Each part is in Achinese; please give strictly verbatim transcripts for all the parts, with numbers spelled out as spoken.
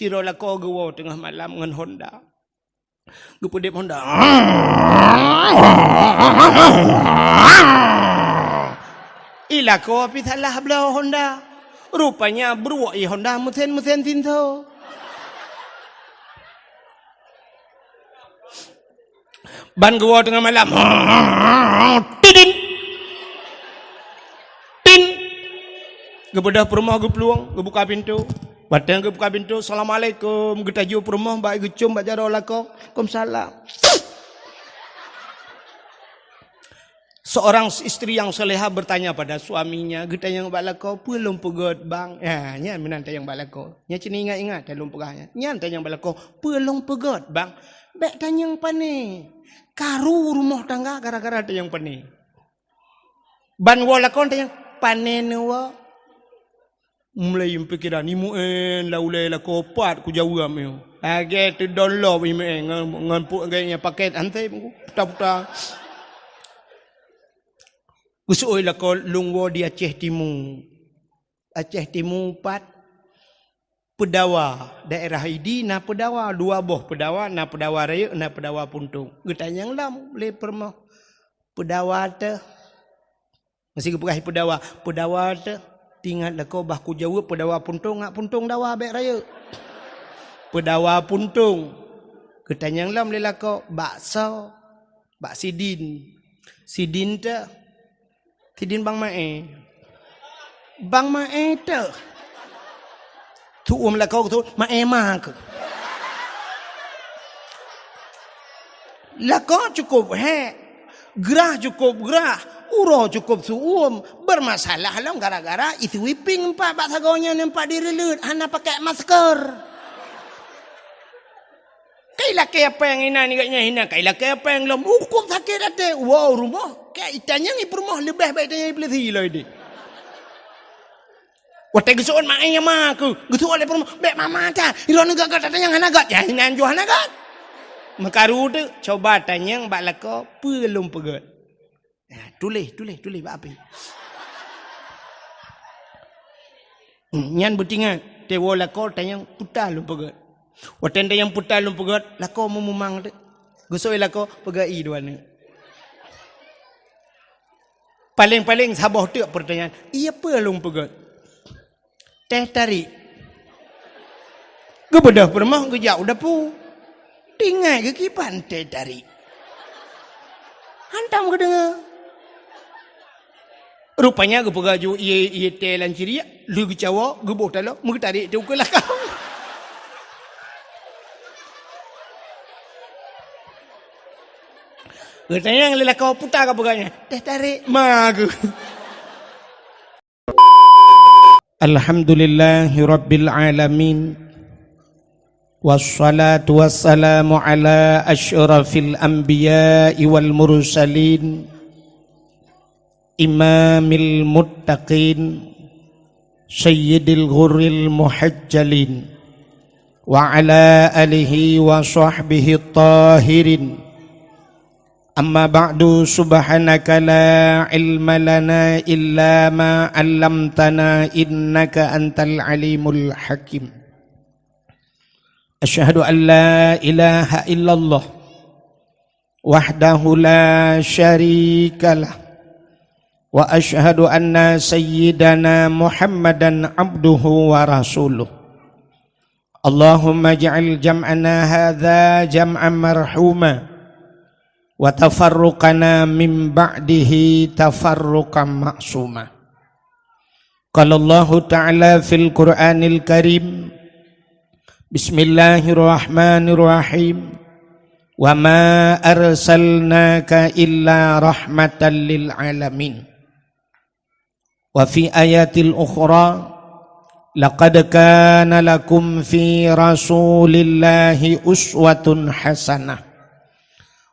Sidroe lakoe geuwoe teungoh malam ngon Honda. Geupeudeb Honda. I lakoe pih salah bloe Honda. Rupanya bruek i Honda meusen-meusen sinso. Ban geuwoe teungoh malam. Tidin. Tin. Geubeudôh peurumoh geuplueng, geubuka pintoe. Watée geubuka pintoe, "Assalamualaikum." Geutaju peurumoh bak geucom bak jaroe lakoe. "Waalaikumsalam." Seorang istri yang salehah bertanya pada suaminya, geutanyong bak lakoe, "Peue lôn peugét, Bang?" Ya, nyan meunan tanyong bak lakoe. Nyan cit ingat-ingat, lôn peugah nyan. Nyan tanyong bak lakoe, "Peue lôn peugét, Bang?" "Bék tanyong pane. Karu rumoh tangga gara-gara tanyong pane." Ban woe lakoe tanyong, "Pane neuwoe?" Mulai pikiran, "Imeuen lam ulée lakoe pat kujaweueb nyoe." Lagée teudong lom imeuen ngon, ngon pu-, ngon paket anseb puta-puta. Geuseuôt lakoe, "Lôn woe di Aceh Timu." Aceh Timu pat Peudawa, daerah Idi na Peudawa, dua boh Peudawa, na Peudawa Rayeuk, na Peudawa Puntông. Geutanyong lom lé peurumoh, "Peudawa teuh?" Meusé geupeugah Peudawa, "Peudawa teuh?" Teuingat lakoe bah kujaweueb Peudawa Puntông, ngat Puntông dawa bék Rayeuk. "Peudawa Puntông." Geutanyong lom lé lakoe, "Bak soe?" "Bak Sidin." "Sidin teuh?" "Sidin Bang Mae." "Bang Mae teuh?" Tuom lakoe keu tuom, "Mae ma keuh." Lakoe cukôp hék, grah cukôp grah, uroe cukôp su'uem, beureumasalah lom gara-gara i sweeping empat bak sagoe nyan empat direuleut hana pakai masker. Kai lakée péng inan nibak nyan hina, kai lakée péng lom, ukôb sakét até. Woe u rumoh, kai itanyong i peurumoh leubeh baik itanyong i peulisi lom ideh. Watée geuseuôt ma nyang ma keuh, geuseuôt lé peurumoh, "Bék mama that, droeneuh gét-gét tatanyong hana gét." Ya, inan jih hana gét. Meukaru teuh, coba tanyong bak lakoe, "Peue lôn peugét?" Nah, tuléh, tuléh, tuléh bak api. Hmm, nyan beutingat, teuwoe lakoe tanyong peue lôn peugét. Watée tanyong peue lôn peugét, lakoe meumumang teuk. Geuseuôt lakoe peugét i dua neuk. Paléng-paléng saboh teuk peurtanyaan, "Iya peue lôn peugét?" "Teh tarék." Geubeudôh peurumoh geujak u dapu. Teuingat geukiban teh tarék. Hantom geudeungoe. Rupanya geupeugah ju ié, ié teh lam ciriek, lheueh geucawoe, geuboh taloe, meugeutarek teuh ukeue lakang. Geutanyong lé lakoe, "Peue ka peugah nyan?" "Teh tarék ma keuh." Alhamdulillahirabbil alamin. Wassalatu wassalamu ala asyrafil anbiya'i wal mursalin, imamil muttaqin, sayyidil ghurril muhajjalin, wa ala alihi wa sahbihi tahirin. Amma ba'du, subhanaka la ilma lana illa ma 'allamtana innaka antal alimul hakim. Asyhadu an la ilaha illallah wahdahu la syarikalah, wa asyhadu anna sayyidana Muhammadan abduhu wa rasuluh. Allahumma ij'al jam'ana hadza jam'an marhuma, wa tafarruqana min ba'dihi tafarruqan ma'suma. Qala Allahu ta'ala fil Qur'anil Karim, Bismillahirrahmanirrahim. Wa ma arsalnaka illa rahmatan lil alamin. Wa fi ayatil ukhra, laqad kana lakum fi Rasulillahi uswatun hasanah.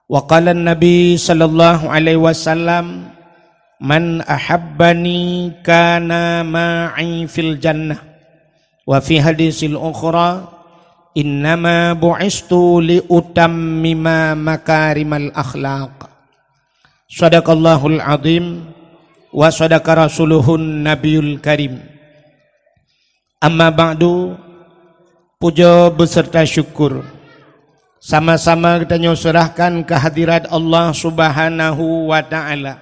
Wa qala Nabi sallallahu alaihi wasallam, "Man ahabbani kana ma'i fil jannah." Wa fi hadisil ukhra, "Innama bu'istu li utammima makarimal akhlaq." Sadaqallahul azim wa sadaqa rasuluhun nabiyul karim. Amma ba'du, Puja beserta syukur sama-sama geutanyoe serahkan kehadirat Allah Subhanahu wa Ta'ala.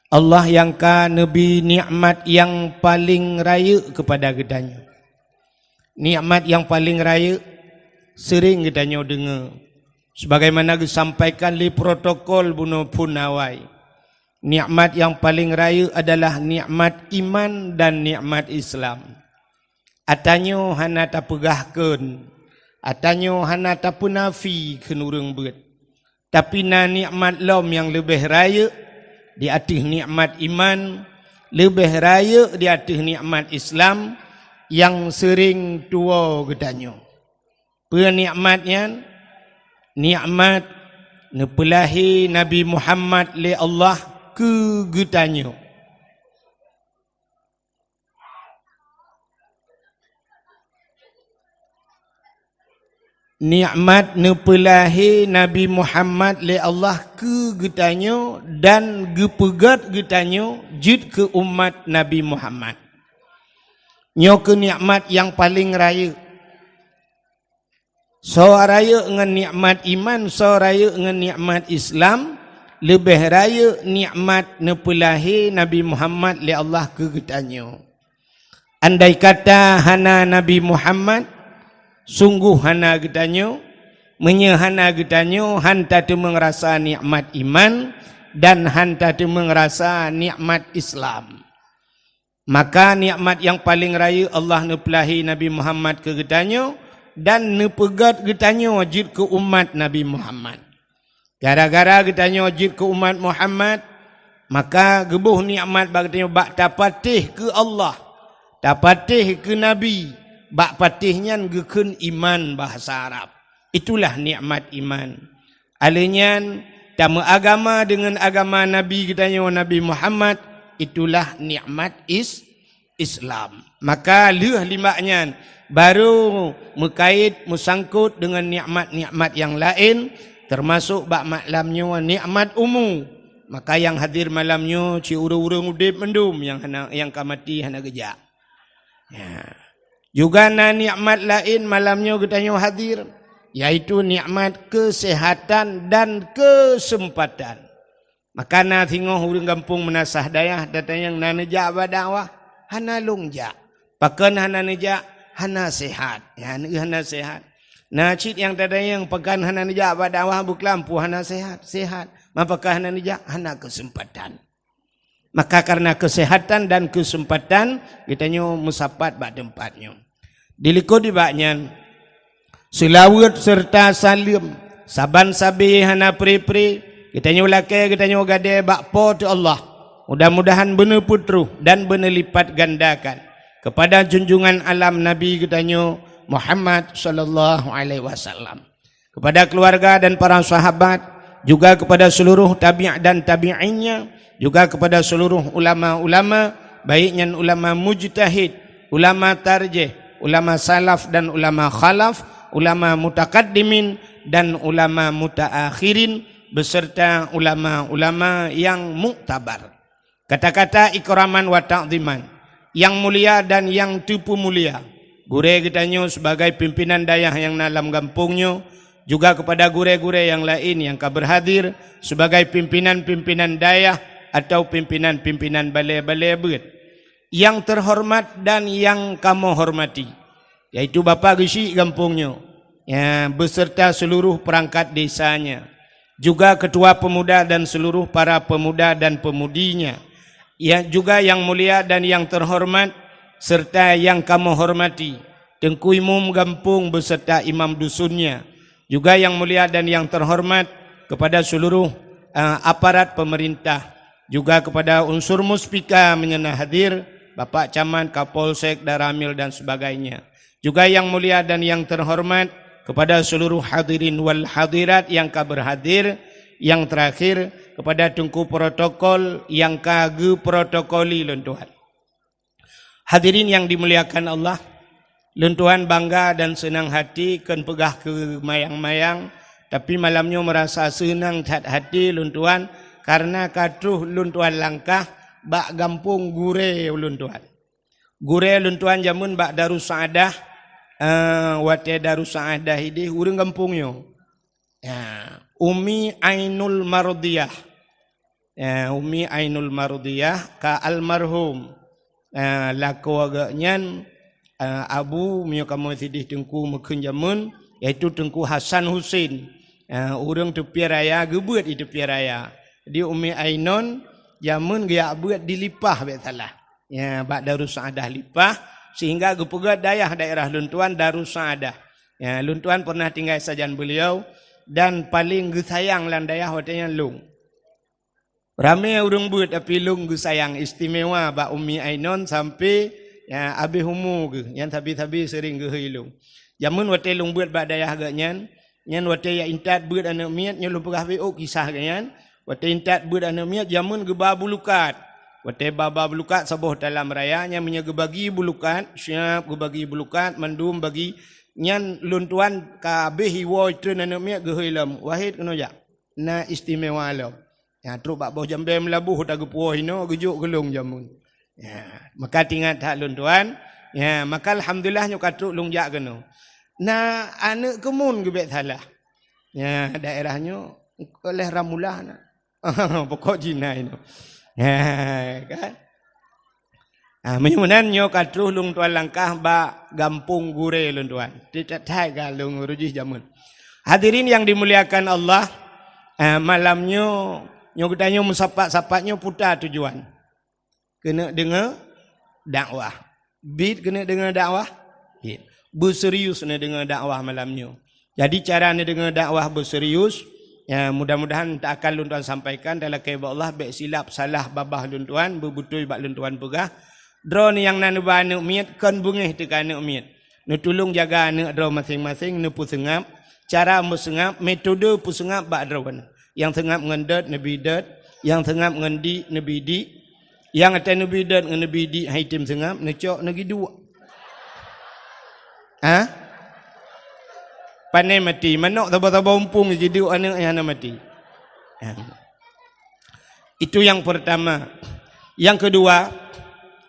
Allah nyang ka neubri nikmat nyang paleng rayeuk keupada geutanyoe. Nikmat nyang paleng rayeuk seuring geutanyoe deungoe, sebagaimana geusampaikan lé protokol bunoe phon awai. Nikmat nyang paleng rayeuk adalah nikmat iman dan nikmat Islam. Ata nyoe hana tapeugah kheun, ata nyoe hana tapeunafi kheun ureuëng beuet. Tapi na nikmat lom nyang leubeh rayeuk di ateueh nikmat iman, leubeh rayeuk di ateueh nikmat Islam nyang seuring tuwoe geutanyoe. Peue nikmat nyan? Nikmat neupeulahé Nabi Muhammad lé Allah keu geutanyoe. Nikmat neupeulahé Nabi Muhammad lé Allah keu geutanyoe dan geupeugét geutanyoe jeuet keu umat Nabi Muhammad. Nyoe keuh nikmat nyang paleng rayeuk. Soe rayeuk ngon nikmat iman, soe rayeuk ngon nikmat Islam, leubeh rayeuk nikmat neupeulahé Nabi Muhammad lé Allah keu geutanyoe. Andai kata hana Nabi Muhammad, sunggoh hana geutanyoe. Meunyoe hana geutanyoe, han tateumeung rasa nikmat iman dan han tateumeung rasa nikmat Islam. Maka nikmat nyang paleng rayeuk Allah neupeulahé Nabi Muhammad keu geutanyoe dan neupeugét geutanyoe jeuet keu umat Nabi Muhammad. Gara-gara geutanyoe jeuet keu umat Muhammad, maka geuboh nikmat bak geutanyoe bak tapatéh keu Allah, tapatéh keu Nabi, bak patéh nyan geukheun iman bahasa Arab. Itulah nikmat iman. Alheuh nyan, tameuagama deungon agama Nabi geutanyoe Nabi Muhammad, itulah nikmat is-, Islam. Maka lheueh limbak nyan, barô meukait meusangkot deungon nikmat-nikmat nyang laén, teumasok bak malam nyoe nikmat umu. Maka nyang hadir malam nyoe cit ureuëng-ureuëng udeb mandum nyang hana, nyang ka maté hana geujak. Ya. Juga na nikmat laén malam nyoe geutanyoe hadir, yaitu nikmat keuseuhatan dan keuseumpatan. Maka na singoh ureuëng gampông meunasah dayah, tatanyong na neujak bak dakwah, hana lôn jak. Pakon hana neujak? Hana sehat. Ya, hana sehat. Na cit nyang tatanyong pakon hana neujak bak dakwah, beuklam peue hana sehat? Sehat. Ma pakon hana neujak? Hana keuseumpatan. Maka kareuna keuseuhatan dan keuseumpatan, geutanyoe meusapat bak teumpat nyoe. Dilikot nibak nyan, seulaweuet seureuta saleuem saban sabe hana pre-pre geutanyoe lakée geutanyoe gadée bak Po teu Allah. Mudah-mudahan beuneupeutroh dan beuneulipatgandakan keupada junjungan alam Nabi geutanyoe Muhammad sallallahu alaihi wasallam, kepada keluarga dan para sahabat, juga kepada seluruh tabi' dan tabi'innya, juga kepada seluruh ulama-ulama, baik nyan ulama mujtahid, ulama tarjih, ulama salaf dan ulama khalaf, ulama mutakaddimin dan ulama mutaakhirin, beserta ulama-ulama yang muktabar. Kata-kata ikraman wa ta'ziman, yang mulia dan yang teupeumulia, gurée geutanyoe sebagai pimpinan dayah nyang na lam gampông nyoe, juga kepada gurée-gurée nyang laén nyang ka berhadir sebagai pimpinan-pimpinan dayah atau pimpinan-pimpinan balée-balée beuet, yang terhormat dan yang kamoe hormati, yaitu Bapak Geuchik gampông nyoe, ya, beserta seluruh perangkat desanya, juga ketua pemuda dan seluruh para pemuda dan pemudinya, ya, juga yang mulia dan yang terhormat serta yang kamoe hormati, Teungku Imum gampông beserta imam dusunnya, juga yang mulia dan yang terhormat kepada seluruh, eh, aparat pemerintah, juga kepada unsur muspika meunyoe na hadir, Bapak Camat, Kapolsek, Danramil dan sebagainya. Juga yang mulia dan yang terhormat kepada seluruh hadirin wal hadirat yang ka berhadir, yang terakhir kepada Teungku Protokol yang ka geuprotokoli lôn tuan. Hadirin yang dimuliakan Allah, lôn tuan bangga dan seunang hati kon peugah keu mayang-mayang, tapi malam nyoe meurasa seunang that hati lôn tuan kareuna ka troh lôn tuan langkah bak gampông gurée lôn tuan. Gurée lôn tuan jameun bak Darussaadah, eh, Watée Darussa'adah ideh ureuëng gampông nyoe. Ya, Umi Ainul Mardiyah. Ya, Umi Ainul Mardiyah ka almarhum. Ya, lakoe geuh nyan, ya, abu meunyoe kamoe sideh teungku meukheun jameun, yaitu Teungku Hasan Husin. Ya, ureuëng Teupie Raya, geubeuet di Teupie Raya. Jadi Umi Ainun jameun geujak beuet di Lipah bék salah. Ya, bak Darussa'adah Lipah, sehingga geupeugah dayah daerah lôn tuan Darussa'adah. Ya, lôn tuan pernah tinggai sajan beliau dan paling geusayang lam dayah watée nyan lôn. Ramé ureuëng beuet tapi lôn geusayang istimewa bak Umi Ainun sampai, ya, abéh umu geuh, nyan sabe-sabe sering geuhôi lôn. Jameun watée lôn beuet bak dayah geuh nyan, nyan watée jak intat beuet aneuëk miet, nyoe lôn peugah bék ôk kisah geuh nyan. Watée intat beuet aneuëk miet jameun geuba bulukat. Watée ba-ba bulukat saboh talam raya nyan meunyoe geubagi bulukat, siap geubagi bulukat, mandum bagi nyan lôn tuan ka abéh iwoe treun aneuëk miet geuhôi lom. Wahid keunoe jak. Na istimewa lom. Ya, trok bak boh jambée meulaboh ta geupuwoe inoe geujok geulong jameun. Ya, maka tingat that lôn tuan. Ya, maka alhamdulillah nyoe ka trok lôn jak keunoe. Na aneuëk keumun geubek salah. Ya, daerah nyoe oleh Ramulah na. Pokok Cina inoe. Ya, kan? Ah, meunyoe meunan nyoe ka troh lôn tuan langkah bak gampông gurée lôn tuan. Tiep that-that ka lôn urujih jameun. Hadirin yang dimuliakan Allah, ah, malam nyoe, nyoe geutanyoe meusapat-sapat nyoe puta tujuan. Keuneuk deungoe dakwah. Bit keuneuk deungoe dakwah. Bit. Beuserius neudeungoe dakwah malam nyoe. Jadi cara neudeungoe dakwah beuserius, ya, mudah-mudahan tak akan lôn tuan sampaikan dan lakée bak Allah bék silap salah babah lôn tuan, beubeutôi bak lôn tuan peugah. Droeneuh nyang na neuba aneuëk miet kon beungéh teuka aneuëk miet. Neutulông jaga aneuëk droe maséng-maséng, neupeuseungab, cara meuseungab, metode peuseungab bak droeneuh. Nyang seungab ngon dot neubi dot, nyang seungab ngon dik neubi dik, nyang até neubi dot ngon neubi dik hai tem seungab, neucok neugiduek. Ha? Pane mati, manok saba-saba umpung jiduek aneuëk nyang hana mati. Ha. Itu yang pertama. Yang kedua,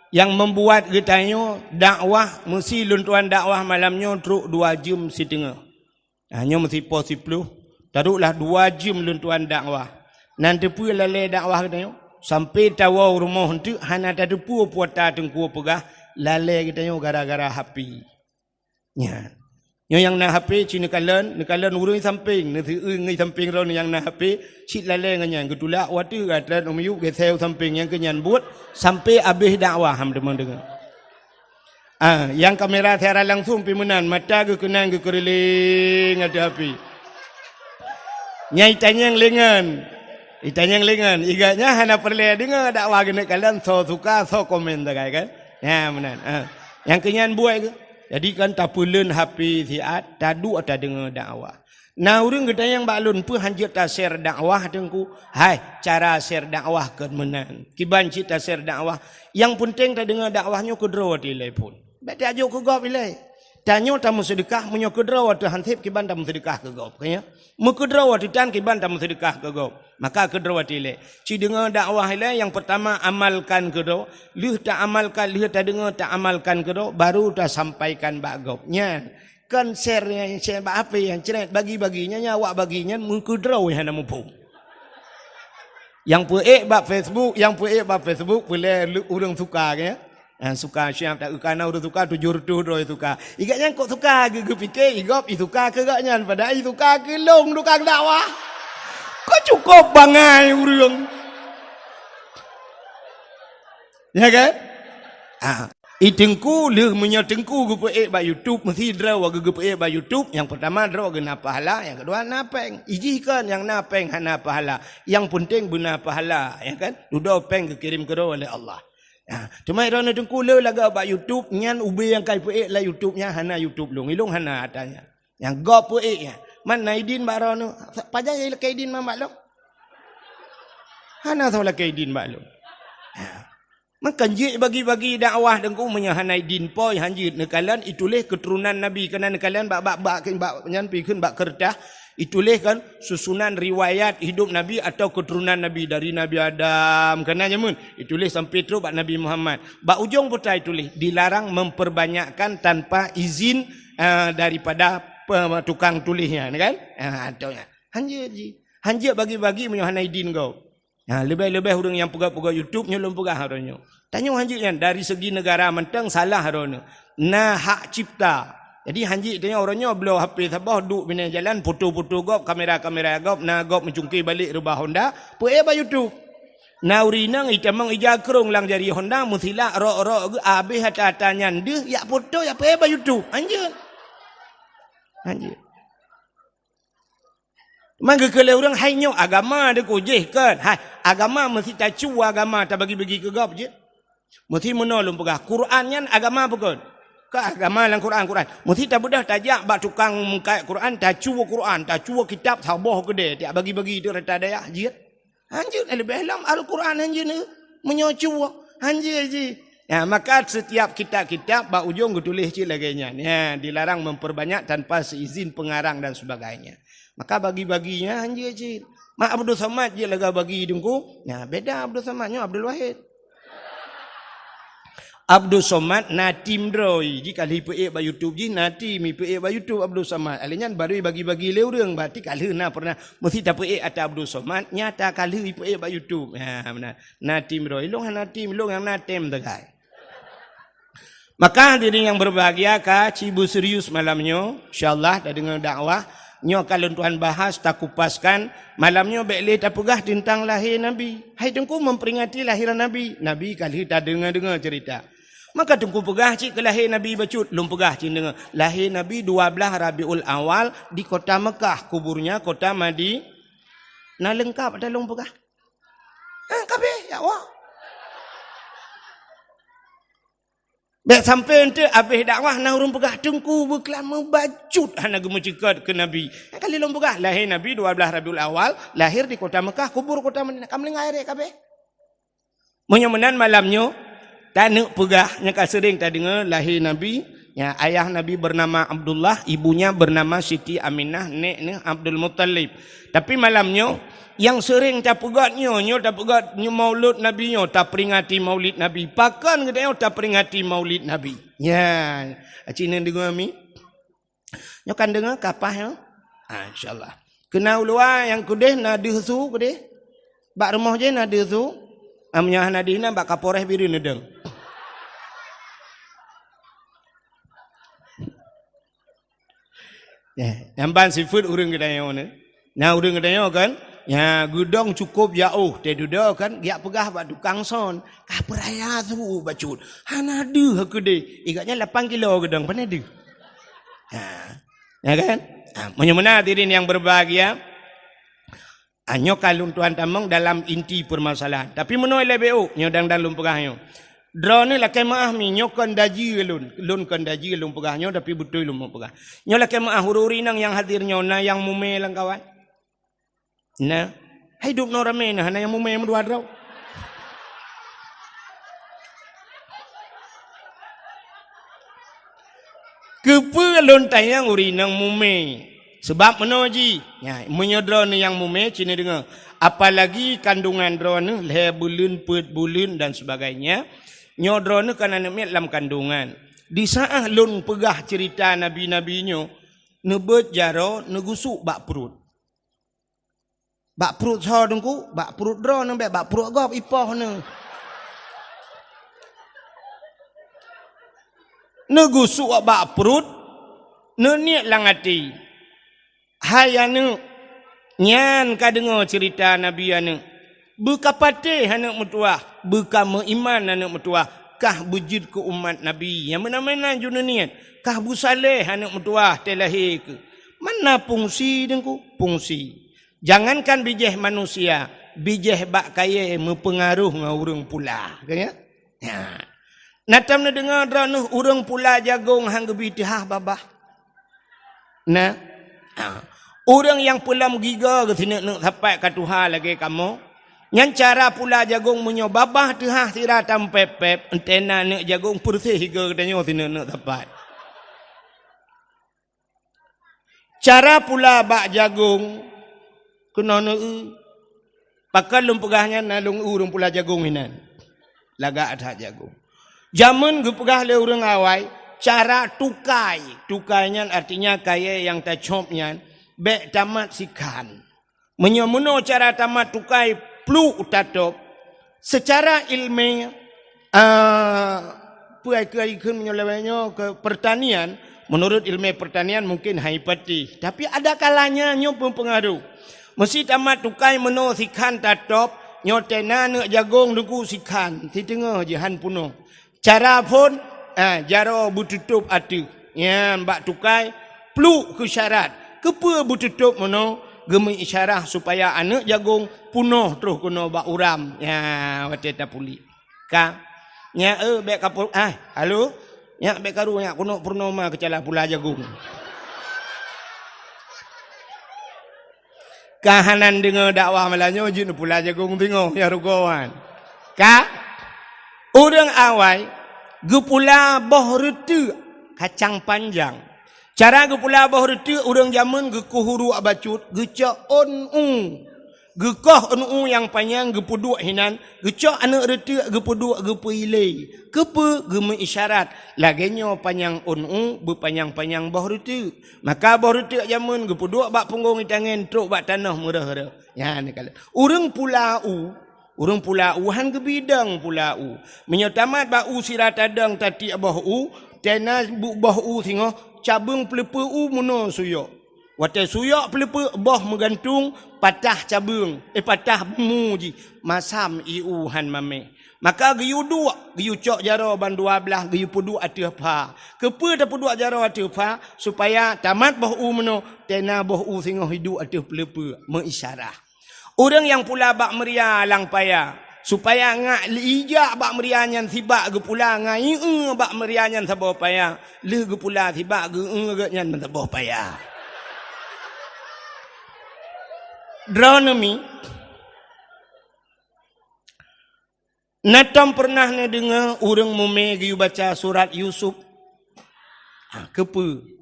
yang membuat geutanyoe dakwah, meusi lôn tuan dakwah malam nyoe trok dua jeuem siteungoh. Ha, nyoe meusipoh siploh, taroklah dua jeuem lôn tuan dakwah. Nan teupeue lalée dakwah geutanyoe? Sampai tawoe rumoh eunteuk hana tateupeue puata teungku peugah lalée geutanyoe gara-gara H P. Nya. Nyoe nyang na H P ci neukalon, neukalon ureuëng sampéng, neuseueu ngon sampéng droeneuh nyang na H P, cit lalée ngon nyan geutulak watée gata miyueb geuseu sampéng nyang keu nyan buet sampai abéh dakwah ham deungoe. Ah, nyang kamera siaran langsung pi meunan, mata geukeunan geukeureuléng ateueh api. Nyang itanyong lengan. Itanyong lengan. Igat nyan hana peureulée deungoe dakwah geuneuk kalon, soe suka, soe komen sagai kan. Nya meunan. Ah. Nyang keu nyan buet geuh. Jadi kan tapeuleuen H P siat, taduek tadeungoe dakwah. Na ureuëng geutanyong bak lôn, "Peue han jeuet ta-share dakwah, Teungku?" Hai, cara share dakwah kon meunan. Kiban cit ta-share dakwah. Nyang peunteng tadeungoe dakwah nyoe keudroe até ilée phon. Bék tajok keu gob ilée. Tanyoe tameuseudeukah meunyoe keudroe ateueh han seb kiban tameuseudeukah keu gob. Ka nyan? Meukeudroe ateueh tan kiban tameuseudeukah keu gob. Maka keudroe até ilée. Ci deungoe dakwah ilée nyang peurtama amalkan keudroe, lheueh taamalkan, lheueh tadeungoe taamalkan keudroe, baru tasampaikan bak gob. Nyan. Kan share nyang share bak H P nyang cret bagi-bagi nyan, nyan awak bagi nyan meukeudroe hana muphom. Nyang peuék bak Facebook, nyang peuék bak Facebook peureulée ureuëng suka ke. Ha, suka siap tak kana ureuëng suka tujoh reutôh droe suka. Igat nyan kok suka geu-, geupike igob isuka keu gobnyan padahai isuka keu lôn tukang dakwah. Kok cukop bangai ureuëng. Ya kan? Ha. I teungku lheueh meunyoe teungku geupeuék bak YouTube, meusi droe geu-, geupeuék bak YouTube, nyang peurtama droe geuh na pahala, nyang keudua na péng. Ijih kon nyang na péng hana pahala. Nyang peunteng beuna pahala, ya kan? Dudoe péng geukirém keudroe lé Allah. Ha. Teuma droeneuh teungku le lagée bak YouTube, nyan ubé nyang ka ipeuék lam YouTube nyan hana YouTube lôn. Ilôn hana ata nyan. Nyang gob peuék nyan. Man na idin bak droeneuh. Pajan lakée idin man bak lôn? Hana soe lakée idin bak lôn. Ha. Maka jeuet bagi-bagi dakwah teungku meunyoe hana idin po han jeuet neukalon ituléh keuturonan Nabi keunan neukalon bak, bak, bak, bak nyan pi kheun bak keureutah ituléh kan susunan riwayat hidup Nabi atau keuturonan Nabi dari Nabi Adam keunan jameun ituléh sampai trok bak Nabi Muhammad. Bak ujong buta ituléh dilarang memperbanyakkan tanpa izin ah, daripada pe-, tukang tuléh nyan, kan? Ah, tu nyan. Hanjeuet jih. Hanjeuet bagi-bagi meunyoe hana idin gob. Ha, leubeh-leubeh ureuëng nyang peugah-peugah YouTube nyoe lôn peugah uroe nyoe. Tanyoe hanjeuet nyan dari segi negara mantong salah droeneuh. Na hak cipta. Jadi hanjeuet tanyoe uroe nyoe bloe H P saboh duek binéh jalan, foto-foto gob, kamera-kamera gob, na gob meucungké balek reubah Honda, peuék bak YouTube. Na ureuëng inong itamong ija krong lam jari Honda, meusilak rok-rok geuh, abéh ata-ata nyan deuh, jak foto, jak peuék bak YouTube. Hanjeuet. Hanjeuet. Man geukheun lé ureuëng, "Hai nyoe agama deuh kujih kon." Hai, agama meusti tacuwa agama tabagi-bagi keu gob jeuet. Meusti meunoe lôn peugah, Quran nyan agama bukon? Ka agama lam Quran, Quran. Meusti tabeudôh tajak bak tukang meukat Quran, tacuwa Quran, tacuwa kitab saboh keudè, tajak bagi-bagi di rata dayah jeuet. Hanjeuet, leubeh lom Al-Quran hanjeuet neu. Meunyoe cuwa, hanjeuet jih. Ya, maka setiap kitab-kitab bak ujong geutuléh cit lagée nyan. Ya, dilarang memperbanyak tanpa seizin pengarang dan sebagainya. Maka bagi-bagi nyan hanjeuet cit. Mak Abdul Somad jeuet lagée bagi teungku. Ya, beda Abdul Somad nyoe Abdul Wahid. Abdul Somad na tim droe, ji ka lheueh peuék bak YouTube jih, na tim peuék bak YouTube Abdul Somad. Alèh nyan baru bagi-bagi lé ureuëng, berarti ka lheueh na pernah meusti tapeuék ata Abdul Somad, nyata ka lheueh peuék bak YouTube. Ha, beuna. Na tim droe, ilong hana tim, ilong nyang na tem teukai. Maka hadirin yang berbahagia, ka ci beuserius malam nyoe, insyaallah tadeungoe dakwah. Nyoe ka lôn tuan bahas, takupaskan. Malam nyoe bék lé tapeugah teuntang lahé Nabi. Hai teungku memperingati lahiran Nabi. Nabi ka lheueh tadeungoe-deungoe cerita. Maka teungku peugah cit keu lahé Nabi bacut, lôn peugah cit deungoe. Lahé Nabi dua belas Rabiul Awal di kota Mekah, kuburnya kota Madi-, na leungkap ata lôn peugah. Ha, kabeh, ya Allah. Bék sampai eunteuk abéh dakwah na ureuëng peugah teungku beuklam meubacut hana geumeucikot keu Nabi. Nyang kali lôn peugah, lahé Nabi dua belas Rabiul Awal, lahir di kota Mekah, kubur kota Madinah. Ka meulinggai rek kabeh. Meunyoe meunan malam nyoe, taneuk peugah nyang ka seuring tadeungoe lahé Nabi, ya, ayah Nabi bernama Abdullah, ibunya bernama Siti Aminah, nek neuh Abdul Muttalib. Tapi malam nyoe, nyang seuring tapeugét nyoe, nyoe tapeugét nyoe maulud Nabi nyoe, taperingati maulid Nabi. Pakon geutanyoe taperingati maulid Nabi? Nya, aci neudeungoe mi? Nyoe kan deungoe kapah nyoe? Ah, insyaallah. Keunan u luwa nyang keudeh na deuh su keudeh? Bak rumoh jih na deuh su? Ah, meunyoe hana deuh na bak Kapolres Bireuen neudong. Eh, nyang ban sifeuet ureuëng geutanyoe nyoe. Nah, ureuëng geutanyoe kan, nya geudong cukôp jaoh, teududoe kan, geujak peugah bak tukang son, ka peuraya su bacut. Hana deuh keudeh. Igatnya lapan kilo geudong, pane deuh. Ha. Ya kan? Ha, meunyoe meunan hadirin yang berbahagia, Ah, nyoe ka lôn tuan tamong dalam inti permasalahan. Tapi meunoe lé B O, nyoe dang-dang lôn peugah nyoe. Droeneuh lakée meuáh mi, nyoe kon daji lôn. Lôn kon daji lôn peugah nyoe, tapi beutôi lôn peugah. Nyoe lakée meuáh ureuëng-ureuëng inong nyang hadir nyoe, na nyang mumé lam kawan? Na. Hai dub noe ramé na, hana nyang mumé meudua droe. Keupeue lôn tanyong ureuëng inong mumé? Sabab meunoe jih, nya, meunyoe droeneuh nyang mumé, ci neudeungoe, apalagi kandungan droeneuh lhée buleuen, peuet buleuen dan sebagainya, nyoe droeneuh kan aneuëk miet lam kandungan. Di saát lôn peugah ceurita nabi-nabi nyoe, neubeuet jaroe, neugusuk bak pruet. Bak pruet soe teungku? Bak pruet droeneuh bék, bak pruet gob ipoh neuh. Neugusuk bak pruet, neuniet lam até, "Hai aneuëk, nyan ka deungoe ceurita nabi aneuëk. Beuka patéh aneuëk meutuwah, beuka meuiman aneuëk meutuwah, kah beujeuet keu umat Nabi." Nyang meunan-meunan ju neuniet, "Kah beusaléh aneuëk meutuwah teulahé keuh." Mana fungsi teungku? Fungsi. Jangankan bijéh manusia, bijéh bak kayée meupeungaroh ngon ureuëng pula. Ka nyan? Nya. Na tom neudeungoe droeneuh ureuëng pula jagong han geubi teuhah babah? Na. Ha. Ureuëng nyang peulom gigoe geuh sineuk-neuk sapat ka tuha lagée kamoe. Nyan cara pula jagong meunyoe babah teuhah sira tampép-pép, entena neuk jagong peureuseh gigoe geutanyoe sineuk-neuk sapat. Cara pula bak jagong keunoe neu-eu. Pakon lôn peugah nyan na lôn eu ureuëng pula jagong inan. Lagak that jagong. Jameun geupeugah lé ureuëng awai, Cara tukai. Tukai nyan artinya kayée nyang tacop nyan bék tamat sikhan. Meunyoe meunoe cara tamat tukai pluek tatôb, seucara ileumé, ah, peue keu ikheun meunyoe lawét nyoe keu pertanian, menurut ileumé pertanian mungkin hai patéh. Tapi ada kalanya nyoe peupengaruh. Meusi tamat tukai meunoe sikhan tatôb, nyoe tena aneuk jagong teungku sikhan, siteungoh jihan punoh. Cara phon, ah, jaroe beututôb ateueh. Nyan bak tukai, pluek keu syarat. Keupeue beututôb meunoe? Geumeuisyarah supaya aneuk jagong punoh troh keunoe bak uram. Nya, watée tapuléh. Ka. Nyak, eh, bék ka pu-, ah, halo? Nyak bék karu, nyak keunoe purnoma keucala pula jagong. Ka hana deungoe dakwah malam nyoe jeuet neupula jagong teungoh ya rugoe wan. Ka ureuëng awai geupula boh reuteuek kacang panjang. Cara geupula boh reuteuek ureuëng jameun geukoh uruek bacut, geucok ôn u. Geukoh ôn u nyang panyang geupeuduek hinan, geucok aneuk reuteuek geupeuduek geupeuilée. Keupeue geumeuisyarat lagée nyoe panyang ôn u beupanyang-panyang boh reuteuek. Maka boh reuteuek jameun geupeuduek bak punggong itangen trok bak tanoh meureuh-reuh. Nyan kalon. Ureuëng pula u, ureuëng pula u han geubidong pula u. Meunyoe tamat bak u sira tadong tatiek boh u, tena bu-, boh u singoh cabeueng peuleupeue u meunoe suyok. Watée suyok peuleupeue boh meugantung patah cabeueng, eh, patah bumu jih, masam ié u han mameh. Maka geuyue duek, geuyue cok jaroe ban dua blaih, geuyue peuduek ateueh pha. Keupeue tapeuduek jaroe ateueh pha? Supaya tamat boh u meunoe, tena boh u singoh iduek ateueh peuleupeue, meuisyarah. Ureuëng nyang pula bak meuria lam paya, supaya ngak ijak bak meuria nyan sibak geupula ngai eu bak meuria nyan saboh paya, lheueh geupula sibak geu-eu geuh nyan meusaboh paya. Droeneuh mi, Na tom peureunah neudeungoe ureuëng mumé geuyue baca surat Yusuf? Ha, keupeue?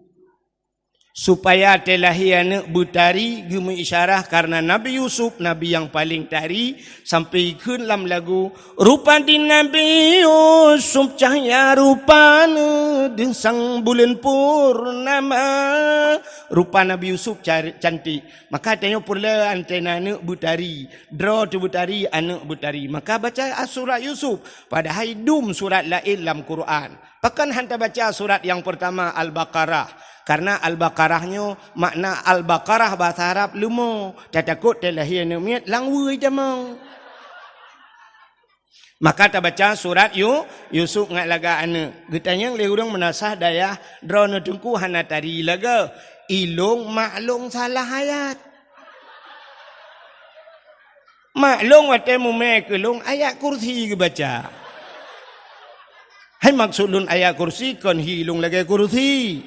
Supaya teulahé aneuëk beutari geumeuisyarah kareuna Nabi Yusuf, nabi nyang paleng tari, sampoe ikheun lam lagu, "Rupa di Nabi Yusuf cahya rupane deusang buleuen purnama." Rupa Nabi Yusuf car-, cantik. Maka tanyoe peureulée antena aneuëk beutari. Droe teuh beutari, aneuëk beutari. Maka baca surat Yusuf, padahai dum surat laén lam Quran. Pakon han tabaca surat nyang peurtama Al-Baqarah? Kareuna Al-Baqarah nyoe makna Al-Baqarah basa Arab leumo. Tatakot teulahé aneuëk miet lam weueh tamong. Maka tabaca surat Yu-, Yusuf ngat lagak aneuëk. Geutanyong lé ureuëng meunasah dayah, "Droeneuh teungku hana tari lagée? Ilong mak long salah ayat." Mak long watée mumé keu long ayat kursi geubaca. Hai maksud lôn ayat kursi kon hi long lagée kursi.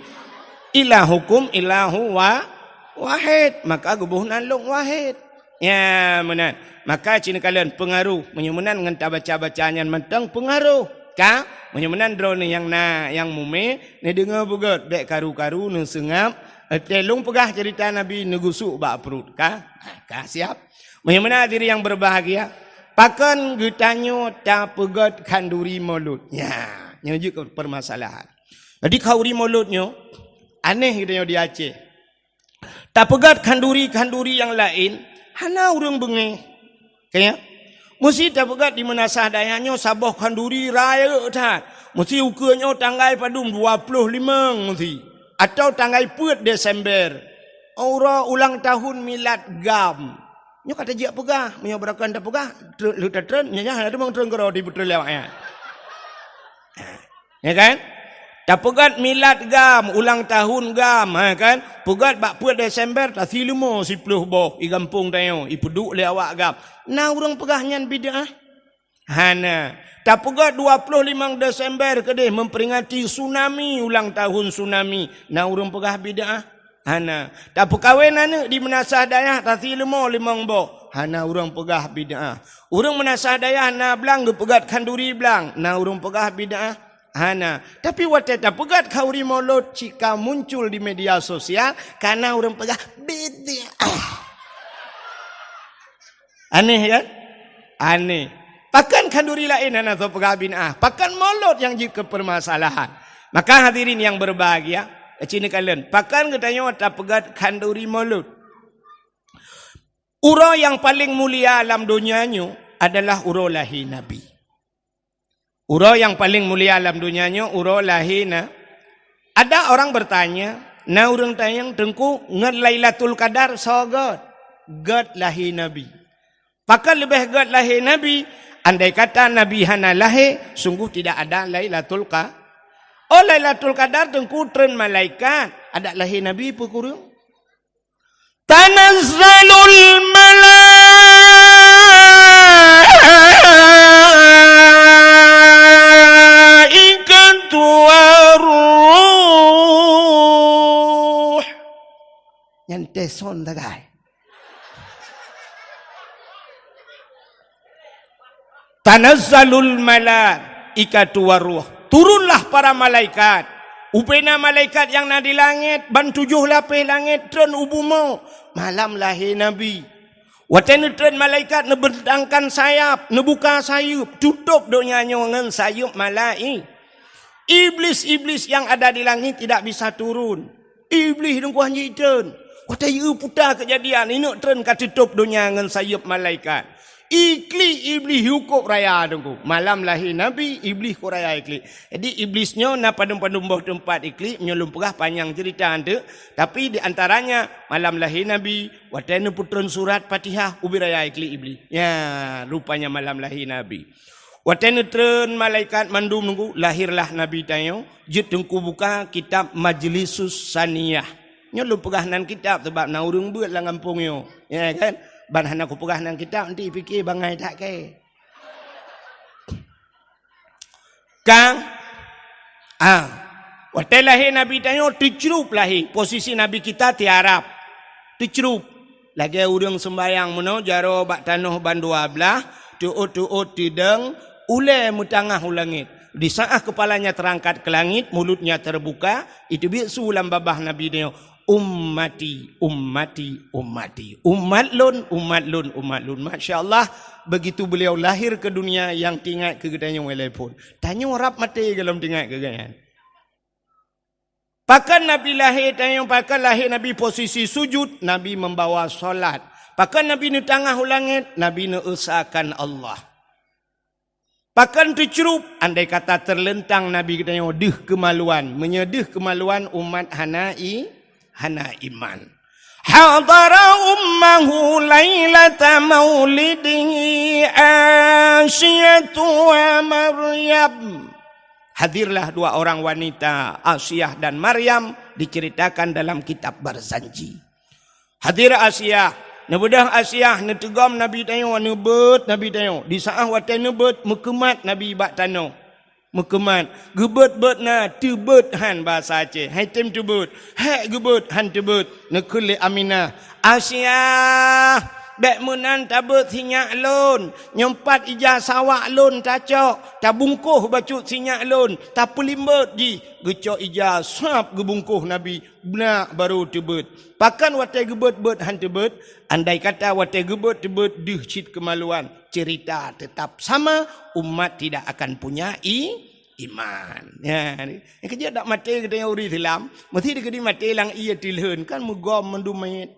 Ilahukum ilahu wa-, wahid. Maka geuboh nan long wahid. Ya, meunan. Maka ci neukalon peungaroh. Meunyoe meunan ngon tabaca-baca nyan mantong peungaroh. Ka? Meunyoe meunan droeneuh nyang na, nyang mumé, neudeungoe beugét, bék karu-karu, neuseungab, eh, teuh long peugah ceurita Nabi neugusuk bak pruet. Ka? Ka siab. Meunyoe meunan hadirin nyang berbahagia, pakon geutanyoe tapeugét khanduri Molot? Nya, nyoe jeuet keu permasalahan. Jadi khanduri Molot nyoe aneh geutanyoe di Aceh. Tapeugét khanduri-khanduri nyang laén, hana ureuëng beungéh. Kaya? Meusi tapeugét di meunasah dayah nyoe saboh khanduri rayeuk that. Meusi ukeue nyoe tanggai padum dua ploh limong meusi. Atau tanggai peuet Desember. Uroe ulang tahun milad GAM. Nyoe ka tajak peugah, meunyoe beurakan tapeugah, tre-, lheueh tatreun, nyan, nyan, hana teumong treun keudroe di peutrön lewat nyan. Ya kan? Tapeugét milad GAM, ulang tahun GAM, ha kan? Peugét bak peuet Desember, tasi leumo siploh boh, i gampông tanyoe, ipeuduek lé awak GAM. Na ureuëng peugah nyan bid'ah? Hana. Tapeugét dua ploh limong Desember keudeh memperingati tsunami, ulang tahun tsunami. Na ureuëng peugah bid'ah? Hana. Tapeukawen aneuëk di meunasah dayah tasi leumo limong boh. Hana ureuëng peugah bid'ah. Ureuëng meunasah dayah na blang geupeugét khanduri blang. Na ureuëng peugah bid'ah? Hana. Tapi watée tapeugét khanduri Molot cit ka muncul di media sosial, ka na ureuëng peugah bid'ah. Aneh kan? Aneh. Pakon khanduri laén hana soe peugah bid'ah? Pakon Molot nyang jeuet keu permasalahan? Maka hadirin yang berbahagia, cini kalian, pakon geutanyoe tapeugét khanduri Maulud. Uroe nyang paleng mulia lam donya nyoe adalah uroe lahé Nabi. Uroe nyang paleng mulia lam donya nyoe uroe lahé na. Ada orang bertanya, na ureuëng tanyong, "Teungku, ngon Lailatul Qadar soe gét?" Gét lahé Nabi. Pakon leubeh gét lahé Nabi? Andai kata Nabi hana lahé, sungguh tidak ada Lailatul Qa-, oh, Lailatul Qadar teungku treun malaikat, adak lahé Nabi peue kureueng? Tanazzalul malaikatu waruh. Nyan teson tagai. Tanazzalul malaikatu waruh. Turunlah para malaikat. Ubena malaikat nyang na di langét, ban tujoh lapéh langét treun u bumoe. Malam lahé Nabi. Watée neutreun malaikat neubentangkan sayap, neubuka sayeuep, tutôb donya nyoe ngon sayeuep malai-, Iblis-iblis yang ada di langit tidak bisa turun. Iblih dengkuah jitreun. Watée yue puta keujadian, ineuk treun ka teutôb donya ngon sayeuep malaikat. Iklik Iblih yue kôb raya teungku. Malam lahé Nabi, Iblih kôb raya iklik. Jadi Iblis nyoe na padum-padum boh teumpat iklik, nyoe lôn peugah panyang cerita anteuk. Tapi di antaranya malam lahé Nabi, watée neupeutreun surat Fatihah, ubit raya iklik Iblih. Ya, rupanya malam lahé Nabi. Watée neutreun malaikat mandum teungku, lahirlah Nabi tanyoe, jeuet teungku buka kitab Majlisus Saniyah. Nyoe lôn peugah nan kitab sabab na ureuëng beuet lam gampông nyoe. Ya kan? Ban hana kupeugah nan kitab, nanti pike bangai that kée. Ka, ah, watée lahé Nabi tanyoe teucrup lahé, posisi Nabi kita tiarap. Teucrup. Lagée ureuëng seumbayang meunoe jaroe bak tanoh ban dua blaih, teuôt-teuôt teudong, ulée meutangah u langét. Di saat kepalanya terangkat ke langit, mulutnya terbuka, iteubiet su lam babah Nabi nyoe, "Ummati, ummati, ummati. Umat lôn, umat lôn, umat lôn." Masya Allah, begitu beliau lahir ke dunia, nyang teuingat keu geutanyoe lé phon. Tanyoe rab maté gohlom teuingat keu gobnyan. Pakon Nabi lahé tanyoe, pakon lahé Nabi posisi sujud, Nabi membawa salat. Pakon Nabi neutangah u langét, Nabi neuesakan Allah. Pakon teucrup, andai kata terlentang Nabi geutanyoe deuh keumaluan. Meunyoe deuh keumaluan, umat hana i-, hana iman. Hadara ummahu lailata maulidihi Asiyatu wa Maryam. Hadirlah dua orang wanita, Asiah dan Maryam, diceritakan dalam kitab Barzanji. Hadir Asiah, neubeudôh Asiah, neuteugom Nabi tanyoe, neubeuet Nabi tanyoe. Di saát watée neubeuet, meukeumat Nabi bak tanoh. Meukeumat, geubeuet-beuet na, teubeuet han bahasa Aceh. Hai tem teubeuet, hék geubeuet han teubeuet. Neukheun lé Aminah, "Asiah, bék meunan tabeuet sinyak lôn. Nyoe pat ija sawak lôn tacok, tabungkôh bacut sinyak lôn, tapeulimbeuet jih." Geucok ija sab geubungkôh Nabi, beunak barô teubeuet. Pakon watée geubeuet-beuet han teubeuet? Andai kata watée geubeuet-teubeuet deuh cit keumaluan, cerita tetap sama, umat tidak akan punya i-, iman. Ya, ni. Nyang keujeuet dak maté geutanyoe ureuëng Islam, meusti dikeudi maté lam ié teulheun, kan meugom mandum manyét.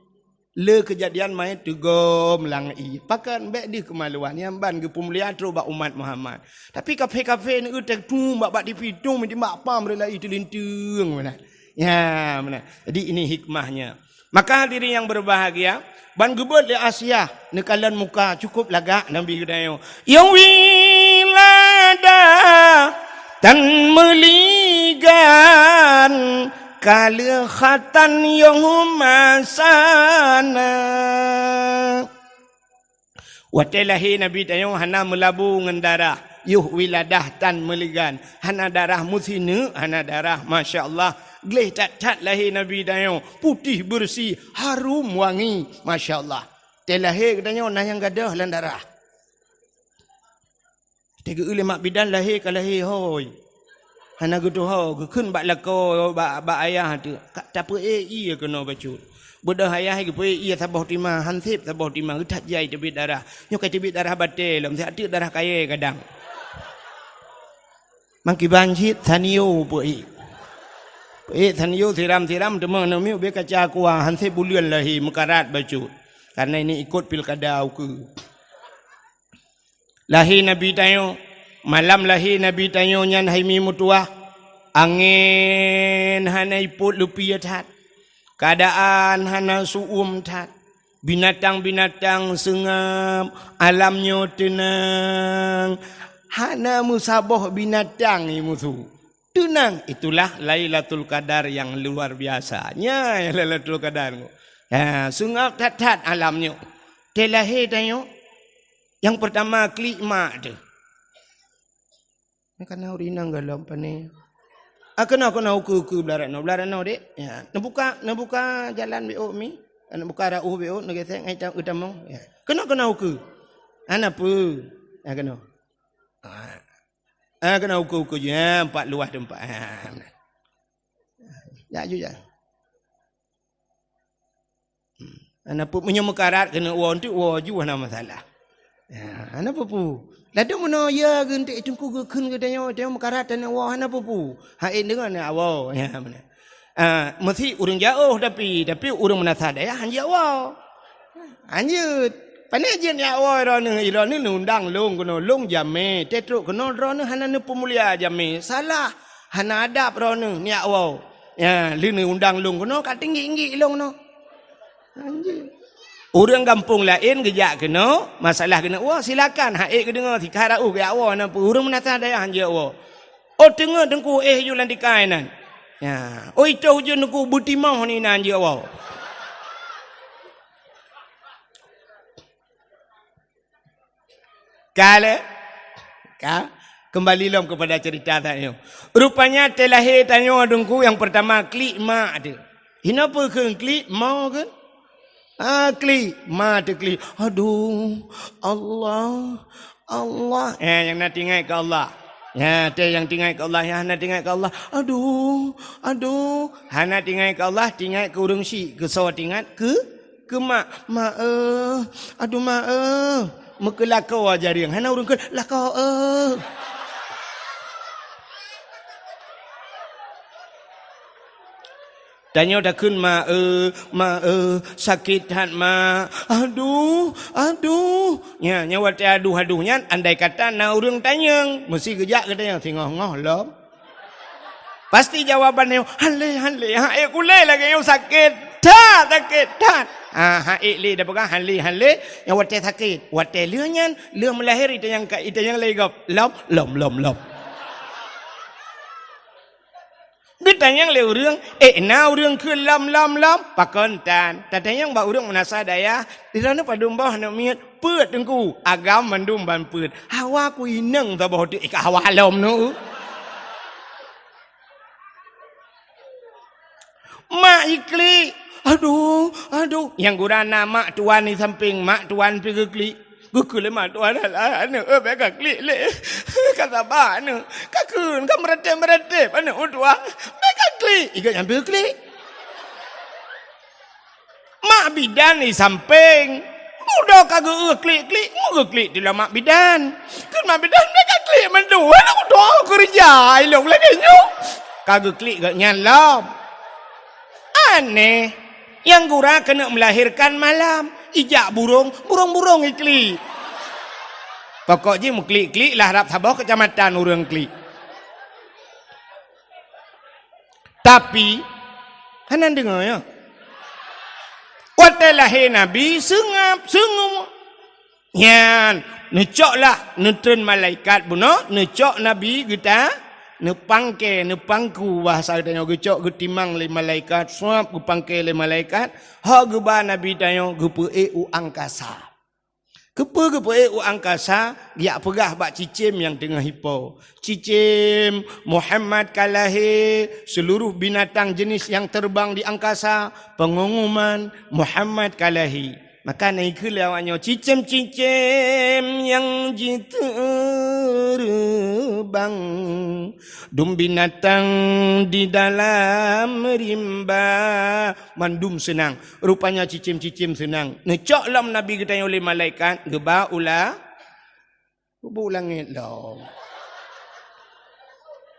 Le keujadian manyét teugom lam ié. Pakon bék deuh keumaluan, nyang ban geupeumulia trok bak umat Muhammad. Tapi kafé-kafé neueu teutung bak, bak tipi tung, meuti bak pam rela i teulinteung meunan. Ya, meunan. Jadi ini hikmahnya. Maka hadirin yang berbahagia, ban geubeuet lé Asiah neukalon muka cukup lagak Nabi geutanyoe. Ya wilada tan meuligan kaleuhatan yoh masana. Watée lahé Nabi tanyoe hana meulabu ngon darah, yoh wiladah tan meuligan, hana darah meusineuk, hana darah, masya Allah. Gleh that-that lahé Nabi tanyoe, putéh beureusi, harum wangi, masya Allah. Tée lahé geutanyoe na nyang gadôh lam darah. Teugeue lé mak bidan lahé ka lahé hôi. Hana geutuho, geukheun bak lakoe, bak, bak ayah teuh. Ka tapeuék ié keunoe bacut. Beudôh ayah geupeuék ié saboh tima, hanseb saboh tima, geuthat jai teubiet darah. Nyoe ka teubiet darah batée lom, siat teuk darah kayée kadang. Mangkiban cit, sanio peuék. Eh, Sanyo siram-siram teuma aneuk miet ubé kaca kuah, han sép buleuen lahé meukarat bacut. Karena ini ikut pilkada ukeue. Lahé Nabi tanyoe, malam lahé Nabi tanyoe nyan hai mi meutuwah, angén hana ipot leupie that, keuadaan hana su'uem that, binatang-binatang seungab, alam nyoe teunang, hana meusaboh binatang i musu. Teunang, itulah Lailatul Qadar yang luar biasa. Nyan Lailatul Qadar. Ha, seungab that-that alam nyoe. Teu lahé tanyoe, nyang peurtama klik mak teuh. Nyan kana ureueng inong gohlom pané. Ah, keunoe, keunoe, ukeue, ukeue, blah rot noe, blah rot noe, Dek. Ya, neubuka, neubuka jalan beuôk mi. Neubuka rot ueh beuôk, neugesek ngon geutamong. Ya. Keunoe, keunoe, ukeue. Hana peue. Ya, keunoe. Ah. Ah, keunoe ukeue-ukeue jih, ah, empat luwah teumpat. Ah, nah. Jak ju jak. Hmm. Hana peue, meunyoe meukarat keuneuk woe, enteuk woe ju hana masalah. Ya, hana peue-peue. Ladôm meunoe ya geunteuk teungku geukheun geutanyoe, tanyoe meukarat taneuk woe, hana peue-peue. Hai deungon ya woe. Ya, beuna. Ah, meusi ureueng jiôh tapi, tapi ureueng meunasah dayah han jiôh woe. Anjeut. Pane jeuet nyak woe droeneuh, droeneuh neuundang lôn keunoe, lôn jamé, teutrok keunoe droeneuh hana neupeumulia jamé, salah, hana adab droeneuh nyak woe. Ya, lheueh neuundang lôn keunoe ka tinggi-tinggi lôn keunoe. Anjeut. Ureueng gampông laén geujak keunoe, masalah keuneuk woe, silakan, hai geudeungoe, sikara uh geujak woe, na ureueng meunasah dayah han jeuet woe. Oh, teungeut teungku éh ju lam tikai nan. Ya. Oh, itoh ujeuen teungku beutimoh ni nan jeuet woe. Ka lé? Ka? Kembali lom kepada cerita tanyoe. Rupanya teu lahé tanyoe teungku nyang peurtama klik mak teuh. Hinoe peue kheun klik, mo kheun? Ah, klik, ma teuklik. Aduh, Allah, Allah. Eh, nyang na teuingat keu Allah. Ya, teu nyang teuingat keu Allah, nyang hana teuingat keu Allah. Aduh, aduh. Hana teuingat keu Allah, teuingat keu ureueng syik. Keu soe teuingat? Keu, keu mak. Mak, eh. Aduh, mak, eh. Meukeulakoe jareung. Hana ureueng kheun, lakoe, eh. Tanyoe takheun, "Ma, eh, ma, eh, sakét that, ma. Aduh, aduh." Nya, nya watée aduh-aduh nyan, andai kata na ureuëng tanyong, meusi geujak geutanyoe, "Singoh-ngoh lom?" Pasti jawaban nyoe, "Han lé, han lé, han ék kulé lagée nyoe sakét that, sakét that." Ah, han ék lé, dah peugah, "Han lé, han lé." Nya watée sakét, watée lheueh nyan, lheueh meulahé itanyong ka, itanyong lé gob, "Lom, lom, lom, lom." Geutanyong lé ureuëng, "Eh, na ureuëng kheun lom, lom, lom?" Pakon tan? Tatanyong bak ureuëng meunasah dayah, "Di droeneuh padum boh aneuk miet?" "Peuet, Teungku." "Agam mandum ban peuet." "Hawa ku inong saboh teuk, eh, ka hawa lom nu." Mak jiklik. "Aduh, aduh." Nyang gura na mak tuan di sampéng, mak tuan pi geuklik. Geukheun lé mak tuan, "Alah, aneuk, eh, bék ka klik lé. Ka saba aneuk. Ka kheun, ka meuratéb-meuratéb aneuk meutuah. Bék ka klik." Iga nyang pi geuklik. Mak bidan di sampéng. Mudo ka geu-, geuklik-klik, mu geuklik di mak bidan. Kheun mak bidan, "Bék ka klik mandum. Aneuk meutuah keureuja ilong lagée nyoe." Ka geuklik geuh nyan lom. Aneh. Nyang gura keuneuk melahirkan malam, ijak burong, burong-burong iklik. Pokok jih meuklik-klik lah rab saboh keucamatan ureuëng klik. Tapi, hana deungoe ya. Watée lahé Nabi, seungab, seungab. Nyan, neucok lah, neutreun malaikat bunoe, neucok Nabi geuta, neupangke, neupangku bahasa geutanyoe geucok geutimang lé malaikat, suab geupangke lé malaikat, ho geuba Nabi tanyoe geupeuék u angkasa. Keupeue geupeuék u angkasa, geujak peugah bak cicém nyang teungoh ipo. Cicém, Muhammad ka lahé, seuluruh binatang jenis nyang terbang di angkasa, pengumuman, Muhammad ka lahé. Maka na ikheun lé awaknyoe, "Cicém-cicém nyang jiteureumbang, dum binatang di dalam rimba, mandum seunang." Rupanya cicém-cicém seunang. Neucok lom Nabi geutanyoe lé malaikat, geuba u la-, Peubuet langét lom.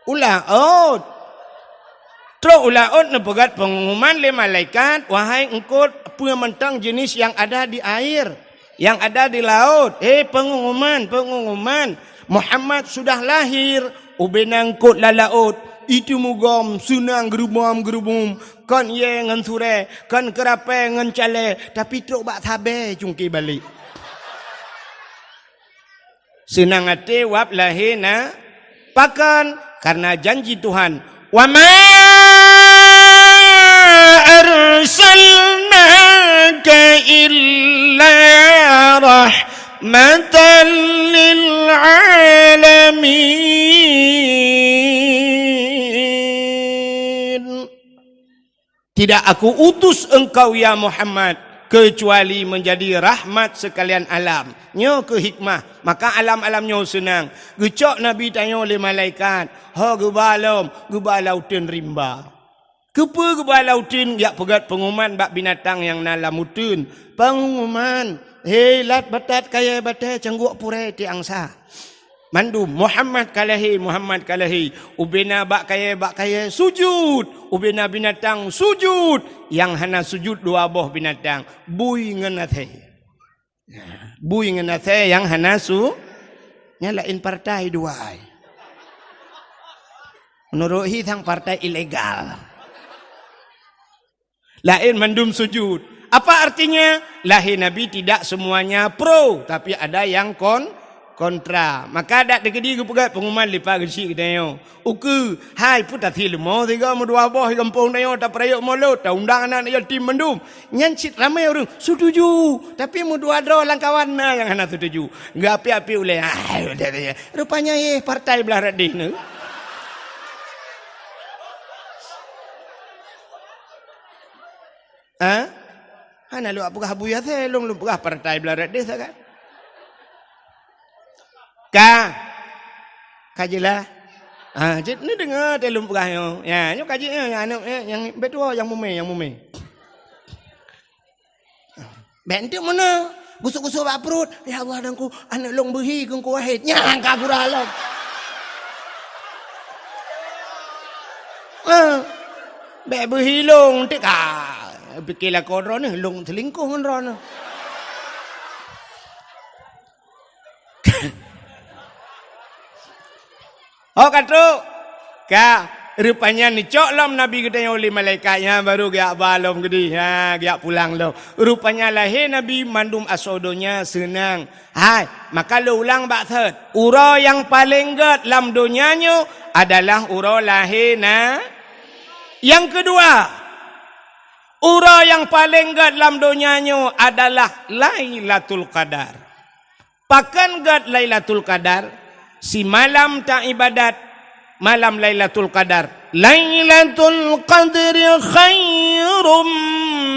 Ulah ôt. Trok u laôt neupeugét peungumuman lé malaikat, "Wahai eungkôt, peue mantong jeunèh nyang ada di air, nyang ada di laôt, he peungumuman, peungumuman, Muhammad sudah lahir." Ubena eungkôt lam laôt, iteumugom, seunang geurubom-geurubom, kon yé ngon surée, kon keurapée ngon calée, tapi trok bak sabée cungké balek. Seunang até wab lahé na, pakon? Kareuna janji Tuhan, "Wa ma arsalnaka illa rahmatan lil alamin." Tidak Aku utus engkau, ya Muhammad, kecuali menjadi rahmat sekalian alam. Nyoe keuh hikmah, maka alam-alam nyoe seunang. Geucok Nabi tanyoe lé malaikat, ho geuba lom, geuba lam uteuen rimba. Keupeue geuba lam uteuen? Jak peugét peungumuman bak binatang nyang na lam uteuen. Peungumuman, "He lat batat kayée batée, cangguek purée tiek angsa." Mandum, "Muhammad ka lahé, Muhammad ka lahé." Ubena bak kayée, bak kayée sujut, ubena binatang sujut. Nyang hana sujut dua boh binatang, bui ngon asée. Bui ngon asée nyang hana su-, nyang laén partai dua ai. Meunurot hi sang partai ilegal. Laén mandum sujud. Apa artinya? Lahé Nabi tidak semuanya pro, tapi ada yang kon-, kontra. Maka dak teukeudi geupeugét peungumuman lé Pak Geuchik geutanyoe. Ukeue, hai peue tasileumo sigoe meudua boh di gampông tanyoe tapeurayeuk mulod, taundang aneuk yatim mandum. Nyan cit ramé ureuëng, "Setuju." Tapi meudua droe lam kawan na nyang hana setuju. Geuapi-api ulée. Rupanya, eh, partai blah rat deh nyoe. Ha? Hana lôn peugah Abu Yasir, lôn, lôn peugah partai blah rat deh sagai. Ka? Ka jeulaih? Ha, cit neudeungoe teuh lôn peugah nyoe. Ya, nyoe ka jeuet nyoe, nyang aneuk, eh, nyang beutôi nyang mumé, nyang mumé. Bék enteuk meunan, gusok-gusok bak pruet, "Ya Allah, Teungku, aneuk lôn beuhi keu Teungku Wahid." Nyang ka gura lom. Ah, bék beuhi lôn, enteuk ka. Pike lakoe droeneuh, lôn seulingkoh ngon droeneuh. Oh, ka trok. Ka, rupanya neucok lom Nabi geutanyoe lé malaikat nyan, baru geujak ba lom geudeh. Ha, geujak pulang lom. Rupanya lahé Nabi mandum asoe donya seunang. Hai, maka lôn ulang bak thot. Uroe nyang paleng gét lam donya nyoe adalah uroe lahé na. Nyang keudua, uroe nyang paleng gét lam donya nyoe adalah Lailatul Qadar. Pakon gét Lailatul Qadar? Simalam taibadat malam Lailatul Qadar. Lailatul Qadri khairum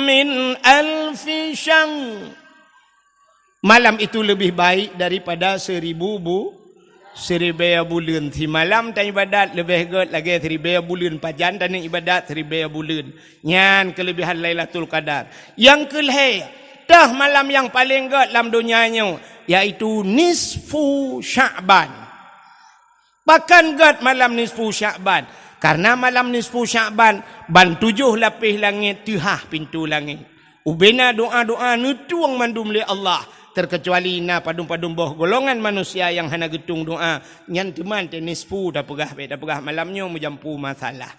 min alfi syahr. Malam itu lebih baik daripada seribu bu-, siribée buleuen. Simalam taibadat leubeh gét lagée siribée buleuen. Pajan taneuk ibadat siribée buleuen. Nyan keuleubehan Lailatul Qadar. Nyang keulhée, toh malam nyang paleng gét lam donya nyoe, yaitu nisfu Sya'ban. Pakon gét malam nisfu Sya'ban? Karena malam nisfu Sya'ban, ban tujoh lapéh langét teuhah pintoe langét. Ubena doa-doa neutueng mandum lé Allah, terkecuali na padum-padum boh golongan manusia nyang hana geutueng doa, nyan teuma teuh nisfu tapeugah, bék tapeugah malam nyoe meujampu masalah.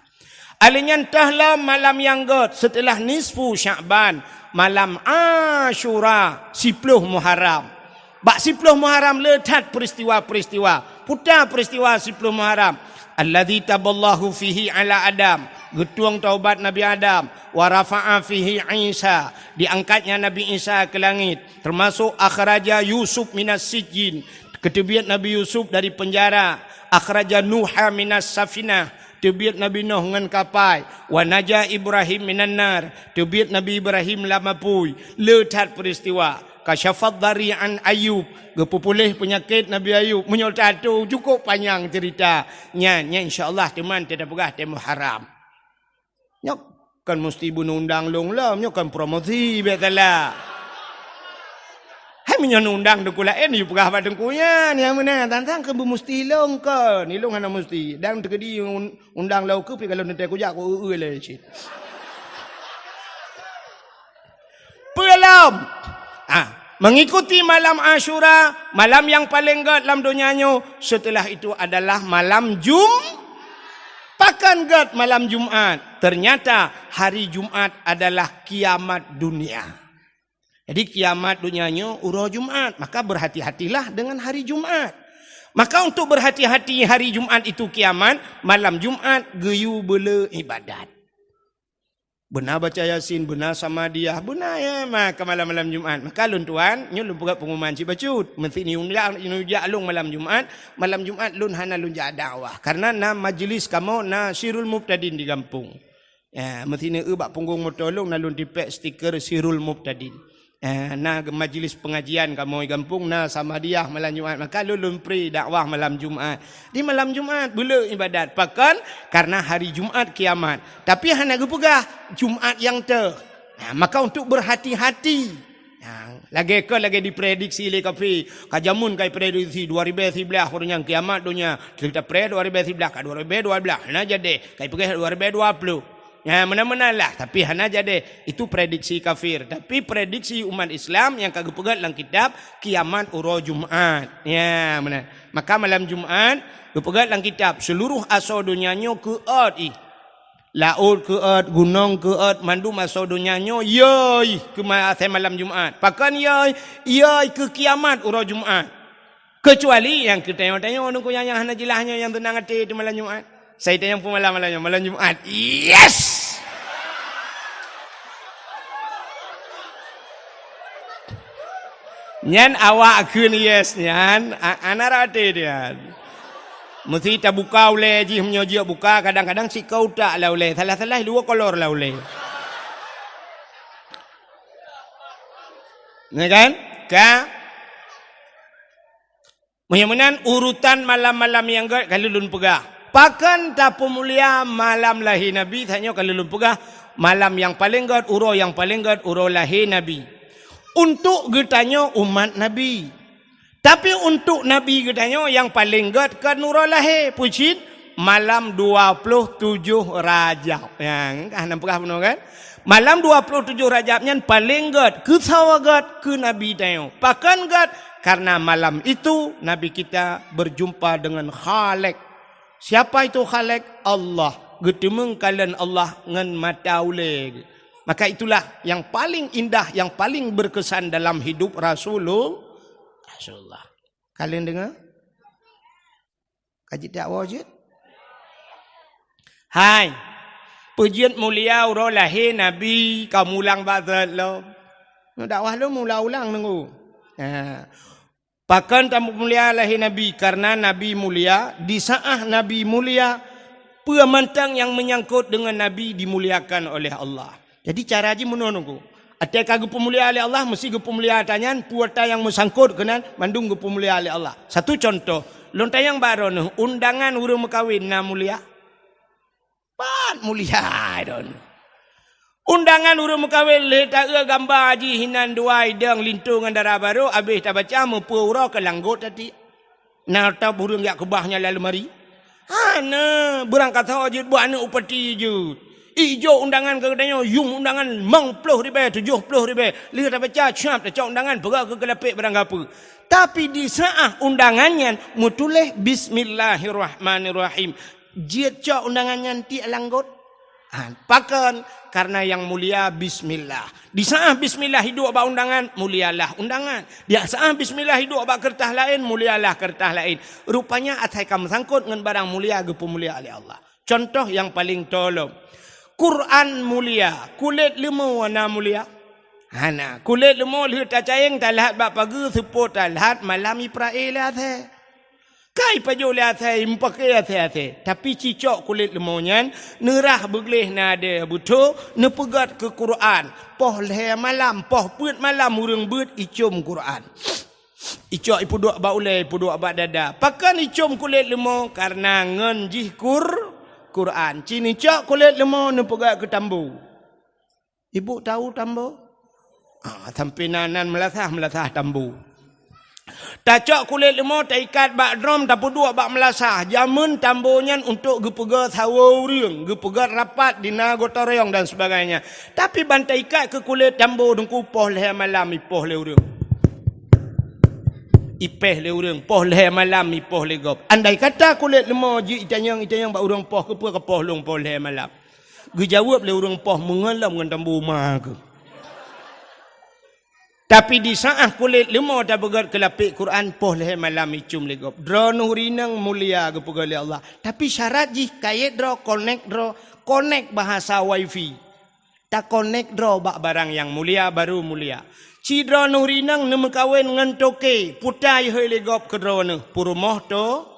Alèh nyan toh lom malam nyang gét seuteulah nisfu Sya'ban, malam Asyura, siploh Muharram. Bak siploh Muharram le that peuristiwa-peuristiwa. Peue ta peuristiwa siploh Muharram? Alladzi taballahu fihi ala Adam, geutueng taubat Nabi Adam, wa rafa'a fihi Isa, diangkatnya Nabi Isa keu langét, teumasok akhraja Yusuf minas sijjin, geuteubiet Nabi Yusuf dari peunjara, akhraja Nuha minas safinah, teubiet Nabi Nuh ngon kapai, wa naja Ibrahim minan nar, teubiet Nabi Ibrahim lam apui. Le that peuristiwa. Kasyafad dhari an Ayub, geupeupuléh peunyakét Nabi Ayub. Meunyoe tato cukôp panyang ceurita. Nyan, nyan insya Allah teuma tapeugah teuh Muharram. Nyoe kon musti beuneundang lôn lom, nyoe kon promosi, bék salah. Hai Meunyoe undang teungku laén, yue peugah bak teungku nyan, nyang meunan, tantang keu beumusti ilong kon, ilong hana musti. Dan teukeudi un-, undang lom keu pi kalau neutée kujak ku eu-eu lé cit. Peulom. Ah, mengikuti malam Asyura, malam yang paling gét lam donya nyoe, setelah itu adalah malam Jum-, pakon gét malam Jumat. Ternyata hari Jumat adalah kiamat dunia. Jadi kiamat donya nyoe uroe Jumat, maka berhati-hatilah dengan hari Jumat. Maka untuk berhati-hati hari Jumat itu kiamat, malam Jumat geuyue beule ibadat. Beuna baca Yasin, beuna Samadiyah, beuna ya maka malam-malam Jumat. Maka lôn tuan, nyoe lôn peugah pengumuman cit bacut. Meusti ni undang, ni ujak lôn malam Jumat, malam Jumat lôn hana lôn jak dakwah. Karena na majlis kamoe na Sirul Mubtadin di gampông. Ya, meusti ni eu bak punggong moto lôn na lôn tipék stiker Sirul Mubtadin. Eh, na majlis pengajian kamoe gampông na Samadiyah malam Jumat. Maka lôn lôn pri dakwah malam Jumat. Di malam Jumat beule ibadat. Pakon? Karena hari Jumat kiamat. Tapi hana geupeugah Jumat nyang teuh. Nah, maka untuk berhati-hati. Nah, lagée kon lagée diprediksi lé kafé. Ka jameun ka diprediksi dua ribée siblaih uroe nyan kiamat donya. Kita pre dua ribée siblaih ka dua ribée dua blaih. Hana jadi. Ka dipeugah dua ribée dua ploh. Ya, meunan-meunan lah, tapi hana jadi. Itu prediksi kafir. Tapi prediksi umat Islam nyang ka geupeugét lam kitab kiamat uroe Jumat. Ya, meunan. Maka malam Jumat geupeugét lam kitab, seluruh asoe donya nyoe keuôt ih. Laôt keuôt, gunong keuôt, mandum asoe donya nyoe yoi keu ma-, asai malam Jumat. Pakon yoi? Yoi keu kiamat uroe Jumat. Keucuali nyang keu tanyoe-tanyoe nungku nyang, nyang hana jeulaih nyoe nyang teunang até di malam Jumat. Sai tanyong peumalam malam nyoe, malam Jumat. Yes! Nyan awak kheun yes nyan, a-, ana rate dia. Meusti tabuka ulée jih, meunyoe jeuet buka, kadang-kadang sikau tak lah ulée, salah-salah dua kolor lah ulée. Ya kan? Ka? Meunyoe meunan urutan malam-malam nyang gét ka lôn peugah. Pakon tapeumulia malam lahé Nabi, tanyoe ka lôn peugah, malam nyang paleng gét, uroe nyang paleng gét, uroe lahé Nabi. Untuk geutanyoe umat Nabi. Tapi untuk Nabi geutanyoe nyang paleng gét kon uroe lahé, peue cit? Malam dua ploh tujoh Rajab. Nyang ka hana peugah bunoe kan? Malam dua ploh tujoh Rajab nyan paleng gét, keusoe gét keu Nabi tanyoe. Pakon gét? Karena malam itu Nabi kita berjumpa dengan Khalik. Siapa itu Khalik? Allah. Geuteumeung kalon Allah ngon mata ulée. Maka itulah yang paling indah, yang paling berkesan dalam hidup Rasulul-, Rasulullah. Kalian dengar? Ka jeuet dakwah jeuet? Hai. Peue jeuet mulia uroe lahé Nabi ka mulang bak that lom. Nyoe dakwah lom ulang-ulang nunggu. Ha. Pakon tapeumulia lahé Nabi? Karena Nabi mulia, di saat Nabi mulia, peue mantong nyang menyangkut dengan Nabi dimuliakan oleh Allah. Jadi cara jih meunoe nunggu. Até ka geupeumulia lé Allah, meusti geupeumulia ata nyan, peue ata nyang meusangkot keunan, mandum geupeumulia lé Allah. Satu contoh, lôn tanyong bak droeneuh, undangan ureuëng meukawen na mulia? Pat mulia droeneuh. Undangan ureuëng meukawen lé taeu gamba jih hinan dua idong linto ngon dara barô, abéh tabaca meupeu uroe keu langgot tati. Na ata ureuëng jak keubah nyan lam leumari. Hana, beurangkasoe jeuet buet aneuëk upati jeuet. Ijok undangan keu geutanyoe, yum undangan limong ploh ribée, tujoh ploh ribée. Lheueh tabaca, siap tacok undangan, peugah keu keulapék barang gapeue. Tapi di saat undangan nyan meutuléh bismillahirrahmanirrahim. Jeuet cok undangan nyan tiek langgot. Ha, pakon? Karena yang mulia bismillah. Di saat bismillah iduek bak undangan, mulialah undangan. Di saat bismillah iduek bak keureutah laén, mulialah keureutah laén. Rupanya asai ka meusangkot ngon barang mulia geupeumulia lé Allah. Contoh nyang paleng tolom. Quran mulia, kulét leumô na mulia? Hana. Kulét leumô lheueh tacayeng talhat bak pageue, seupôt talhat malam iprae lé asée. Kai pajoh lé asée, meupaké asée-asée. Tapi cicok kulét leumô nyan, neurah beugleh nadée beutho, neupeugét keu Quran. Poh lhée malam, poh peuet malam ureuëng beuet icom Quran. Icok ipeuduek bak ulée, ipeuduek bak dada. Pakon icom kulét leumô? Karena ngon jih Qur-, Quran. Ci neucok kulét leumô neupeugét keu tambu. Ibu tahu tambu? Ah, sampai nan, nan meulasah, meulasah tambu. Tacok kulét leumô, taikat bak drom, tapeuduek bak meulasah. Jameun tambo nyan untuk geupeugöt sawoe ureuëng, geupeugöt rapat di na gotong royong dan sebagainya. Tapi ban taikat keu kulét tambo, Teungku, poh lhée malam ipoh lé ureuëng. Ipéh lé ureuëng, poh lhée malam ipoh lé gob. Andai kata kulét leumô jeuet itanyong, itanyong bak ureuëng poh, keupeue kapoh lôn poh lhée malam? Geujaweueb lé ureuëng poh, meungon lom ngon tambo ma keuh. Tapi di saát kulét leumô tapeugöt keu lapék Quran, poh lhée malam icum lé gob. Droeneuh rineueng mulia geupeugöt lé Allah. Tapi syarat jih kayét droe, konek droe, konek bahasa wifi. Takonek droe bak barang nyang mulia, baru mulia. Ci droeneuh rineueng neumeukawen ngon toke, puta ihôi lé gob keu droeneuh, peurumoh to,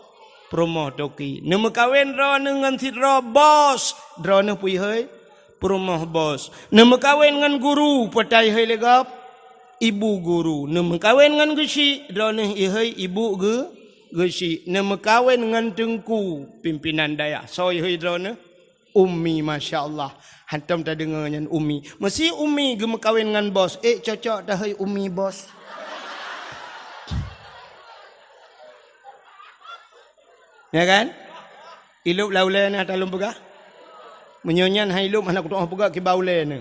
peurumoh toke. Neumeukawen droeneuh ngon sidroe bos, droeneuh peuihôi peurumoh bos. Neumeukawen ngon guru, puta ihôi lé gob, ibu guru. Neumeukawen ngon geusyik, droeneuh ihôi ibu geu-, geusyik. Neumeukawen ngon teungku, pimpinan dayah, soe ihôi droeneuh? Umi, masya Allah. Hantom tadeungoe nyan umi. Meusi umi geumeukawen ngon bos. Eh, cocok tahôi umi bos. Ya kan? Ilop lam ulée na talom peugah. Meunyoe nyan hai ilop hana kutoh peugah kiba ulée na.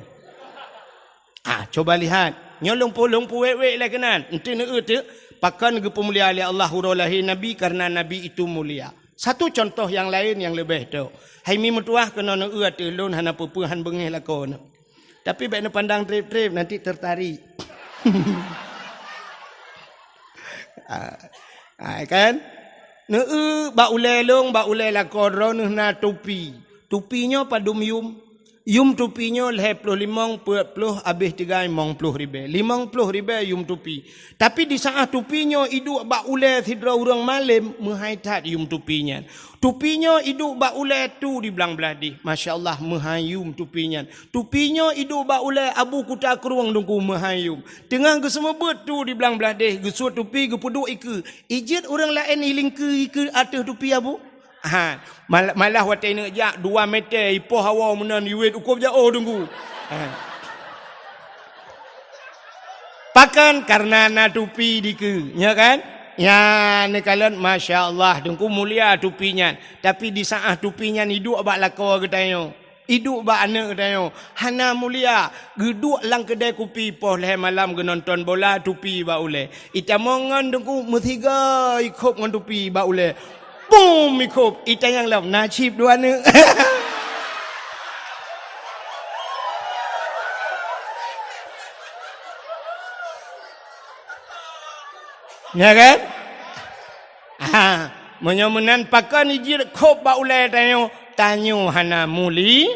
Ah, coba lihat. Nyoe lôn pu-, lôn puwék-wék lé keunan. Enti neueu teuk, pakon geupeumulia lé Allah uroe lahé Nabi, karena Nabi itu mulia. Satu contoh nyang laén nyang leubeh tok. Hai mi meutuwah keunoe neueu ateueh lôn hana peue-peue han beungéh lakoe nyoe. Tapi bék neupandang treb-treb, nanti tertarik. Ah, ah, kan? Neueu bak ulée lôn, bak ulée lakoe droeneuh na tupi. Tupi nyoe padum yum? Yum tupi nyoe lhée ploh limong peuet ploh abéh tigai limong ploh ribée. Limong ploh ribée yum tupi. Tapi di saát tupi nyoe iduek bak ulée sidroe ureuëng malém, meuhai that yum tupi nyan. Tupi nyoe iduek bak ulée tu di blang blaih deh. Masya Allah, meuhai yum tupi nyan. Tupi nyoe iduek bak ulée Abu Kuta Krueng, Teungku, meuhai yum. Teungoh geuseumeubeuet tu di blang blaih deh, geusuet tupi, geupeuduek ikeue. Ijeuet ureuëng laén ilingkeue ikeue ateueh tupi Abu? Ha, mal-, malah watée neuk jak dua meter ipoh hawa meunan iwet ukob jaoh, Teungku. Ha. Pakon? Karena na tupi dikeue, nya kan? Nya, neukalon, masya Allah, Teungku, mulia tupi nyan. Tapi di saát tupi nyan iduek bak lakoe geutanyoe. Iduek bak aneuëk geutanyoe, hana mulia, geuduek lam keudée kupi poh lhée malam geunonton bola, tupi bak ulée. Itamong ngon Teungku, meusiga ikhop ngon tupi bak ulée. Bum, ikhop, itanyong lom, na cit dua aneuëk. Ya kan? Ha, meunyoe meunan pakon ijeuet khop bak ulée tanyoe, tanyoe hana muli-,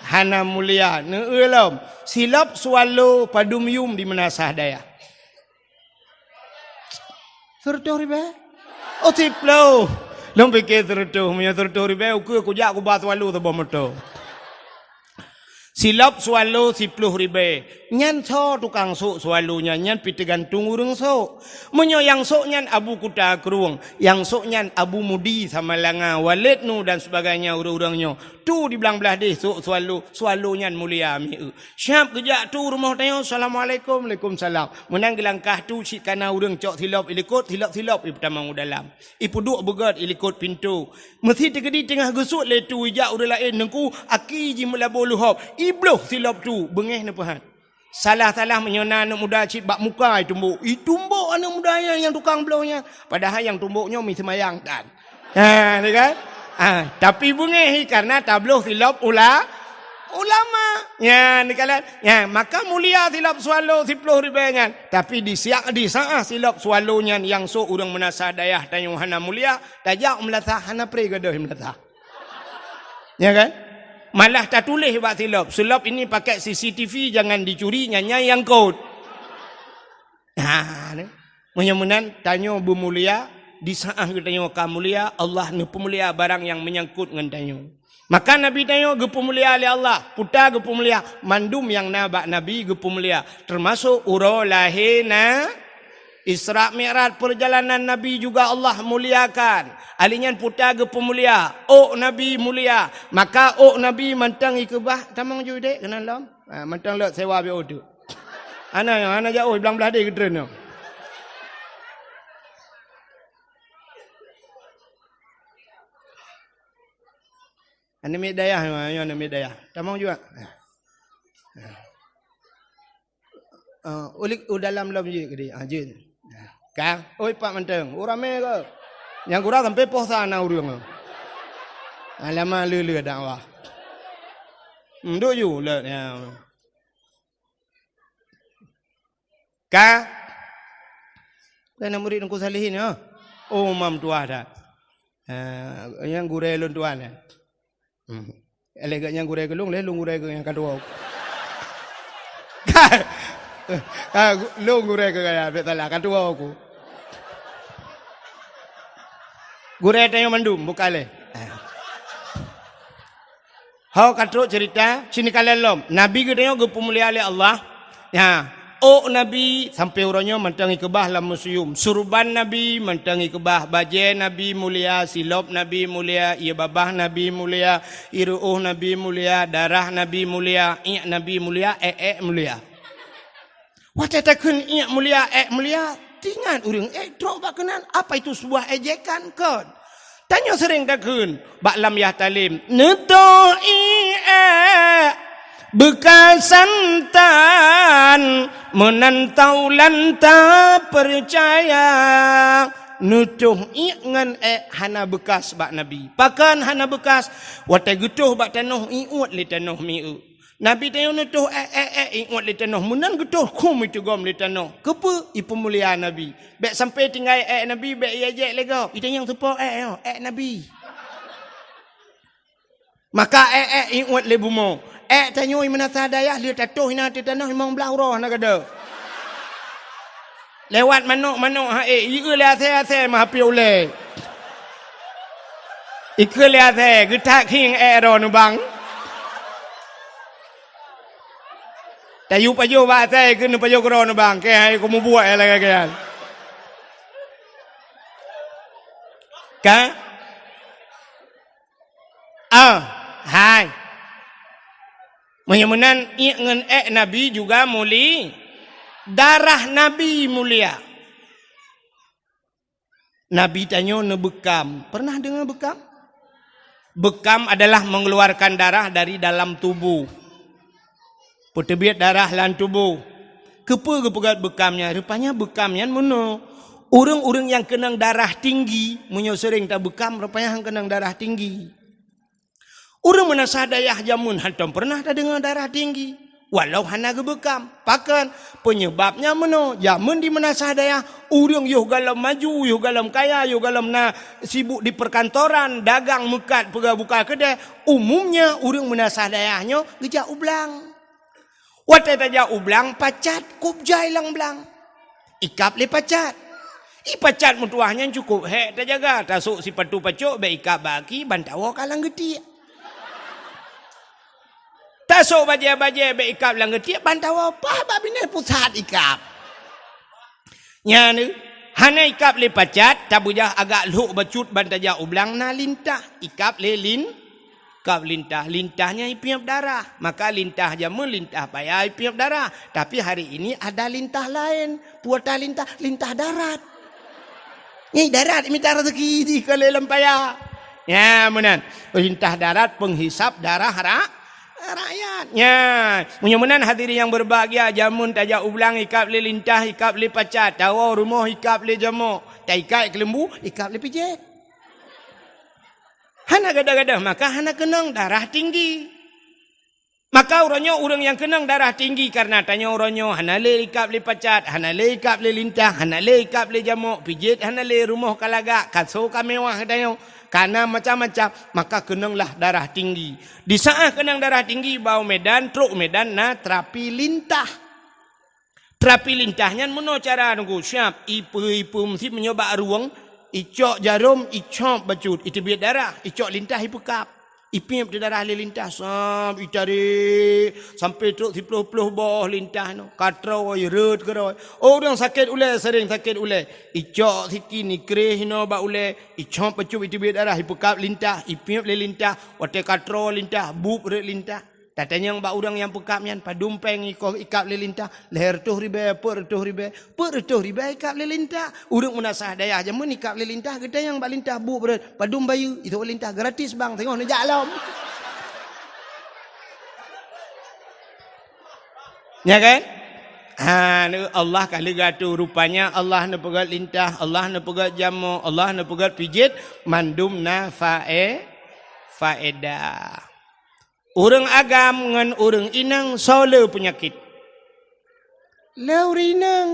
hana mulia. Neueu lom, silop swallow padum yum di meunasah dayah? Seureutôh ribée? Oh, siploh. Lôn pike seureutôh, meunyoe seureutôh ribée, ukeue kujak kuba swallow saboh moto. Silop swallow siploh ribée. Nyan soe tukang sôk swallow nyan, nyan pih teugantung ureuëng sôk. Meunyoe nyang sôk nyan Abu Kuta Krueng, nyang sôk nyan Abu Mudi Samalanga, Waled Nu dan sebagainya ureuëng-ureuëng nyoe. Tu di blang blaih deh sôk swallow, swallow nyan mulia mieu. Siab geujak tu rumoh tanyoe, "Assalamualaikum." "Waalaikumsalam." Meunan geulangkah tu cit kana ureuëng cok silop ilikot, silop-silop ipeutamong u dalam. Ipeuduek beugét ilikot pintoe. Meusi teukeudi teungoh geusuet lé tu ijak ureuëng laén, Teungku, aki jih meulabô leuhob. Ibloh silop tu, beungéh neupeuhat. Salah-salah meunyoe na aneuëk muda cit bak muka itumbok. Itumbok aneuëk muda nyan nyang tukang bloh nyan. Padahai nyang tumbok nyoe mi seumayang tan. Ha, ni kan? Ha, tapi beungéh karena tabloh silop ula-, ulama. Nyan, ni kan? Nyan, maka mulia silop swallow siploh ribée nyan. Tapi di siak, di saát silop swallow nyan nyang sôk ureuëng meunasah dayah tanyoe hana mulia, tajak meulasah hana pré gadôh meulasah. Ya kan? Malah tatuléh bak silop, "Silop ini pakai C C T V, jangan dicuri, nyan nyang kot." Nah, ni. Meunyoe meunan, tanyoe beumulia, di saát geutanyoe ka mulia, Allah neupeumulia barang nyang meunyangkot ngon tanyoe. Maka Nabi tanyoe geupeumulia lé Allah, peue ta geupeumulia, mandum nyang na bak Nabi geupeumulia, teumasok uroe lahé na Isra Mi'raj, perjalanan Nabi juga Allah muliakan. Ali nyan peue ta geupeumulia, ôk Nabi mulia. Maka ôk Nabi mantong ikeubah, tamong ju dek keunan lom. Ha, mantong lok sewa biôh tu. Hana, hana jaoh, blang blaih deh geutreun nyoe. Aneuk miet dayah, nyoe aneuk miet dayah. Tamong juga. Ah, ulik u dalam lom jeuet keudeh. Ah, jeuet. Ka, oi Pak Manteng, ureueng ramé ke? Nyang gura sampai poh sa na ureueng. Alamak, le-le dakwah. Hmm, duk ju, le, ya. Ka? Bukan murid Teungku Salihin, ya? Oh, mam tuah dah. Ah, nyang gurée lôn tuan, ya. Hmm. Lé geuh nyang gurée keu lôn, lé lôn gurée keu nyang ka tuwoe. Ka, ka, lôn gurée keu gaya, bèk salah, ka tuwoe ku. Gurée tanyoe mandum, bukan lé. Ho ka trok cerita, sini ka lom. Nabi geutanyoe geupeumulia lé Allah. Ya, ôk Nabi sampai uroe nyoe mantong ikeubah lam museum. Surban Nabi mantong ikeubah, bajée Nabi mulia, silop Nabi mulia, ié babah Nabi mulia, ié ruôh Nabi mulia, darah Nabi mulia, iék Nabi mulia, ék-ék mulia. Watée takheun iék mulia, ék mulia, teuingat ureuëng ék trok bak keunan, apa itu sebuah ejekan kon? Tanyoe seuréng takheun bak lam yah talem, "Neutôh iék beukasan tan, meunan taulan tapeucaya." Neutôh iék ngon ék hana beukas bak Nabi. Pakon hana beukas? Watée geutôh bak tanoh, iuet lé tanoh mieu. Nabi tanyoe neutôh ék, ék, ék, iuet lé tanoh. Meunan geutôh khum iteugom lé tanoh. Keupeue? Ipeumulia Nabi. Bék sampai tinggai ék Nabi, bék iéjék lé gob. Itanyong soe po ék nyoe, ék Nabi. Maka ék, ék, iuet lé bumoe. Ék tanyoe i meunasah dayah lheueh tatoh inan ateueh tanoh limong blaih uroe hana gadôh. Lewat manok-manok ha ék, ieu lé asée-asée meuhapé ulée. Ikeu lé asée, geutak khieng ék droeneuh bang. Tayue pajoh bak asée, ikeu neupajoh keu droeneuh bang. Keu hai kumubuet lagée nyan. Ka? Ah, hai. Meunyoe meunan, iék ngon ék Nabi juga muli-, darah Nabi mulia. Nabi tanyoe neubeukam. Pernah deungoe beukam? Beukam adalah mengeluarkan darah dari dalam tubuh. Peuteubiet darah lam tuboh. Keupeue geupeugét beukam nyan? Rupanya beukam nyan meunoe. Ureuëng-ureuëng nyang keunong darah tinggi, meunyoe seuréng tabeukam, rupanya han keunong darah tinggi. Ureuëng meunasah dayah jameun hantom peureunah tadeungoe darah tinggi, walau hana geubeukam. Pakon? Peunyeubab nyan meunoe, jameun di meunasah dayah, ureuëng yoh gohlom maju, yoh gohlom kaya, yoh gohlom na sibuk di peukantoran, dagang meukat, peugah buka keudée, umumnya ureuëng meunasah dayah nyoe geujak u blang. Watée tajak u blang, pacat kôb jai lam blang. Ikab lé pacat. I pacat meutuwah nyan cukôp hék tajaga, tasôk sipatu pacok bék ikab bak aki, ban tawoe ka lam geutiek. Tasôk bajée-bajée bék ikab lam geutiek, ban tawoe paih bak binéh pusat ikab. Nyan, hana ikab lé pacat, tabeujah agak lhok bacut ban tajak u blang na lintah, ikab lé lin-, kab lintah. Lintah nyan ipiep darah. Maka lintah jameun lintah paya ipiep darah. Tapi hari ini ada lintah laén. Peue ata lintah? Lintah darat. Nyan darat mita rezeki di keu lé lam paya. Nyan meunan. Lintah darat penghisap darah ra-, rakyat. Nyan. Meunyoe meunan hadirin yang berbahagia, jameun tajak u blang ikab lé lintah, ikab lé pacat, tawoe rumoh ikab lé jamok, taikat keuleumbu, ikab lé pijet. Hana gadoh-gadoh, maka hana keunong darah tinggi. Maka uroe nyoe ureuëng nyang keunong darah tinggi kareuna tanyoe uroe nyoe hana lé ikab lé pacat, hana lé ikab lé lintah, hana lé ikab lé jamok, pijet hana lé, rumoh ka lagak, kaso ka mewah tanyoe, ka na macam-macam, maka keunonglah darah tinggi. Di saát keunong darah tinggi, ba u Medan, trok u Medan na terapi lintah. Terapi lintah nyan meunoe cara nunggu siab, ipeue-ipeue meusi meunyoe bak rueng, icok jarom, icop bacut, iteubiet darah, icok lintah ipeukab. Ipiep teuh darah lé lintah, sab, itarék, sampai trok siploh-ploh boh lintah nyoe. Ka troe, rhot keudroe. Oh, ureuëng sakét ulée, seuréng sakét ulée. Icok sikin, ikreh inoe bak ulée, icop bacut, iteubiet darah, ipeukab lintah, ipiep lé lintah, watée ka troe lintah, bueb rhot lintah. Tatanyong bak ureuëng nyang peukab nyan, padum péng iko ikab lé lintah, lhée reutôh ribée, peuet reutôh ribée, peuet reutôh ribée ikab lé lintah. Ureuëng meunasah dayah jameun ikab lé lintah, geutanyong bak lintah bueb rhot, padum bayeue, itu lintah gratis bang, teungoh neujak lom. Ya kan? Ha, Allah ka lheueh geuatoe, rupanya Allah neupeugét lintah, Allah neupeugét jamoe, Allah neupeugét pijet, mandum na fae-, faedah. Ureuëng agam ngon ureuëng inong soe le peunyakét? Le ureuëng inong.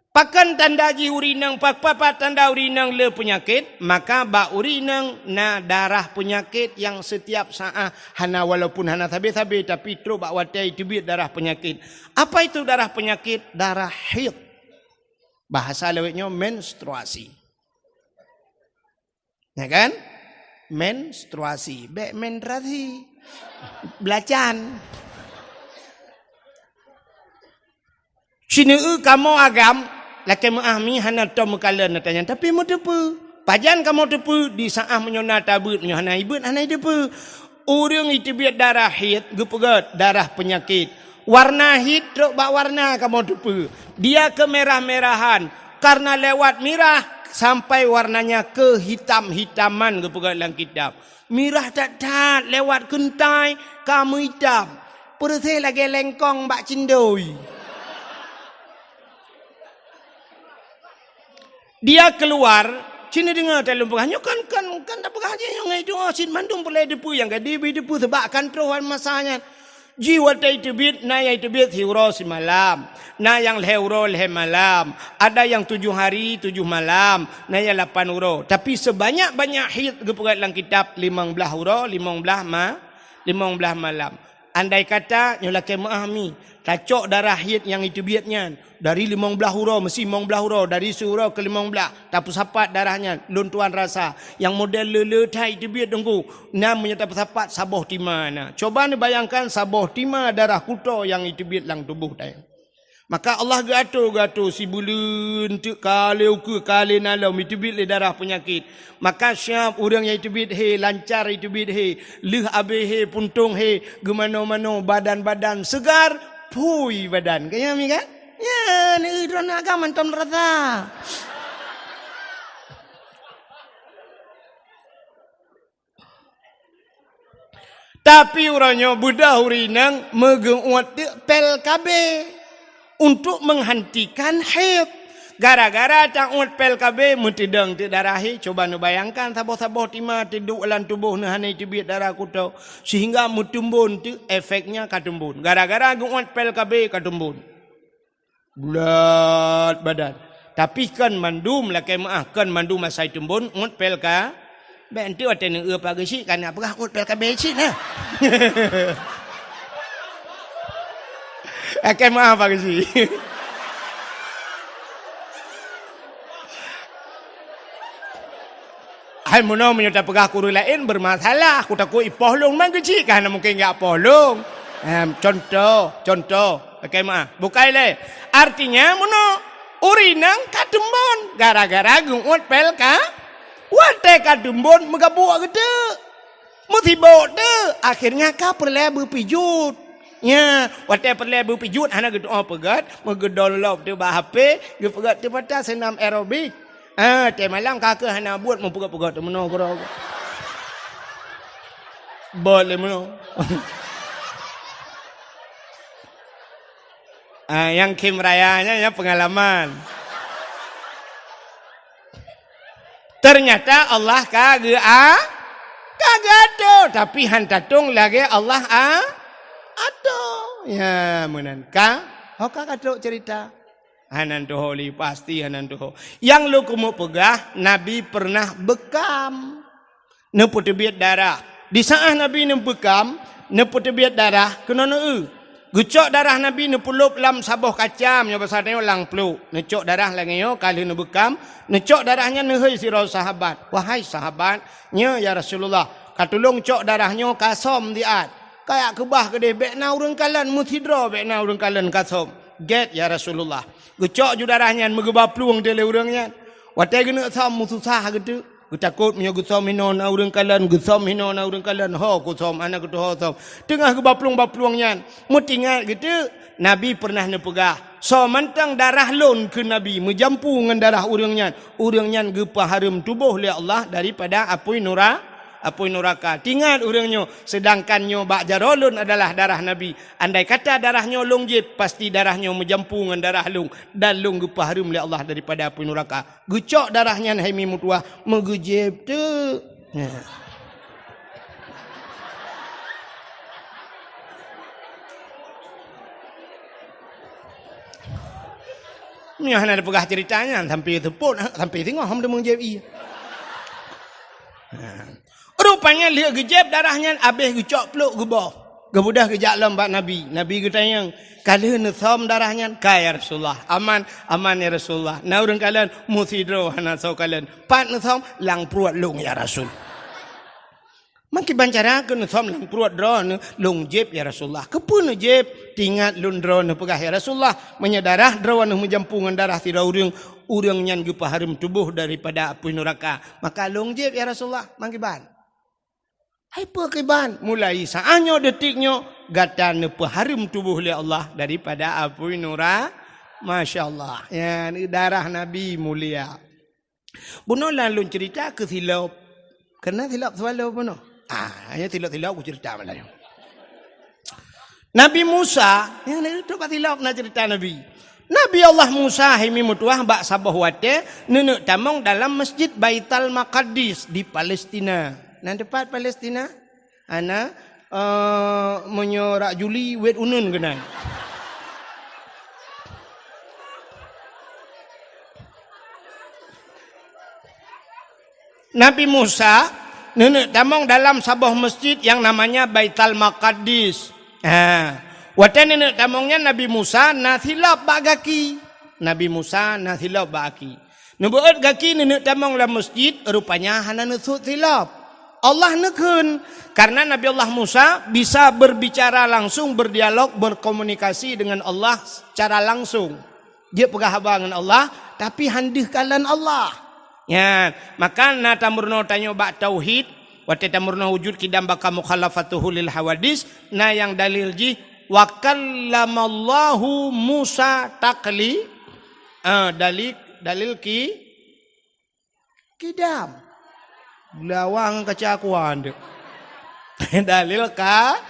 Pakon tanda jih ureuëng inong, pa-, pa-, pa tanda ureuëng inong le peunyakét? Maka bak ureuëng inong na darah peunyakét nyang setiap saát hana, walaupun hana sabe-sabe, tapi trok bak watée teubiet darah peunyakét. Apa itu darah peunyakét? Darah haid. Bahasa lawét nyoe menstruasi. Ya kan? Menstruasi. Bék menstruasi. Belacan. Sineue kamoe agam, lakée meuáh mi hana tom meukalon ata nyan, tapi meuteupeue. Pajan kamoe teupeue? Di saát meunyoe na tabeuet, meunyoe hana ibeuet, hana iteupeue. Ureuëng iteubiet darah haid, geupeugét darah peunyakét. Warna haid trok bak warna kamoe teupeue. Dia kemerah-merahan, karena lewat mirah sampai warnanya kehitam-hitaman, geupeugét lam kitab. Mirah that-that lewat keuntai ka meuitam. Peureuséh lagée lengkong bak cindoi. Dia keluar, cit neudeungoe that lôn peugah. Nyoe kan, kan, kan tapeugah jih nyoe ngon doa cit mandum peureulée teupeue nyang ka dibri teupeue, sabab kan troh masa nyan. Jih watée iteubiet, na nyang iteubiet siuroe simalam, na nyang lhée uroe lhée malam, ada nyang tujoh hari tujoh malam, na nyang lapan uroe. Tapi sebanyak-banyak haid geupeugét lam kitab limong blaih uroe, limong blaih ma-, limong blaih malam. Andai kata nyoe lakée meuáh mi, tacok darah haid nyang iteubiet nyan dari limong blaih uroe, meusi limong blaih uroe, dari siuroe keu limong blaih, tapeusapat darah nyan, lôn tuan rasa, nyang model le-le that iteubiet Teungku, na meunyoe tapeusapat saboh tima na. Coba neubayangkan saboh tima darah kutoe nyang iteubiet lam tuboh tanyoe. Maka Allah geuatoe, geuatoe sibuleuen teuk ka lhée ukeue, ka lhée na lom iteubiet lé darah peunyakét. Maka siab ureuëng nyang iteubiet hé, lancar iteubiet hé, lheueh abéh hé, puntông hé, geumanoe-manoe, badan-badan seugar, phui badan. Ka nyan mi kan? Nyan, eh, droeneuh agam mantong rasa. Tapi uroe nyoe beudôh ureuëng inong meugeuuet teuk pil K B untuk menghentikan haid. Gara-gara tauet pil K B meuteudong teuk darah haid, coba neubayangkan saboh-saboh tima teuduek lam tuboh neuh hana teubiet darah kutoe, sehingga meuteumbon teuk efeknya ka teumbon. Gara-gara geuuet pil K B ka teumbon. Bulat badan. Tapi kon mandum lakée meuáh, kon mandum asai teumbon uet pil K B. Bék enteuk watée neueu pageusi ka na peugah uet pil K B cit na. Lakée meuáh pageusi. Hai meunoe meunyoe tapeugah keu ureuëng laén bermasalah, kutakot ipoh lôn, man keuchik ka hana mungken jak poh lôn. Em, contoh, contoh, lakée meuáh. Bukai lé. Artinya meunoe, ureuëng inong ka teumbon gara-gara geuuet pil K B. Watée ka teumbon meugabuk geuteuk. Meusibok teuk, akhirnya ka peureulée beupijuet. Nya, watée peureulée beupijuet hana geutu'oh peugét, meugeudon lop teuk bak H P, geupeugét teuk pata seunam aerobik. Ah, teumalam ka keuh hana buet meupeugét-peugét teuk meunoe keudroe. Bot lé meunoe. Ah, nyang khém raya nyan, nyan peungalaman. Ternyata Allah ka geu-, a-, ka geuatoe, tapi han tatong lagée Allah a-, atoe. Ya, meunan ka, ho ka ka trok cerita. Hana tuho lé, pasti hana tuho. Nyang lôn keumeung peugah, Nabi pernah beukam. Neupeuteubiet darah. Di saát Nabi neubeukam, neupeuteubiet darah keunoe neueu. Geucok darah Nabi neupeulop lam saboh kacam, nyoe basa tanyoe lam pluek. Neucok darah lagée nyoe ka lheueh neubeukam, neucok darah nyan neuhôi sidroe sahabat. "Wahai sahabat, nyoe ya Rasulullah, ka tulông cok darah nyoe ka som siat. Kajak keubah keudeh bék na ureuëng kalon, meusidroe bék na ureuëng kalon ka som." "Gét ya Rasulullah." Geucok ju darah nyan meugeuba plueng teuk lé ureuëng nyan. Watée geuneuk som meususah geuteuk. Geutakot meunyoe geusom hinoe na ureuëng kalon, geusom hinoe na ureuëng kalon, ho kusom, hana geutuho som. Teungoh geuba plueng-ba plueng nyan, meutingat geuteuk, Nabi pernah neupeugah, "Soe mantong darah lôn," kheun Nabi, "meujampu ngon darah ureuëng nyan, ureuëng nyan geupeuhareuem tuboh lé Allah daripada apui nura-, Apui nuraka. Tingat ureuëng nyoe, sedangkan nyoe bak jaroe lôn adalah darah Nabi. Andai kata darah nyoe lôn jieb, pasti darah nyoe meujampu ngon darah lôn, dan lôn geupeuhareuem lé Allah daripada apui nuraka. Geucok darah nyan hai mi meutuwah, meugeujieb teuk. Nah. Nyoe hana peugah cerita nyan sampai seupôt, sampai singoh hom deungoe jieb ie. Nah. Rupanya lheueh geujieb darah nyan abéh geucok plôk geuboh. Geubeudôh geujak lom bak Nabi. Nabi geutanyong, "Ka lheueh neusöm darah nyan?" "Ka, ya Rasulullah." "Aman?" "Aman, ya Rasulullah." Na ureuëng kalon, "Meusidroe hana soe kalon." "Pat neusöm?" "Lam pruet lôn, ya Rasul." "Meukiban cara keuh neusöm lam pruet droeneuh?" "Lôn jieb, ya Rasulullah." "Keupeue neujieb?" "Tingat lôn droeneuh peugah, ya Rasulullah, meunyoe darah droeneuh meujampu ngon darah sidroe ureuëng, ureuëng nyan geupeuhareuem tuboh daripada apui nuraka. Maka lôn jieb, ya Rasulullah." "Meukiban?" "Hai peu kiban, mulai saát nyoe, detik nyoe, gata neupeuhareuem tuboh lé Allah daripada apui nura-," Masya Allah. Nyan darah Nabi mulia. Bunoe lôn cerita keu silop. Keureuna silop swallow bunoe. Ah, hanya silop-silop kucerita malam nyoe. Nabi Musa, nyang na itu bak silop na cerita Nabi. Nabi Allah Musa hai mi meutuwah bak saboh watée neuneuk tamong dalam Masjid Baital Maqaddis di Palestina. Na teupat Palestina? Hana, eh, meunyoe rak Juli, wet uneun keunan. Nabi Musa neuneuk tamong dalam saboh masjid yang namanya Baital Maqaddis. Ha. Watée neuneuk tamong nyan, Nabi Musa na silop bak gaki. Nabi Musa na silop bak gaki. Neubeuet gaki neuneuk tamong lam masjid, rupanya hana neusut silop. Allah neukheun, karena Nabi Allah Musa bisa berbicara langsung, berdialog, berkomunikasi dengan Allah secara langsung. Dia peugah haba ngon Allah, tapi han deuh kalon Allah. Nyan, maka na tameurunoe tanyoe bak tauhid, watée tameurunoe wujud, qidam, baqa, mukhalafatuhu lil hawadis, na nyang dalil jih, "Wa kallamallahu Musa takli-," ah, dalil, dalil ki-, qidam. Lawang kaca kuan tu. Dalil ka-,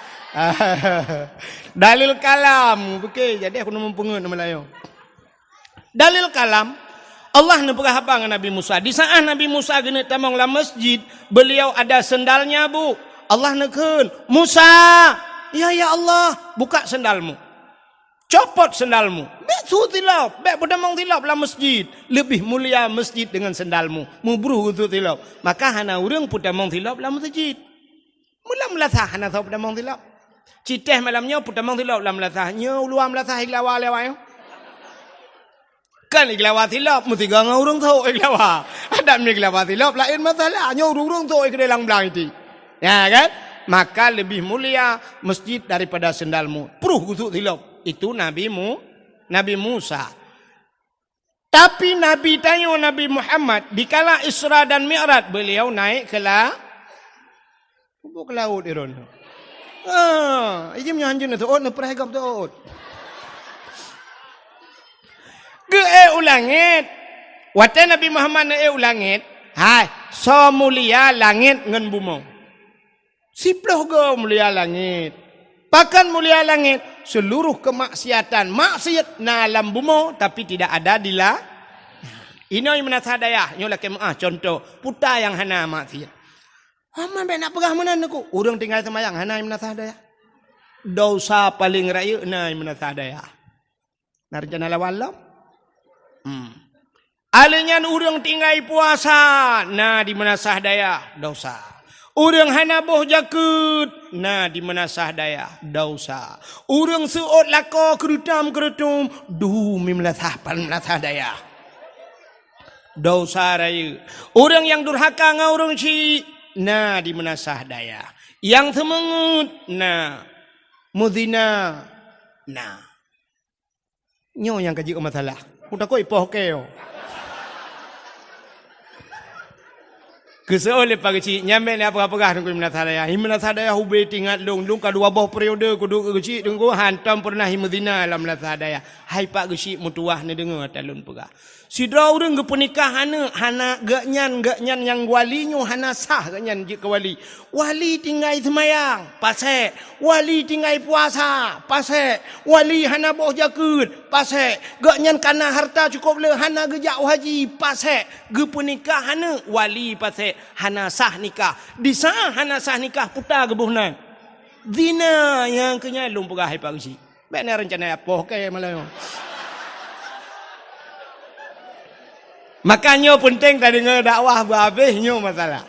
dalil kalam. Oke, jadi aku nemu pungut nama lain. Dalil kalam, Allah neupeugah haba ngon Nabi Musa. Di saat Nabi Musa geuneuk tamong lam masjid, beliau ada sendalnya, Bu. Allah neukheun, "Musa!" "Ya, ya Allah." "Buka sendalmu. Copot sendalmu. Bék su silop, bék peutamong silop lam masjid. Lebih mulia masjid dengan sendalmu." Meubruh geusut silop. Maka hana ureuëng peutamong silop lam masjid. Meulam meulasah hana soe peutamong silop. Citéh malam nyoe peutamong silop lam meulasah. Nyoe uluwa meulasah iglawa lewat nyoe. Kan iglawa silop, meusigoe ngon ureuëng sôk iglawa. Adak mi iglawa silop laén masalah. Nyoe ureuëng-ureuëng sôk keudeh lam blang iti. Ya kan? Maka lebih mulia masjid daripada sendalmu. Pruh geusut silop. Itu Nabi Mu-, Nabi Musa. Tapi Nabi tanyoe, Nabi Muhammad, dikala Isra dan Mi'raj, beliau naik ke la-, Peubuet keu laôt di droeneuh. Ah, ijim nyoe hanjeuet neuteuôt, neupreh gob teuôt. Geuék u langét. Watée Nabi Muhammad neuék u langét, hai, soe mulia langét ngon bumoe? Siplôh goe mulia langét. Pakon mulia langét? Seluruh kemaksiatan, maksiat na lam bumoe, tapi tidak ada di la-, inoe meunasah dayah, nyoe lakée meuáh contoh, peue nyang hana maksiat. Aman bék nak peugah meunan Teungku. Ureuëng tinggai seumayang hana meunasah dayah. Dosa paleng rayeuk na meunasah dayah. Na reuncana lawan lom? Hmm. Alèh nyan ureuëng tinggai puasa na di meunasah dayah, dosa. Ureuëng hana boh jakeuet na di meunasah dayah, dosa. Ureuëng seuôt lakoe keureutôm-keureutôm, du mi meunasah pan meunasah dayah. Dosa rayeuk. Ureuëng nyang durhaka ngon ureuëng syik na di meunasah dayah. Nyang seumeungeut na. Meuzina na. Nyoe nyang ka jeuet masalah. Ku takot ipoh keu. Geuseuôt lé Pak Geuchik, nyan bèk neupeugah-peugah Teungku di Meunasah Dayah. Di Meunasah Dayah ubé teuingat lôn, lôn ka dua boh periode kuduk keu Geuchik Teungku, hantom peureunah meuzinah lam Meunasah Dayah. Hai Pak Geuchik meutuwah neudeungoe ata lôn peugah. Sidroe ureueng geupeunikah aneuk, hana geuhnyan, geuhnyan nyang wali nyoe hana sah geuhnyan jeuet keu wali. Wali tinggai seumayang, pasék. Wali tinggai puasa, pasék. Wali hana boh jakeuet, pasék. Geuhnyan kana hareuta cukôp le, hana geujak u haji, pasék. Geupeunikah aneuk, wali pasék. Hana sah nikah. Di saát hana sah nikah, puta geuboh nan. Zina nyang keu nyan lôn peugah hai Pak Geuchik. Bèk na reuncana poh kèe malam nyoe. Maka nyoe peunteng tadeungoe dakwah beuhabéh nyoe masalah.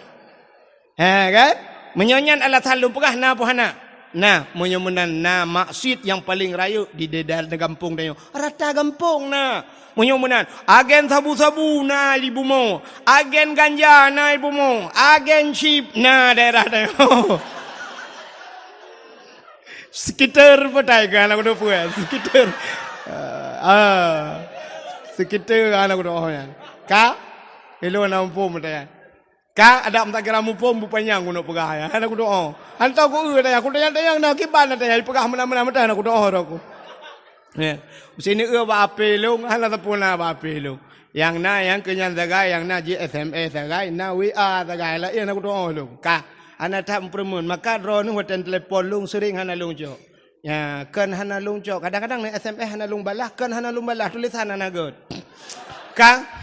Ha kan? Meunyoe nyan alasan lôn peugah na poh hana? Na, meunyoe meunan na maksiet nyang paleng rayeuk di daerah gampông tanyoe. Rata gampông na. Meunyoe meunan, agen sabu-sabu na di bumoe, agen ganja na di bumoe, agen chip na daerah tanyoe. Sekitar petai ka aneuk kudo peue? Sekitar. Ah, ah. Sekitar aneuk kudo nyan. Ka? Ilôn na muphom petai. Ka adak meutakira muphom bupanyang keuneuk peugah nyan. Aneuk kudo. Hantom ku eu tanya, ku tanya-tanya na kiban na tanya, peugah meunan-meunan meutai aneuk kudo roh ku. Ya. Sini eu bak H P lôn, hana sapeue na bak H P lôn. Nyang na nyang keu nyan sagai, nyang na jih S M S sagai, na W A sagai, laén aneuk kudo lôn. Ka, hana that meupeureumeun. Maka droeneuh watèe telepon lôn sering hana lôn cok. Ya, kon hana lôn cok. Kadang-kadang na S M S hana lôn balah, kon hana lôn balah, tulisan hana göt. Ka?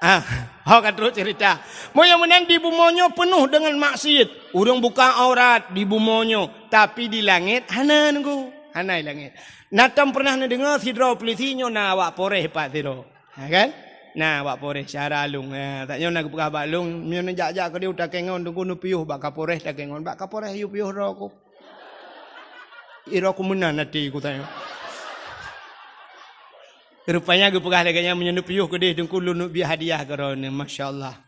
Ah, ho ka trok cerita. Meunyoe meunan di bumoe nyoe peunoh deungon maksiet. Ureueng buka aurat di bumoe nyoe, tapi di langét hana nunggu. Hana di langét. Na tom peureunah neudeungoe sidroe peulisi nyoe na awak Polres pat sidroe. Ha kan? Na awak Polres syara lôn. Ha, tak nyoe na geupeugah bak lôn, meunyoe neujak-jak keudéh u Takengon, Teungku neupiôh bak Kapolres Takengon. Bak Kapolres yue piôh droe ku. Droe ku meunan até ku tanyong. Rupanya geupeugah lagèe nyan, meunyoe neupiôh keudéh Teungku lôn neubri hadiah keu droeneuh. Masya Allah.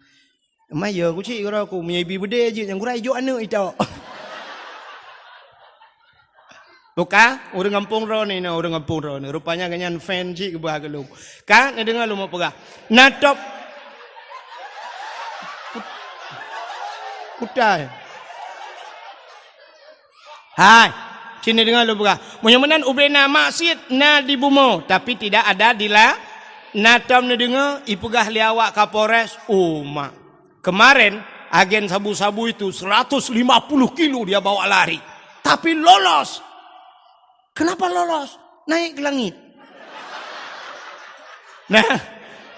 Maya ku cit droe ku, meunyoe ibi beudé jeuet nyang gura ijok aneuk itok. Buka, ureueng gampông droeneuh, na ureueng gampông droeneuh. Rupanya geuhnyan fan cit geuba keu lôn. Ka, neudeungoe lôn peugah. Na top. Kutai. Hai, sini deungoe lôn peugah. Meunyoe meunan ubé na maksiet na di bumoe, tapi tidak ada di la-, na tom neudeungoe ipeugah lé awak Kapolres, "Oh, mak, kemarin agen sabu-sabu itu seratus lima puluh kilo dia bawa lari, tapi lolos." Kenapa lolos? Naik ke langit. Nah,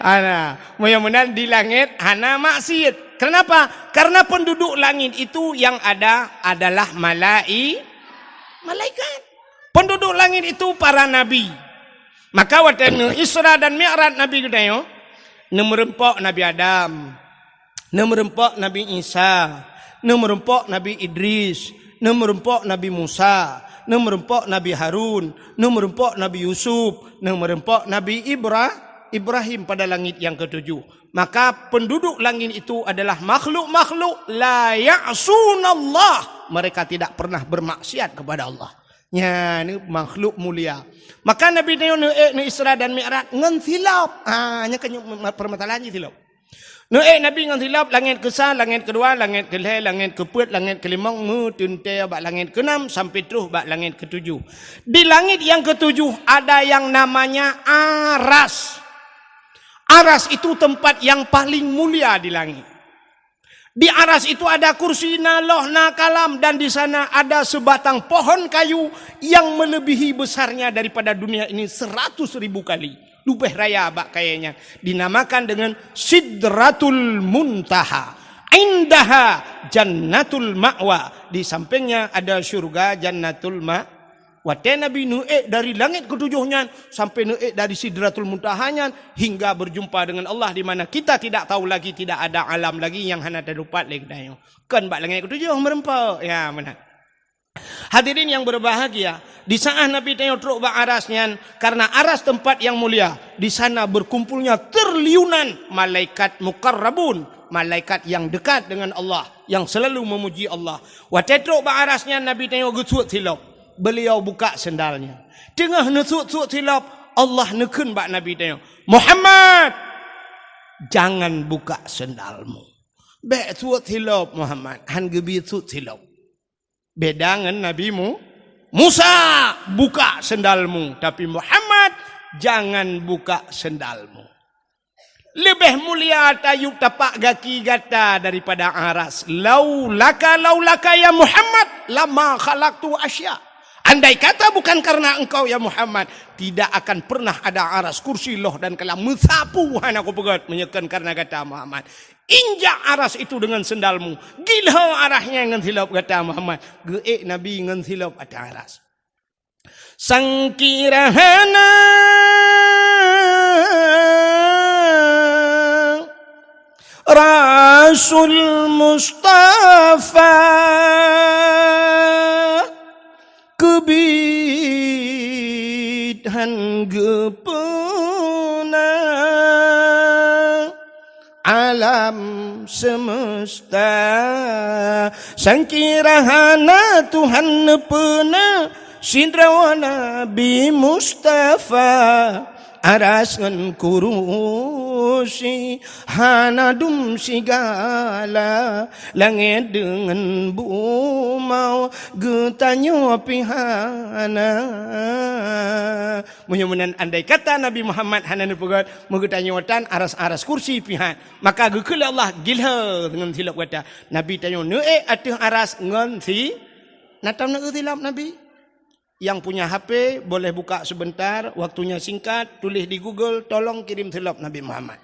ana, meunyoe meunan di langét hana maksiet. Kenapa? Karena penduduk langit itu yang ada adalah malai-, malaikat. Penduduk langit itu para nabi. Maka watèe neu Isra dan Mi'raj Nabi geutanyoe, neumeureumpok Nabi Adam. Neumeureumpok Nabi Isa, neumeureumpok Nabi Idris, neumeureumpok Nabi Musa, neumeureumpok Nabi Harun, neumeureumpok Nabi Yusuf, neumeureumpok Nabi Ibra-, Ibrahim pada langit yang ketujuh. Maka penduduk langit itu adalah makhluk-makhluk la ya'sunallah. Mereka tidak pernah bermaksiat kepada Allah. Nyan makhluk mulia. Maka Nabi nyoe neuék neu Isra dan Mi'raj ngon silop. Ha, nyan kan permasalahan jih silop. Neuék Nabi ngon silop, langét keusa, langét keudua, langét keulhèe, langét keupeuet, langét keulimong, meuteuntèe bak langét keunam sampai troh bak langét keutujoh. Di langit yang ketujuh ada yang namanya Aras. Aras itu tempat yang paling mulia di langit. Di Aras itu ada kursi, na loh, na kalam, dan di sana ada sebatang pohon kayu yang melebihi besarnya daripada dunia ini seratus ribu kali. Leubeh raya bak kayèe nyan. Dinamakan dengan Sidratul Muntaha. Indaha Jannatul Ma'wa. Di sampingnya ada syurga Jannatul Ma-, Watèe Nabi neuék dari langét keutujoh nyan sampai neuék dari Sidratul Muntaha nyan hingga berjumpa dengan Allah, di mana kita tidak tahu lagi, tidak ada alam lagi nyang hana teudapat lé geutanyoe. Kon bak langét keutujoh meureumpok. Ya, meunan. Hadirin yang berbahagia, di saat Nabi tanyoe trok bak Aras nyan, karena Aras tempat yang mulia, di sana berkumpulnya triliunan malaikat muqarrabun, malaikat yang dekat dengan Allah, yang selalu memuji Allah. Watèe trok bak Aras nyan Nabi tanyoe geusuet silop. Beliau buka sendalnya. Teungoh neusuet-suet silop, Allah neukheun bak Nabi tanyoe, "Muhammad, jangan buka sendalmu." Bèk sut silop Muhammad, han geubi sut silop. Beda ngon Nabi Mu-, Musa, "Buka sendalmu," tapi Muhammad, "Jangan buka sendalmu." Leubeh mulia tayue tapak gaki gata daripada aras. "Laulaka, laulaka ya Muhammad, lama khalaqtu asya." Andai kata bukan karena engkau ya Muhammad, tidak akan pernah ada aras, kursi, loh dan kalam meusapu hana kupeugöt meunyoe kon karena gata Muhammad. Injak aras itu dengan sendalmu. Gilho arasnya ngon silop gata Muhammad. Geuék Nabi ngon silop ateueh aras. Sangkira hana Rasul Mustafa keubiet han geupeuna alam semesta. Sangkira hana Tuhan neupeuna sidroe Nabi Mustafa, aras ngon kurusi hana dum sigala, langét deungon bumoe geutanyoe pih hana. Meunyoe meunan andai kata Nabi Muhammad hana neupeugöt, meugeutanyoe tan aras-aras kursi pih han. Maka geukheun lé Allah gilho ngon silop gata. Nabi tanyoe neuék ateueh aras ngon si-, na tam neuék silop Nabi. Yang punya H P boleh buka sebentar, waktunya singkat, tulis di Google, "Tolong kirim silop Nabi Muhammad."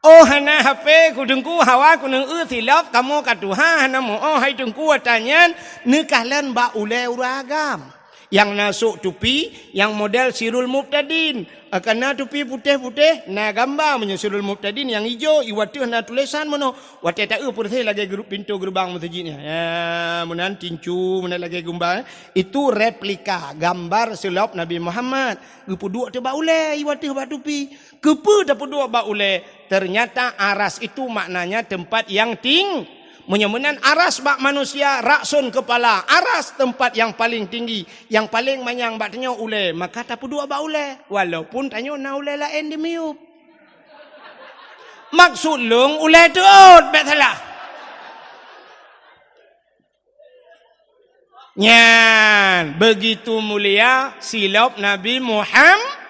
Oh, hana H P, ku Teungku, hawa ku neuék silop, kamoe ka tuha, hana meu-, oh, hai Teungku, ata nyan neukalon bak ulée ureuëng agam. Nyang na sôk tupi, nyang model Sirul Mubtadin. Ka na tupi putéh-putéh, na gamba meunyoe Sirul Mubtadin, nyang ijo, i ateueh na tulésan meunoe. Watée taeu peureséh lagée gru-, pintoe geureubang meuseujid nyan. Ya, meunan tincu, meunan lagée gumba, eh. Itu replika, gambar silop Nabi Muhammad. Geupeuduek teuh bak ulée, i ateueh bak tupi. Keupeue tapeuduek bak ulée? Ternyata aras itu maknanya tempat yang ting-, meunyoe meunan aras bak manusia, ra'sun kepala, aras tempat yang paling tinggi, yang paling manyang bak tanyoe ulée, maka tapeuduek bak ulée, walaupun tanyoe na ulée laén di miyueb. Maksud lôn ulée teuôt, bèk salah. Nyan, begitu mulia silop Nabi Muham-,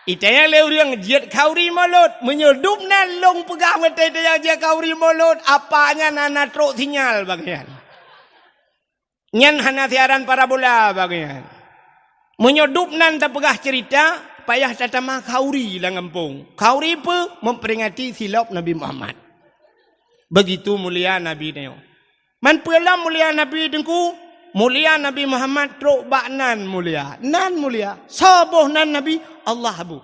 itanyong lé ureuëng jeuet khauri mulod. Meunyoe dubnan lôn peugah watée itanyong jeuet khauri mulod, apa nyan hana trok sinyal bagian. Nyan hana siaran parabola bagian. Meunyoe dubnan tapeugah cerita, payah tatamah khauri lam gampông. Khauri peue? Memperingati silop Nabi Muhammad. Begitu mulia Nabi nyoe. Man peue lom mulia Nabi Teungku? Mulia Nabi Muhammad trok bak nan mulia. Nan mulia. Soe boh nan Nabi? Allah boh.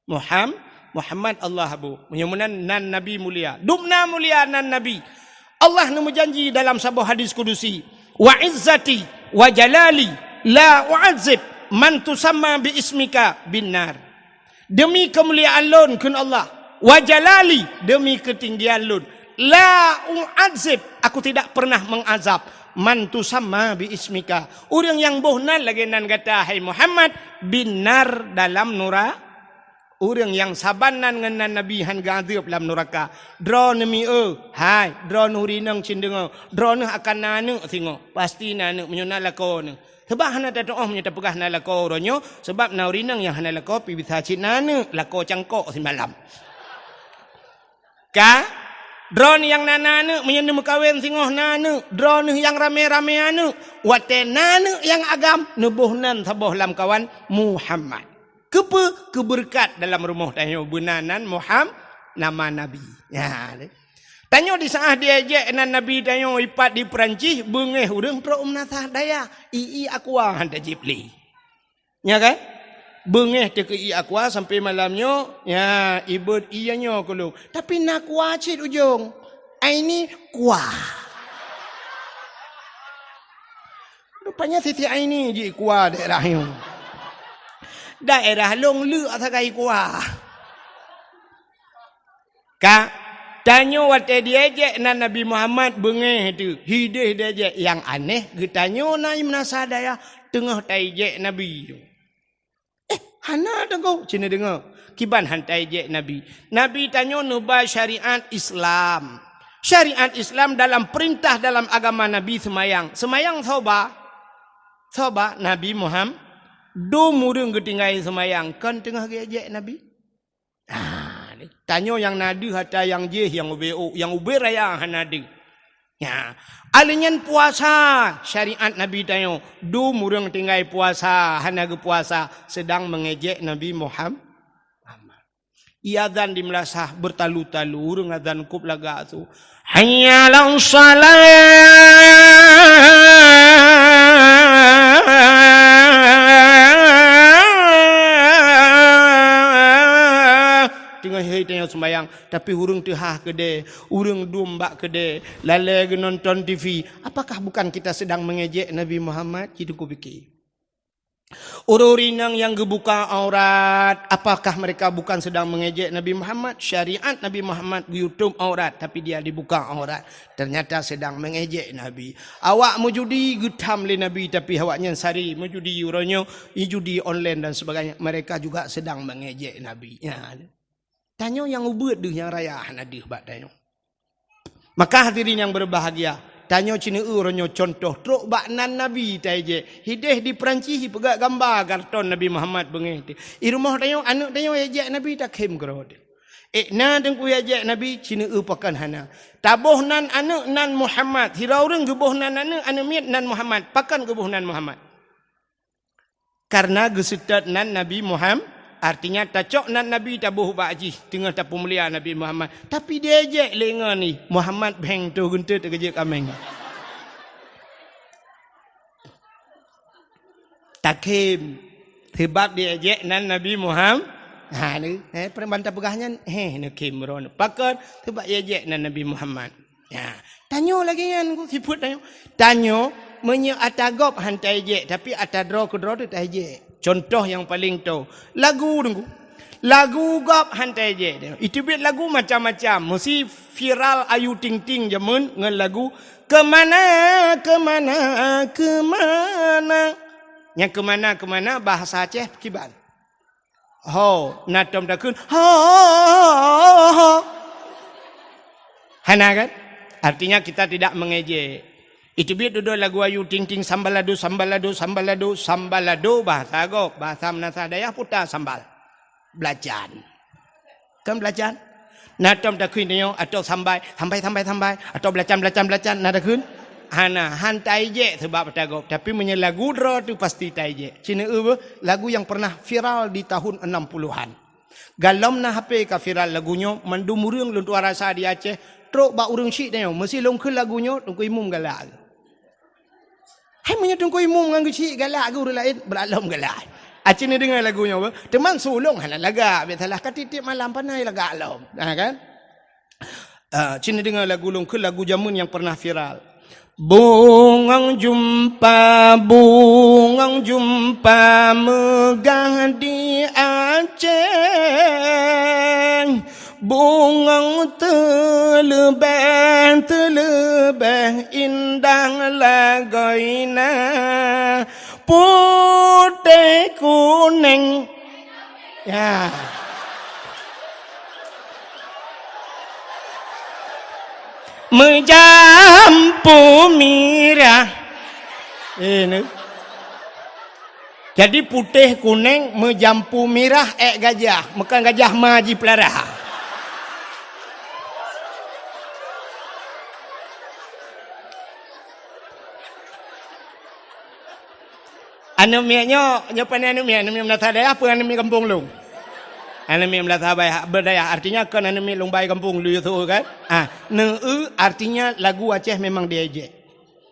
Muham-, Muhammad Allah boh. Meunyoe meunan nan Nabi mulia. Dubna mulia nan Nabi. Allah neumeujanji dalam saboh hadis kudusi, "Wa izzati wa jalali la u'adzib man tusamma bi ismika bin nar." Demi keumuliaan lôn, kheun Allah, "Wa jalali," demi keutinggian lôn, "la u'adzib," aku tidak pernah mengazab, "man tusamma bi ismika," ureuëng nyang boh nan lagée nan gata, hai Muhammad, bin nar, dalam nura-, ureuëng nyang saban nan ngon nan Nabi han geuazab lam nuraka. Droeneuh mi-, eu, hai, droeneuh ureuëng inong cit deungoe, droeneuh akan na aneuëk singoh, pasti na aneuëk meunyoe na lakoe neuh. Sabab hana tatuoh meunyoe tapeugah na lakoe uroe nyoe, sabab na ureuëng inong nyang hana lakoe pih bisa cit na aneuëk, lakoe cangkok simalam. Ka, droeneuh nyang na, na aneuëk meunyoe neumeukawen singoh na aneuëk, droeneuh nyang ramé-ramé aneuëk, watée na aneuëk nyang agam, neuboh nan saboh lamkawan Muhammad. Keupeue? Keubeureukat dalam rumoh tanyoe beuna nan Muham-, nama Nabi. Nyan. Tanyoe di saát diejek nan Nabi tanyoe ipat di Peurancih, beungéh ureuëng trok u meunasah dayah, ié aqua han tajib lé. Nya kan? Beungéh teuh keu ié aqua sampai malam nyoe, nya, ibeuet ié nyoe keu lôn. Tapi na aqua cit ujong. Aini kuah. Rupanya Siti Aini jih kuah daerah nyoe. Daerah lôn leuk sagai kuah. Ka, tanyoe watée diejek nan Nabi Muhammad beungéh teuh, hideh diejek. Nyang aneh, geutanyoe na i meunasah dayah teungoh taijek Nabi nyoe. Eh, Hana, Teungku, cina deungoe. Kiban han taéjék Nabi. Nabi tanyoe neuba syariat Islam. Syariat Islam dalam perintah dalam agama Nabi seumayang. Seumayang soe ba? Soe ba? Nabi Muhammad. Dum ureuëng geutinggai seumayang, kon teungoh geuéjék Nabi? Ah, ni. Tanyoe nyang na deuh ata nyang jéh, nyang ubé ôk, nyang ubé raya hana deuh. Ya. Alèh nyan puasa, syariat Nabi tanyoe, dum ureuëng tinggai puasa, hana geupuasa, seudang meungéjék Nabi Muham-, Muhammad. Iazan di meulasah beutalu-talu, ureuëng azan kôb lagak su. Hayya 'alas shalah. Teungoh hai tanyoe seumayang, tapi ureuëng teuhah keudè, ureuëng dum bak keudè, lalè geunonton T V. Apakah bukan kita sedang mengejek Nabi Muhammad? Cit Teungku pike. Ureuëng inong nyang geubuka aurat, apakah mereka bukan sedang mengejek Nabi Muhammad? Syariat Nabi Muhammad geuyutob aurat, tapi dia dibuka aurat. Ternyata sedang mengejek Nabi. Awak meujudi geutham lé Nabi, tapi awaknyan sari meujudi uroe nyoe, judi online dan sebagainya. Mereka juga sedang mengejek Nabi. Ya. Tanyoe nyang ubeuet deuh nyang raya hana deuh bak tanyoe. Maka hadirin yang berbahagia, tanyoe ceuneue uroe nyoe contoh trok bak nan Nabi taéjék. Hideh di Perancis ipeugét gamba karton Nabi Muhammad beungéh teuh. I rumoh tanyoe, aneuëk tanyoe éjék Nabi takhém keudroe teuh. Ék na Teungku éjék Nabi, ceuneue pakon hana. Taboh nan aneuëk nan Muhammad, sidroe ureuëng geuboh nan aneuëk, aneuëk miet nan Muhammad. Pakon geuboh nan Muhammad? Karena geuseutôt nan Nabi Muhammad, artinya tacok nan Nabi taboh bak jih, teungoh tapeumulia Nabi Muhammad. Tapi diéjék lé ngon ni, Muhammad bheng toh geunteut geujeuet kaméng. Takhém, sebab diéjék nan Nabi Muhammad. Ha, ni, eh, peureuman tapeugah nyan, heh, neukhém droeneuh. Pakon, sebab éjék nan Nabi Muhammad. Ya, tanyoe lagée nyan ku sifeuet tanyoe. Tanyoe meunyoe ata gob han taéjék, tapi ata droe keudroe teuh taéjék. Contoh nyang paleng toe, lagu Teungku. Lagu gob han taéjék. Iteubiet lagu macam-macam. Meusi viral Ayu Ting Ting jameun ngon lagu Keumana, Keumana, Keumana. Nyang keumana-keumana bahasa Aceh kiban. Ho, na tom takheun, ho, ho, ho, ho. Hana kan? Artinya kita tidak mengejek. Iteubiet dudoe lagu Ayu Ting Ting, sambalado, sambalado, sambalado, sambalado, bahasa gob, bahasa meunasah dayah puta sambal. Belacan. Kan belacan? Na tom takheun tanyoe, atau sambai, sambai, sambai, sambai, atau belacan, belacan, belacan, na takheun? Hana, han taéjék sebab ata gob. Tapi meunyoe lagu droe teuh pasti taéjék. Cina eu beuh, lagu yang pernah viral di tahun enam puluhan. Galom na H P ka viral lagu nyoe, mandum ureuëng lôn tuan rasa di Aceh, trok bak ureuëng syiek tanyoe, meusi lôn kheun lagu nyoe, Teungku Imum galak. Hai meunyoe Teungku Imum ngon geuchik galak geuh ureuëng laén, brat lom galak. Aci neudeungoe lagu nyoe beuh. Teuma su lôn hana lagak, biasalah ka tiep-tiep malam panai lagak lom. Nah kan? Ah, ci neudeungoe lagu lôn keu lagu jameun nyang pernah viral. Bungong jumpa, bungong jumpa meugah di Aceh. Bungong teuleubeh, teuleubeh indah lagoina, putéh kuneng. Ya. Meujampu mirah. Eh, ni. Jadi putéh kuneng meujampu mirah ék gajah, meukan gajah ma jipeulara. Aneuk miet nyoe, nyoe pane aneuk miet, aneuk miet meunasah dayah peue aneuk miet gampông lôn? Aneuk miet meunasah baya-, beudayah, artinya kon aneuk miet lôn bai gampông lôn yue su kan? Ah, neu-eu artinya lagu Aceh memang diejek.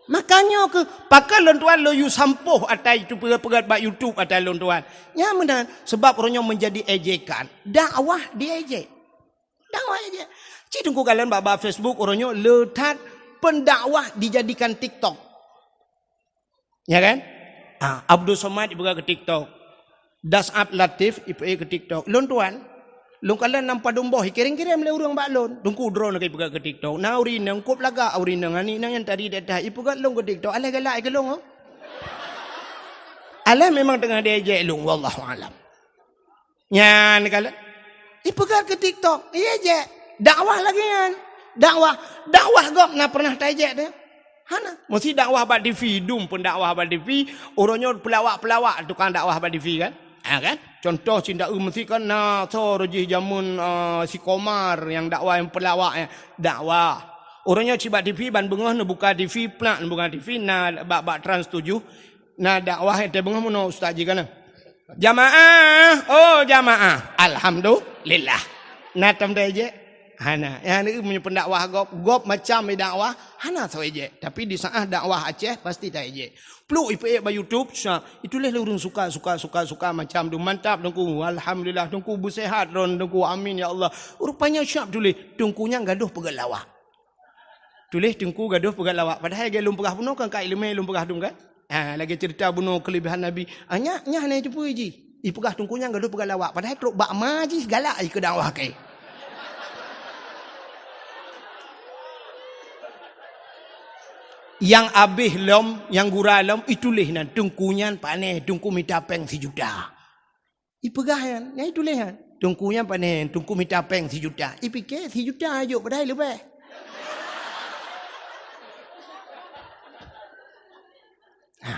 Makanya keu pakon lôn tuan lôn yue sampôh ata itu peugét-peugét bak YouTube ata lôn tuan. Nyan meunan, sebab uroe nyoe menjadi ejekan. Dakwah diejek. Dakwah ejek. Cit Teungku kalon bak, bak Facebook uroe nyoe le that pendakwah dijadikan TikTok. Ya kan? Ah, Abdul Somad ipeugah keu TikTok. Dasab Latif ipeugah keu TikTok. Lôn tuan, lôn kalon lam padum boh, ikirém-kirém lé ureuëng bak lôn. Teungku droeneuh ka ipeugah keu TikTok. Na ureuëng inong kôb lagak ureuëng inong, aneuk inong nyang tadi dak that ipeugah lôn keu TikTok. Alah galak keu lôn, oh. Alah memang teungoh diejek lôn, wallahu alam. Nyan kalon. Ipeugah keu TikTok, iya jek. Dakwah lagèe nyan. Dakwah, dakwah gob na pernah taijek teuh? Hana. Mesti dakwah bak T V, dum pun dakwah bak T V. Uroe nyoe peulawak-peulawak tukang dakwah bak T V kan? Ha kan? Contoh cit dak eu mesti kan na soe jih jameun, eh, si Komar nyang dakwah nyang peulawak nyan. Dakwah. Uroe nyoe cit bak T V ban beungoh neubuka T V, plak neubuka T V na bak, bak Trans tujuh. Na dakwah nyang teungoh meunoe ustaz jih kana. Jamaah, oh jamaah. Alhamdulillah. Na tom taijek? Hana. Nyang ni meunyoe pendakwah gob, gob macam dakwah, hana soe ijek. Tapi di saat dakwah Aceh pasti taijek. Pluk ipeuék bak YouTube, siap. Ituléh lé ureueng suka, suka, suka, suka macam tu. Mantap Teungku. Alhamdulillah Teungku beusehat droen Teungku. Amin ya Allah. Rupanya siap tuléh. Teungku nyan gadoh peugah lawak. Tuléh Teungku gadoh peugah lawak. Padahai lagèe lôn peugah bunoe kan ka ileumèe lôn peugah dum kan? Ha, lagèe cerita bunoe kelebihan Nabi. Ah, nyak, nyak hana jiteupeu jih. Ipeugah Teungku nyan gadoh peugah lawak. Padahai trok bak ma jih galak jih keu dakwah kèe. Nyang abéh lom, nyang gura lom, ituléh nan Teungku nyan pané, Teungku mita péng sijuta. Ipeugah nyan, nyan ituléh nyan. Teungku nyan pané, Teungku mita péng sijuta. Ipike sijuta jok padahai leubeh. Ha.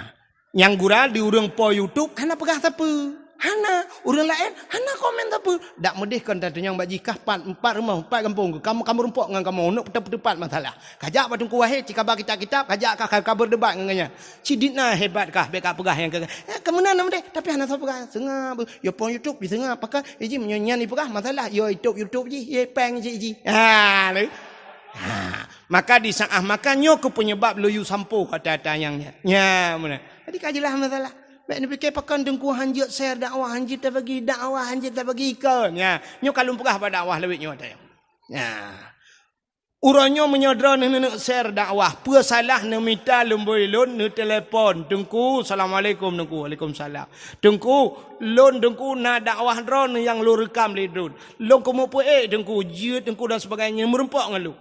Nyang gura di ureueng po YouTube hana peugah sapeue. Hana. Ureueng laén hana komen sapeue. Dak meudeh kon tatunyong bak jih kah pat, empat rumoh, empat gampông. Kamoe, kamoe meurumpok ngon kamoe. Neuk peuteupat masalah. Kajak bak Teungku Wahid, cikaba kitab-kitab, kajak ka, ka, ka berdebat ngon gobnyan. Cit dit na hebat kah, bèk ka peugah nyang ka, eh, keu meunan na meudeh, tapi hana soe peugah. Seungab, yo pon YouTube, diseungab, pakon, eh, jih, meunyoe nyan ipeugah, masalah, yo YouTube, YouTube jih, ye péng cit jih. Ha, lé. Ha, maka di saat, maka nyoe keuh penyebab lôn yue sampoe ata-ata nyang nyan. Nya, meunan. Jadi ka jeulaih masalah. Bèk neupike pakon Teungku hanjeuet share dakwah, hanjeuet tabagi dakwah, hanjeuet tabagi ikon. Nya, nyoe ka lôn peugah bak dakwah lawét nyoe teuh. Nya. Uroe nyoe meunyoe droeneuh neuneuk share dakwah, peue salah neumita lumbôi lôn neutelepon, "Teungku, assalamualaikum Teungku." "Waalaikumsalam." "Teungku, lôn Teungku na dakwah droeneuh nyang lôn reukam lé droen. Lôn keumeung peuék Teungku, jeuet Teungku dan sebagainya meurumpok ngon lôn."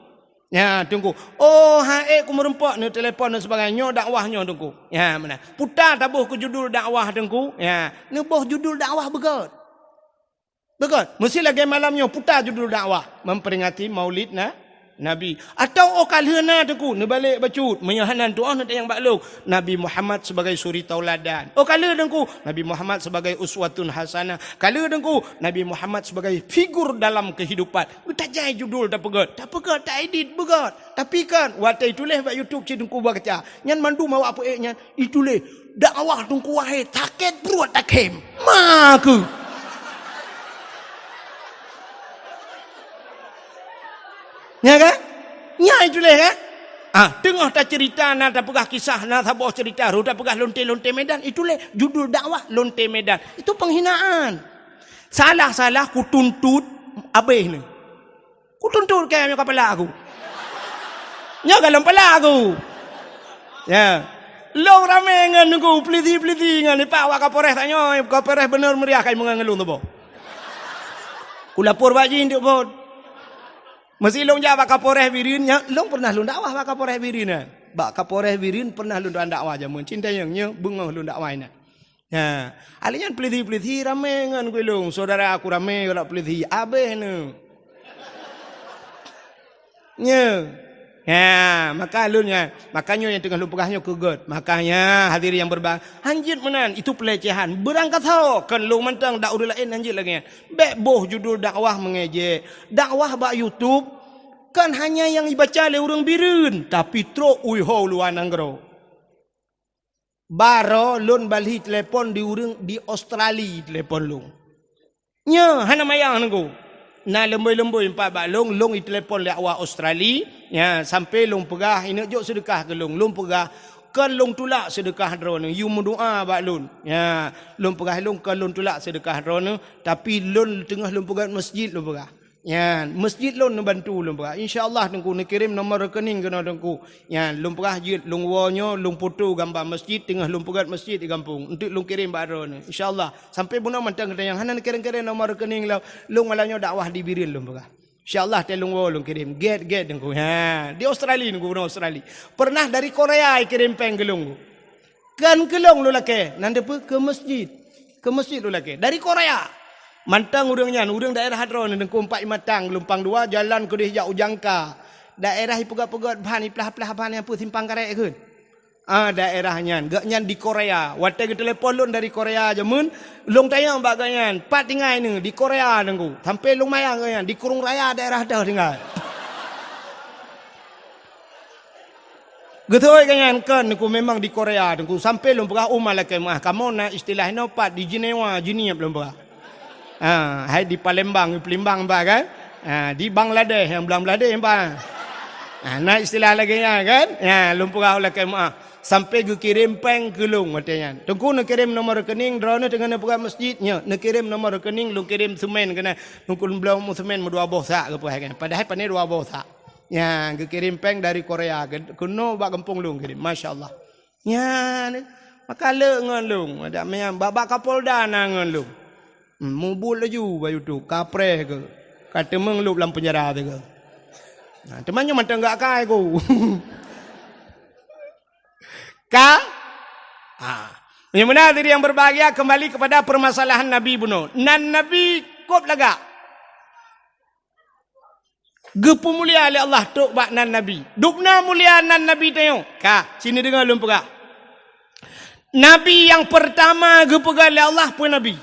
"Ya, Teungku." "Oh, han ék kumeurumpok," neutelepon dan sebagainya, "nyoe dakwah nyoe Teungku." Ya, meunan. "Puta taboh keu judul dakwah Teungku." Ya, neuboh judul dakwah beugöt. Beugöt, meusti lagèe malam nyoe puta judul dakwah, memperingati Maulid na, Nabi. Atawa oh ka lheueh na Teungku, neubalek bacut, meunyoe hana tu'oh neutanyong bak lôn, Nabi Muhammad sebagai suri tauladan. Oh ka lheueh Teungku, Nabi Muhammad sebagai uswatun hasanah. Ka lheueh Teungku, Nabi Muhammad sebagai figur dalam kehidupan. Tajai judul tapeugöt, tapeugöt, taedit beugöt. Tapi kan, watèe tuléh bak YouTube cit Teungku baca. Nyan mandum awak peuék nyan, ituléh, dakwah Teungku Wahid, sakét pruet takhém. Ma keuh. Nya kan? Nya ituléh kan? Ah, teungoh taceurita na tapeugah kisah, na saboh ceurita, rôh tapeugah lonte-lonte Medan, ituléh judul dakwah lonte Medan. Itu penghinaan. Salah-salah kutuntut abéh ni. Kutuntut kèe nyoe kepala aku. Nyoe galom pala aku. Ya. Lôn ramé ngon Teungku, pelisi-pelisi ngon ipak wak Kapolres tanyoe, Kapolres beuneuh meriah kai meungon ngon lôn tuboh. Kulapor bak jih untuk bot. Meusi lôn jak bak Kapolres Bireuen, nya, lôn pernah lôn dakwah bak Kapolres Bireuen, eh. Bak Kapolres Bireuen pernah lôn dakwah jameun Cintayong nyoe beungoh lôn dakwah inan. Ha, alèh nyan pelisi-pelisi ramé ngon gulong, saudara aku ramé galak pelisi, abéh neu. Nyoe. Ha, maka lôn nyan, maka nyoe nyang teungoh lôn peugah nyoe keu gèt. Makanya hadirin yang berbahagia, hanjeuet meunan, itu pelecehan. Beurangkasoe, kon lôn mantong dak ureueng laén hanjeuet lagèe nyan. Bèk boh judul dakwah mengejek. Dakwah bak YouTube, kon hanya nyang ibaca lé ureueng Bireuen, tapi trok u ho luwa nanggroe. Baroe lôn balhi telepon di ureueng di Australia telepon lôn. Nyoe hana mayang Teungku. Na leumbôi-leumbôi empat bak lôn, lôn itelepon lé awak Australia. Nya, sampai lôn peugah, ineuk jok seudeukah keu lôn. Lôn peugah, kon lôn tulak seudeukah droeneuh, yue meudoa bak lôn. Nya, lôn peugah lôn kon lôn tulak seudeukah droeneuh, tapi lôn teungoh lôn peugöt masjid lôn peugah. Nyan, masjid lôn neubantu lôn peugah. Insya Allah Teungku neukirém nomor rekening keunoe Teungku. Nyan, lôn peugah jeuet lôn woe nyoe, lôn foto gamba masjid teungoh lôn peugöt masjid di gampông. Enteuk lôn kirém bak droeneuh. Insya Allah. Sampai bunoe mantong geutanyoe hana neukirém-kirém nomor rekening lôn. Lôn malam nyoe dakwah di Bireuen lôn peugah. Insya Allah teuh lôn woe lôn kirém. Gèt-gèt Teungku. Ha, di Australia Teungku, bunoe Australia. Pernah dari Korea ikirém péng keu lôn. Kon keu lôn lôn lakèe, nan deuh peue keu masjid. Keu masjid lôn lakèe. Dari Korea. Mantong ureuëng nyan, ureuëng daerah droeneuh, Teungku, Empat Imatang, Geulumpang Dua, jalan keudeh jak u Jangka. Daerah ipeugöt-peugöt ban, iplah-plah ban nyang peue simpang karet kheun. Ah, daerah nyan. Gobnyan di Korea. Watèe geutelepon lôn dari Korea jameun, lôn tanyong bak gobnyan, "Pat tinggai neuh?" "Di Korea, Teungku." Sampai lôn mayang gobnyan, di Kurung Raya daerah teuh tinggai. Geutôi gobnyan, "Kon, Teungku, memang di Korea, Teungku." Sampai lôn peugah, "Uma lakèe meu'ah, kamoe na istilah inoe pat di Jenewa, Jeunieb," lôn peugah. Ha, hai di Palembang, di Palembang bah kan? Ha, di Bangladesh, nyang Bangladesh bah. Ha, na istilah lagèe nyan kan? Ha, lôn peugah lakèe meu'ah. Sampai geukirém péng keu lôn watèe nyan. "Teungku, neukirém nomor rekening, droeneuh teungoh neupeugöt masjid nyoe. Neukirém nomor rekening, lôn kirém seumén keunan. Teungku, lôn bloe seumén meudua boh sak," geupeugah kan. Padahai pané dua boh sak. Nyan, geukirém péng dari Korea, keu-, keunoe bak gampông lôn kirém. Masya Allah. Nyan, maka le ngon lôn. Adak meunan, bak, bak Kapolda na ngon lôn. Hmm, mubuet laju bak YouTube, kapreh keu. Ka teumeung lôn lam penjara teuh keu. Nah, teuma nyoe mantong gak kai ku. Ka? Ha. Yang benar diri yang berbahagia, kembali kepada permasalahan Nabi bunoe. Nan Nabi kop lagak. Geupeumulia lé Allah trok bak nan Nabi. Dubna mulia nan Nabi tanyoe. Ka, sini deungoe lôn peugah. Nabi nyang peurtama geupeugah lé Allah peue Nabi?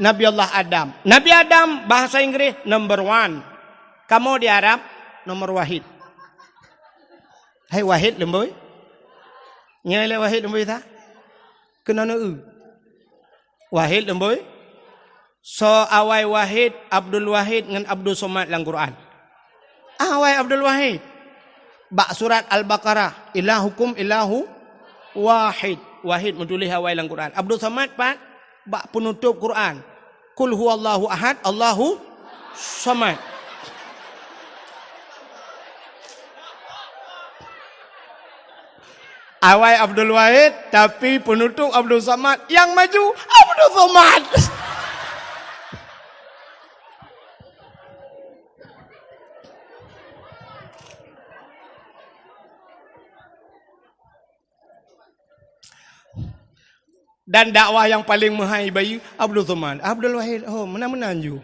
Nabi Allah Adam. Nabi Adam bahasa Inggris number one. Kamoe di Arab nomor wahid. Hai wahid leumbôi? Nyoe lé wahid leumbôi sa? Keunoe neu-eu. Wahid leumbôi? Soe awai Wahid, Abdul Wahid ngon Abdul Somad lam Quran? Awai Abdul Wahid. Bak surat Al-Baqarah, "Ilahukum ilahu wahid." Wahid meutuléh awai lam Quran. Abdul Somad pat? Bak peunutôp Quran. "Qul huwallahu ahad, Allahu somad." Awai Abdul Wahid, tapi peunutôp Abdul Somad, nyang maju Abdul Somad. Dan dakwah nyang paleng meuhai bayeue Abdul Somad. Abdul Wahid, oh, meunan-meunan ju.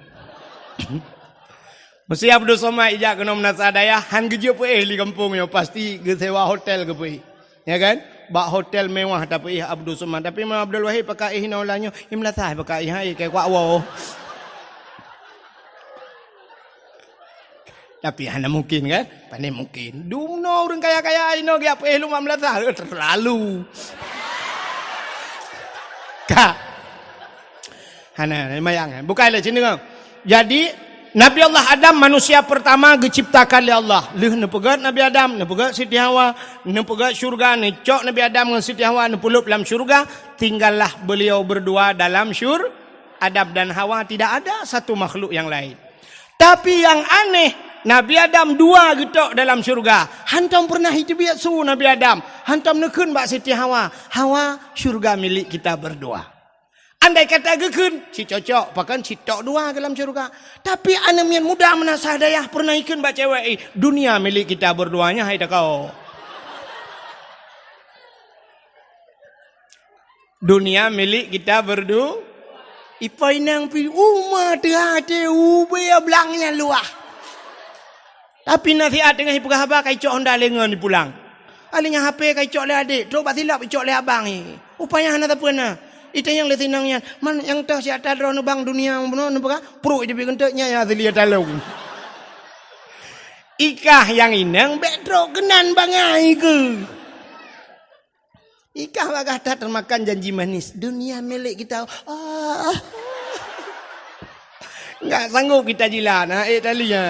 Meusé Abdul Somad ijak keunoe meunasah dayah, han geujeuet peuéh li gampông nyoe, pasti geusewa hotel geupeuéh. Ya kan? Bak hotel mewah tapeuéh Abdul Somad. Tapi meunyoe Abdul Wahid pakai éh inoe ulah nyoe, i meunasah pakai éh, hai, keu kuak woe. Tapi hana mungkin kan? Pane mungkin. Dumnoe ureuëng kaya-kaya inoe geujak peuéh lom meunasah, eh, terlalu. Ka. Hana, mayang kan? Bukai lé sini kan? Jadi, Nabi Allah Adam manusia pertama geuciptakan lé Allah. Lheueh neupeugöt Nabi Adam, neupeugöt Siti Hawa, neupeugöt syurga, neucok Nabi Adam ngon Siti Hawa neupeulop lam syurga, tinggallah beliau berdua dalam syur-, Adam dan Hawa, tidak ada satu makhluk yang lain. Tapi nyang aneh, Nabi Adam dua geutok dalam syurga. Hantom pernah iteubiet su Nabi Adam. Hantom neukheun bak Siti Hawa, "Hawa, syurga milik kita berdua." Andai kata geukheun, cit cocok, pakon cit tok dua dalam syurga. Tapi aneuk miet muda meunasah dayah pernah ikheun bak cewek, "Eh, dunia milik kita berdua nyan, hai takau." Dunia milik kita berdu-, ipo inong pi uma teuhate ube blang nyang luah. Tapi nasihat teungoh ipeugah haba ka icok honda lengon ipulang. Alèh nyan H P ka icok lé adek, trok bak silop icok lé abang i. Upaya hana sapeue na. Itanyong lé sinong nyan, "Man nyang toh siat droeneuh bang dunia bunoe neupeugah?" Pruet iteubiet geunteuk nyan ya asli talong. Ikah nyang inong bèk trok keunan bangai keu. Ikah bagah that termakan janji manis. Dunia milik kita. Ah. Enggak sanggup kita jilat, ha, eh, tali, ha.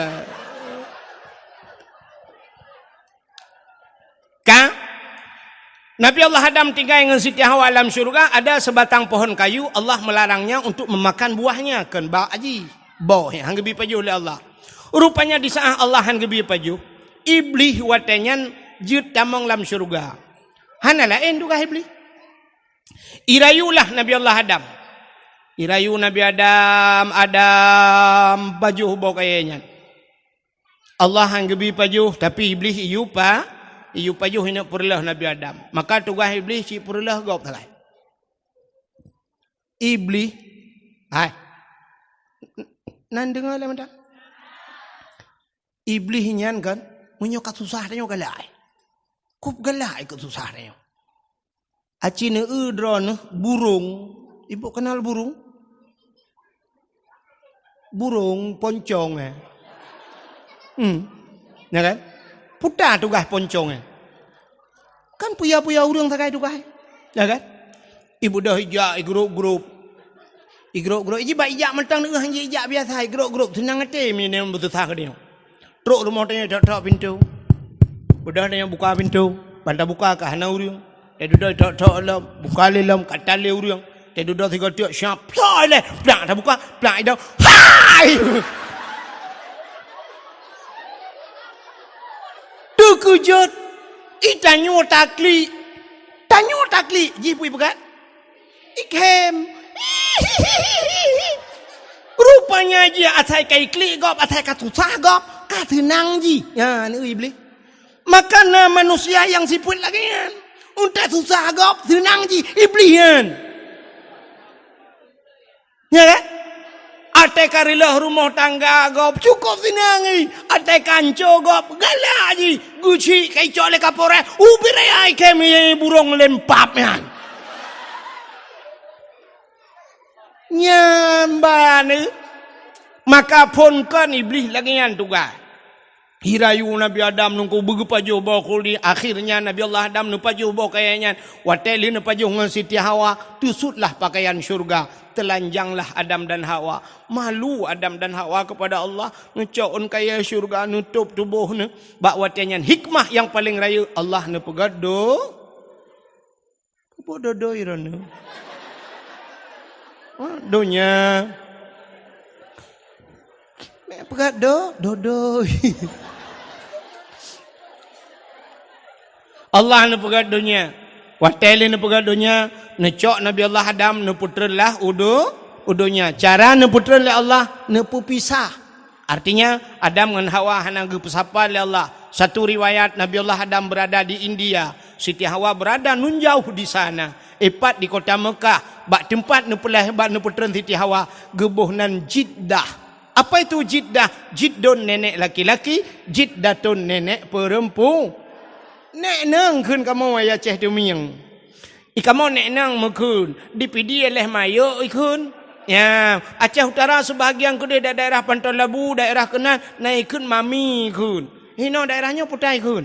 Ka? Nabi Allah Adam tinggai ngon Siti Hawa lam syurga, ada sebatang pohon kayu, Allah melarangnya untuk memakan buahnya, kon bak aji. Boh, han geubi pajoh lé Allah. Rupanya di saat Allah han geubi pajoh, Iblih watèe nyan jeuet tamong lam syurga. Hana laén tugaih Iblih. Irayulah Nabi Allah Adam. Irayu Nabi Adam, Adam, pajoh boh kayèe nyan. Allah han geubi pajoh, tapi Iblih iyup pa-, iyup pajoh ineuk peureulèh Nabi Adam. Maka tugaih Iblih cit peureulèh gob sagai. Iblih, hai, Nan deungoe lé mantong. Iblih nyan kan, meunyoe ka susah tanyoe galak. Kop galak keu susah tanyoe. Aci neueu droeneuh burông. Ibu kenal burông? Burông poncong, eh. Hmm. Ya kan? Puta tugaih poncong, eh. Kan puya-puya ureuëng sagai tugaih. Ya kan? Ibu dah ijak, igrop-grop. Igrop-grop. Iji bak ijak mantong neueu, ijak biasa, igrop-grop. Seunang até meunyoe beususah keu tanyoe. Trok rumoh tanyoe, tok-tok pintoe. Beudoh tanyoe buka pintoe, ban tabuka ka hana ureuëng. Teududoe tok-tok lom, buka lé lom, ka tan lé ureuëng. Teududoe sigoe teuk, siap, psoe lé, plak tabuka, plak idong. Hai! Teukeujot, i tanyoe taklik. Tanyoe taklik, jih peue ipeugah? Ikhem. Rupanya jih asai ka iklik gob, asai ka susah gob, ka seunang jih. Nyan, eh, Iblih. Maka na manusia nyang sifeuet lagée nyan. Untée susah gob, seunang jih, Iblih nyan. Ya kan? Até ka reuloh rumoh tangga gob, cukôp seunang jih. Até ka anco gob, galak jih. Geuchik ka icok lé kapolres, ubit raya ikhem burông lempap nyan. Nyan ban, eh. Maka phon kon Iblih lagée nyan tugaih. Irayu Nabi Adam nungku beugeupajoh boh khuldi. Akhirnya Nabi Allah Adam neupajoh boh kayée nyan. Watée lheueh neupajoh ngon Siti Hawa, teusutlah pakaian syurga. Telanjanglah Adam dan Hawa. Malu Adam dan Hawa kepada Allah. Neucok ôn kayée syurga, neutôb tuboh neuh. Bak watée nyan hikmah nyang paleng rayeuk Allah neupeugét do Peubok dodoi droeneuh. Ha, donya. Mek peugah do, dodoi. Allah neupeugah donya. Watée lé neupeugah donya, neucok Nabi Allah Adam neupeutreun lah u do-, u donya. Cara neupeutreun lé Allah, neupeupisah. Artinya, Adam ngon Hawa hana geupeusapa lé Allah. Satu riwayat, Nabi Allah Adam berada di India, Siti Hawa berada nun jauh di sana. Ipat di kota Mekah, bak teumpat neupeulahé, bak neupeutreun Siti Hawa, geuboh nan Jiddah. Apa itu Jiddah? Jiddun nenek laki-laki, Jiddatun nenek perempu-, nek nang kheun kamoe ayah Aceh Tumieng. I kamoe nek nang meukheun, di Pidie leh mayok ikheun. Ya, Aceh Utara sebahagian keudeh da-, daerah Panton Labu, daerah keunan, na ikheun mami ikheun. Hinoe daerah nyoe peue ta ikheun?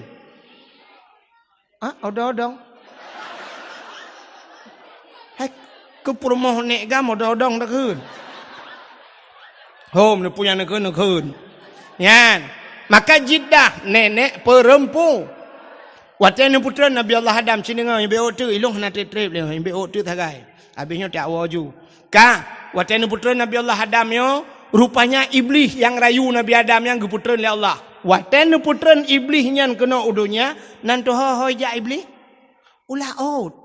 Ah, odong-odong. Hai, keu peurumoh nek gam odong-odong takheun. Hom, neupeue nyang neukheun, neukheun. Nyan. Maka Jiddah, nenek perempu. Watée neupeutreun Nabi Allah Adam, ci deungoe, nyang bék ôk teuk, ilong hana treb-treb lé, nyang bék ôk teuk sagai. Habéh nyoe tawoe ju. Ka, watée neupeutreun Nabi Allah Adam nyoe, rupanya Iblih nyang rayu Nabi Adam nyan geupeutreun lé Allah. Watée neupeutreun Iblih nyan keunoe u donya, nan teuho-ho ijak Iblih? U laôt.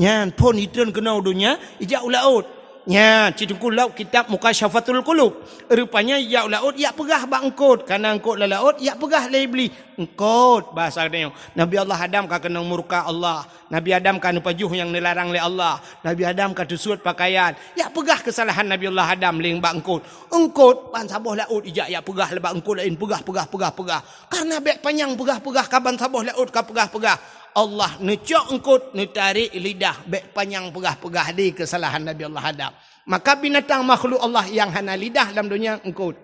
Nyan, phon itreun keunoe u donya, ijak u laôt. Nyan, ci Teungku lok kitab Mukasyafatul Qulub. Rupanya ijak u laôt, ijak peugah bak eungkôt. Kana eungkôt lam laôt, ijak peugah lé Iblih. Eungkôt, bahasa geutanyoe. Nabi Allah Adam ka keunong murka Allah. Nabi Adam ka neupajoh nyang neularang lé Allah. Nabi Adam ka teusuet pakaian. Ijak peugah keusalahan Nabi Allah Adam lé bak eungkôt. Eungkôt, ban saboh laôt ijak, ijak peugah lé bak eungkôt laén. Peugah, peugah, peugah, peugah. Karena bék panyang peugah-peugah ka ban saboh laôt ka peugah-peugah. Allah neucok eungkôt, neutarek lidah, bék panyang peugah-peugah di keusalahan Nabi Allah Adam. Maka binatang makhluk Allah nyang hana lidah lam donya eungkôt.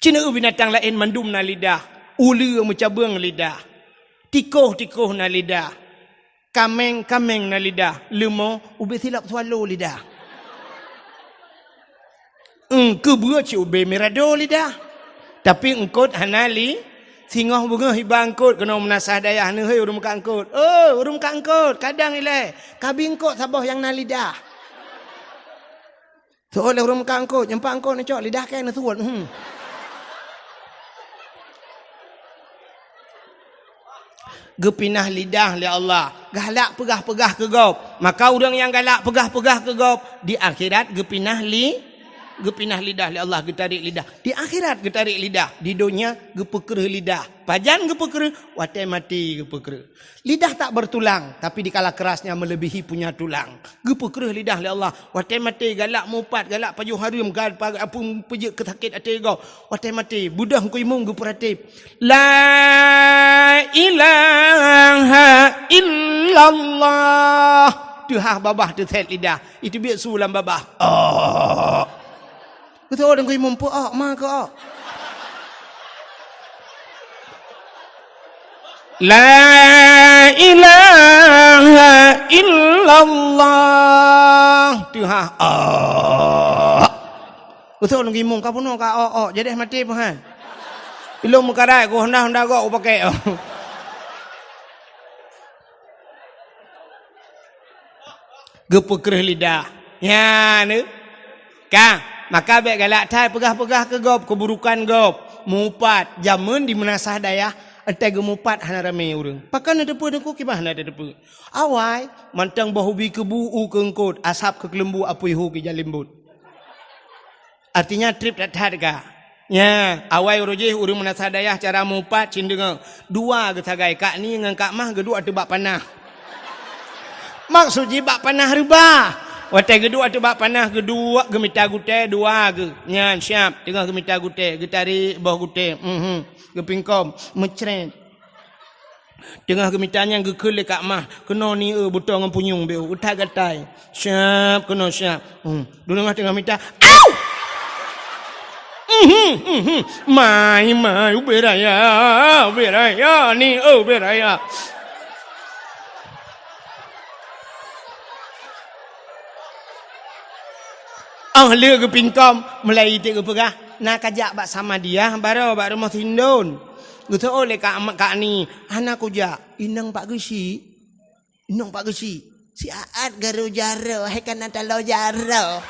Ci neueu binatang laén mandum na lidah, uleue meucabeueng lidah, tikoh-tikoh na lidah. Kaméng-kaméng na lidah, leumo ubé silop swallow lidah. Eungkôt beuet ci ubé mirado lidah. Tapi eungkôt hana li, singoh beungoh iba eungkôt keunoe meunasah dayah neuhôi ureuëng meukat eungkôt. Oh, ureuëng meukat eungkôt, kadang ilée, kabi eungkôt saboh nyang na lidah. Soe lé ureuëng meukat eungkôt, nyang pat eungkôt neucok lidah kée neusuet. Hmm. Geupinah lidah lé Allah. Galak peugah-peugah keu gob. Maka ureuëng nyang galak peugah-peugah keu gob, di akhirat geupinah li-, Geupinah lidah lé Allah, geutarek lidah. Di akhirat geutarek lidah, di donya geupeukreuh lidah. Pajan geupeukreuh? Watée maté geupeukreuh. Lidah tak bertulang, tapi dikala kerasnya melebihi punya tulang. Geupeukreuh lidah lé Allah. Watée maté galak mupat, galak pajoh hareuem, galak pa-, apui peujeuet keu sakét até gob. Watée maté, beudôh Teungku Imum geupeuratéb. La ilaha illallah. Teuhah babah teusét lidah. Itu biet su lam babah. Oh. Beutôi Teungku Imum peu-ok, ma keu-ok. La ilaha illallah. Teuhah. Oh. Beutôi Teungku Imum ka bunoe ka ok-ok. Jadi maté peuhan. Ilong meukarat ku honda-honda gok upakée. Geupeukreuh lidah. Nyan, eh. Ka, maka bék galak that peugah-peugah keu gob, keuburukan gob. Mupat, jameun di meunasah dayah, entai geumupat hana ramé ureuëng. Pakon na teupeu teungku kiban hana teupeu. Awai, mantong boh ubi keubu u keungkot, asab keu keuleumbu apui hu keu jalimbot. Artinya treb that-that ka. Nya, awai uroe jih ureuëng meunasah dayah cara mupat cit deungoe. Dua geusagai, Kak Ni ngon Kak Mah geuduek ateueh bak panah. Maksud jih bak panah reubah. Watée geuduek ateueh bak panah geuduek geumita gutée dua geuh. Nyan siab teungoh geumita gutée, geutarek boh gutée. Mhm. Geupingkom, meucret. Teungoh geumita nyan geukheun lé Kak Mah, keunoe ni eu butong ngon punyueng beu, utak gatai. Siab keunoe siab. Hmm. Dulu teungoh mita, au! Mhm, mhm. Mai, mai, ubé raya, ubé raya, ni eu ubé raya. Oh lé geupingkom, mulai iték geupeugah, na kajak bak Samadiyah, baroe bak rumoh Sindon. Geuseuôt lé Kak, Kak Ni, hana kujak, inong Pak Geuchik. Inong Pak Geuchik, siat garo jaro, hai kana talo jaro.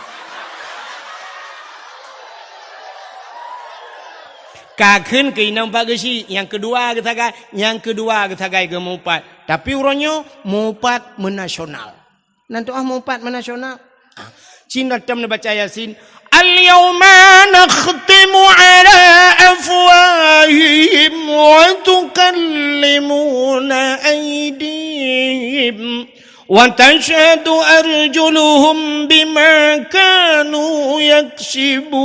Ka kheun keu inong Pak Geuchik, nyang keudua geusagai, nyang keudua geusagai geumupat. Tapi uroe nyoe mupat meunasional. Nan tuah mupat meunasional. Ah, cit na tom neubaca Yasin. Al-yauma nakhtimu ala afwahihim wa tukallimuna aydihim wa tashhadu arjuluhum bima kanu yaksibun.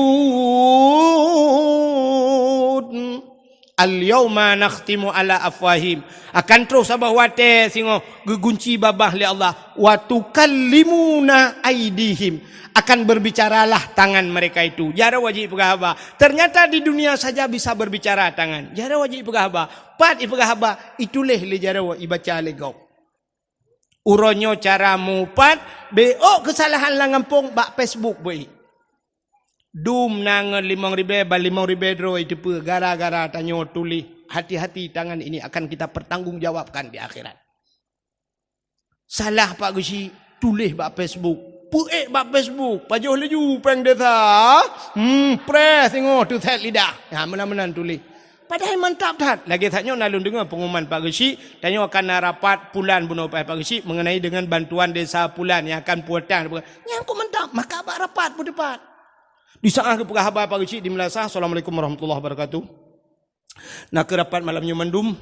Al-yauma nakhtimu ala afwahim. Akan troh saboh watée singoh geugunci babah lé Allah. Wa tukallimuna aidihim. Akan berbicaralah tangan mereka itu. Jaroe jih peugah haba. Ternyata di dunia saja bisa berbicara tangan. Jaroe jih peugah haba. Pat ipeugah haba, ituléh lé jaroe, ibaca lé gob. Uroe nyoe cara mupat, bék keusalahan lam gampông bak Facebook beuih. Dum na ngon limong ribée, ban limong ribée droe iteupeue gara-gara tanyoe tuléh. Hati-hati, tangan ini akan kita pertanggungjawabkan di akhirat. Salah Pak Geuchik, tuléh bak Facebook. Peuék bak Facebook, pajoh laju péng desa. Hmm, preh singoh teusét lidah. Ha, meunan-meunan tuléh. Padahai mantap that. Lagée that nyoe na lôn deungoe pengumuman Pak Geuchik, tanyoe akan na rapat pulan bunoe Pak Geuchik mengenai dengan bantuan desa pulan yang akan pulang. Nyang kok mantap, maka bak rapat peuteupat. Di saat geupeugah haba Pak Geuchik di Meulasah, Assalamualaikum warahmatullahi wabarakatuh. Na keu rapat malam nyoe mandum,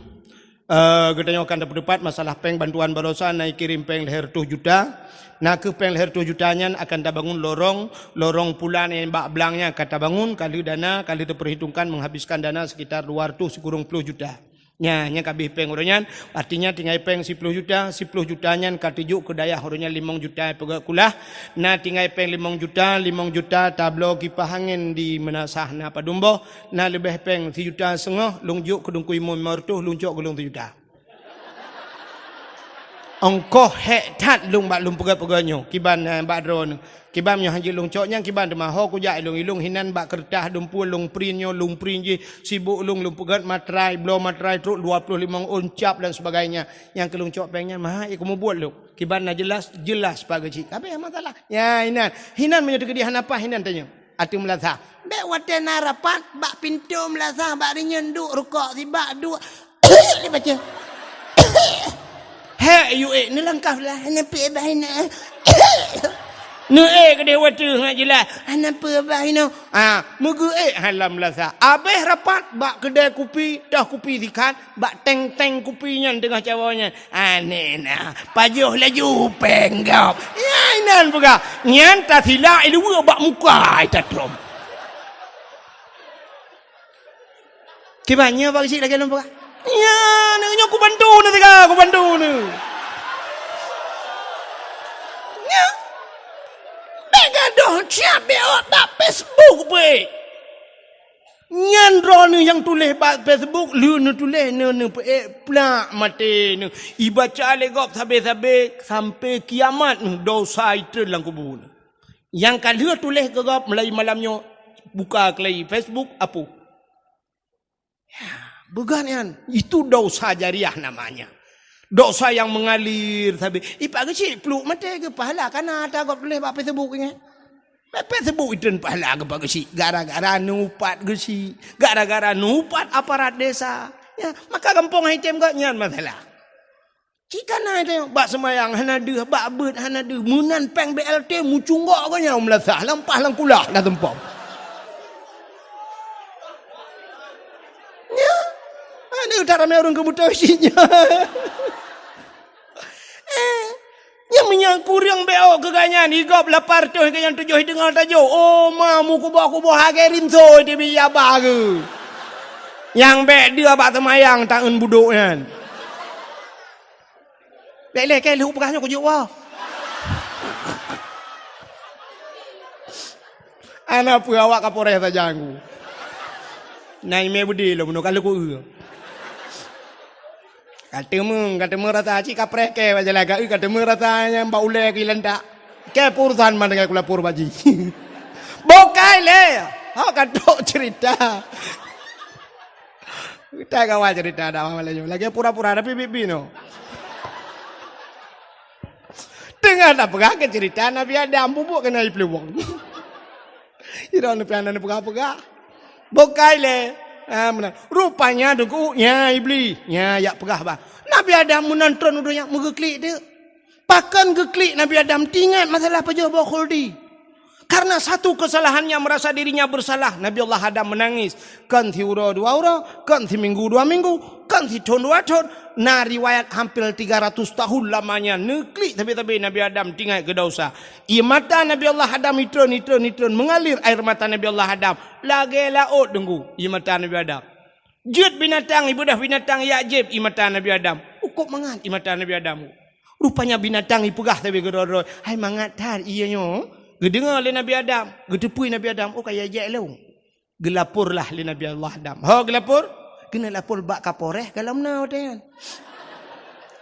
eh, geutanyoe akan tapeuteupat masalah péng bantuan baroesa na ikirém péng lhée reutôh juta. Na keu péng lhée reutôh juta nyan akan tabangun lorong, lorong pulan nyang bak blang nyan ka tabangun, ka lheueh dana, ka lheueh teupeurhitungkan menghabiskan dana sekitar dua reutôh sikureueng ploh juta. Nya, nyang ka abéh péng uroe nyan, artinya tinggai péng siploh juta, siploh juta nyan ka teujok keu dayah uroe nyan limong juta peugét kulah, na tinggai péng limong juta, limong juta tabloe kipah angén di Meunasah na padum boh, na leubeh péng sijuta seungoh lôn jok keu Teungku Imum limong reutôh, lôn cok keu lôn sijuta. Ongkoh hék that lôn bak lôn peugét-peugét nyoe, kiban, eh, bak droeneuh. Kiban meunyoe hanjeuet lôn cok nyan kiban teuma ho kujak ilong-ilong hinan bak keureutah dumpue lôn print nyoe lôn print jih sibuk lôn lôn peugét matrai bloe matrai trok dua ploh limong ôn cap dan sebagainya. Nyang keu lôn cok péng nyan maha ie kumubuet lôn. Kiban na jeulaih, jeulaih Pak Geuchik. Ka abéh masalah. Ya hinan. Hinan meunyoe teukeudi hana paih hinan tanyoe. Ateueh meulasah. Bék watée na rapat bak pintoe meulasah bak rinyueng duek rukok sibak duek. Dibaca. Hék yue neulangkah lah neupie bah hinan. Neuék keudeh watèe ngat jeulaih. Hana peue bah inoe. Ah, meugeuék halam lasa. Abéh rapat bak keudè kupi, toh kupi sikat, bak teng-teng kupi nyan teungoh cawoe nyan. Aneh na, pajoh laju péng gob. Ya, inan peugah. Nyan tasilak iluwa bak muka ita trom. Kiban nyoe bak geuchik lagèe lôn peugah. Nyan, nyoe kubantu neuh teuka, kubantu neuh. Nyan. Bèk gadôh siab bèk awak bak Facebook peuék. Nyan droeneuh nyang tuléh bak Facebook, lheueh neutuléh neuh neupeuék plak maté neuh. Ibaca lé gob sabé-sabé sampai kiamat neuh dosa itreun lam kubu neuh. Nyang ka lheueh tuléh keu gob mulai malam nyoe buka keulai Facebook apu. Ya, beugat nyan. Itu dosa jariah namanya. Dosa yang mengalir sabe. Ipak geuchik pluek maté geupahala kana ata gob tuléh bak Facebook nyan. Bak Facebook itreun pahala geupak geuchik gara-gara neuupat geuchik, gara-gara neuupat aparat desa. Ya, maka gampông hai tem geuh nyan masalah. Cit kana teuh, bak seumayang hana deuh, bak beuet hana deuh, meunan péng B L T meucunggok geuh nyan meulasah, lampah lam kulah dah tumpom. Nyan, aneuk that ramé ureueng keu beutôi cit nyan. Eh, nyang meunyoe kureueng B O keu gobnyan, i gob lapan reutôh keu nyang tujoh i teungoh tajok. Oh, ma, meukuboh-kuboh hagée rinso di bi yaba geuh. Nyang bék deuh bak seumayang taeun budok nyan. Lé-lé kèe lheueh peugah nyoe kujok woe. Ana peue awak Kapolres sajan ku. Na imé beudé lom meunoe ka lheueh ku eu. Ka teumé, ka teumé rasa cit kapreh kèe bak jalan ka eu, ka teumé rasa nyang bak ulèe keu ilantak. Kèe peurusan mandum ku lapor bak jih. Bukai lé. Ha ka trok cerita. Kita kawan cerita dakwah malam nyoe. Lagèe pura-pura tapi bibi no. Teungoh tapeugah keu cerita Nabi Adam bubuk keunan ipluwong. Ira neupian neupeugah-peugah. Bukai lé. Ha, meunan. Rupanya deungon nya Iblis. Nya yak peugah bah. Nabi Adam meunan tron u donya meugeuklik deuk. Pakon geuklik Nabi Adam teuingat masalah pajoh boh khuldi. Karena satu kesalahannya merasa dirinya bersalah, Nabi Allah Adam menangis. Kon siuroe dua uroe, kon siminggu dua minggu, kon sithon dua thon. Na riwayat hampir tiga ratus tahun lamanya neuklik sabe-sabe Nabi Adam teuingat keu dosa. Ie mata Nabi Allah Adam itreun, itreun, itreun mengalir air mata Nabi Allah Adam lagèe laôt deungon ie mata Nabi Adam. Jeuet binatang, ibeudôh binatang yak jieb ie mata Nabi Adam. Ukôb mangat ie mata Nabi Adam. Rupanya binatang ipeugah sabe keudroe-droe, "Hai mangat that ie nyoe." Geudeungoe lé Nabi Adam, geuteupeue Nabi Adam, "Oh, ka yak jieb lôn." Geulaporlah lé Nabi Allah Adam. Ho geulapor? Keuneuk lapor bak Kapolres ka lom na watèe nyan.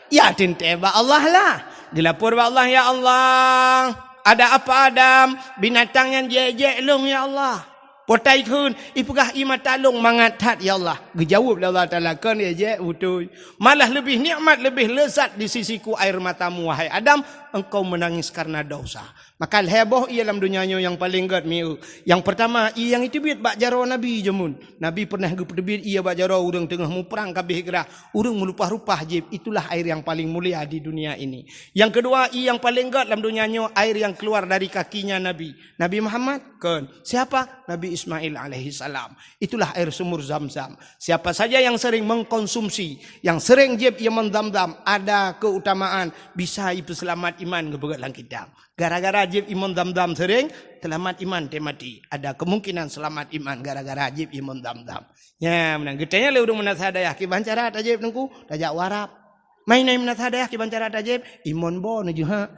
Ya teuntèe bak Allah lah. Geulapor bak Allah, "Ya Allah, ada apa Adam? Binatang nyan jieb-jieb lôn ya Allah." Potai kheun, ipeugah ie mata lôn mangat that ya Allah. Geujaweueb lé Allah Taala, "Kon jieb-jieb beutôi. Malah leubeh nikmat, leubeh lezat di sisiku air matamu wahai Adam, engkau menangis karena dosa." Maka lhèe boh ie lam donya nyoe nyang paleng gèt mieu. Nyang peurtama, ie nyang iteubiet bak jaroe Nabi jameun. Nabi pernah geupeuteubiet ie bak jaroe ureueng teungoh muprang ka abéh grah, ureueng meulupah-lupah jieb, itulah air yang paling mulia di dunia ini. Nyang keudua, ie nyang paleng gèt lam donya nyoe air yang keluar dari kakinya Nabi. Nabi Muhammad? Kon. Siapa? Nabi Ismail alaihissalam. Itulah air sumur Zam-Zam. Siapa saja yang sering mengkonsumsi, yang sering jieb ie mon Zam-Zam, ada keutamaan bisa ipeuseulamat iman geupeugah lam kitab. Gara-gara jieb ie mon Zam-Zam sering, seulamat iman teuh maté. Ada kemungkinan seulamat iman gara-gara jieb ie mon Zam-Zam. Nya, meunan geutanya lé ureueng meunasah dayah, "Kiban cara tajieb Teungku?" "Tajak u Arab." "Mai na meunasah dayah kiban cara tajieb?" "Ie mon bo neujeuhak."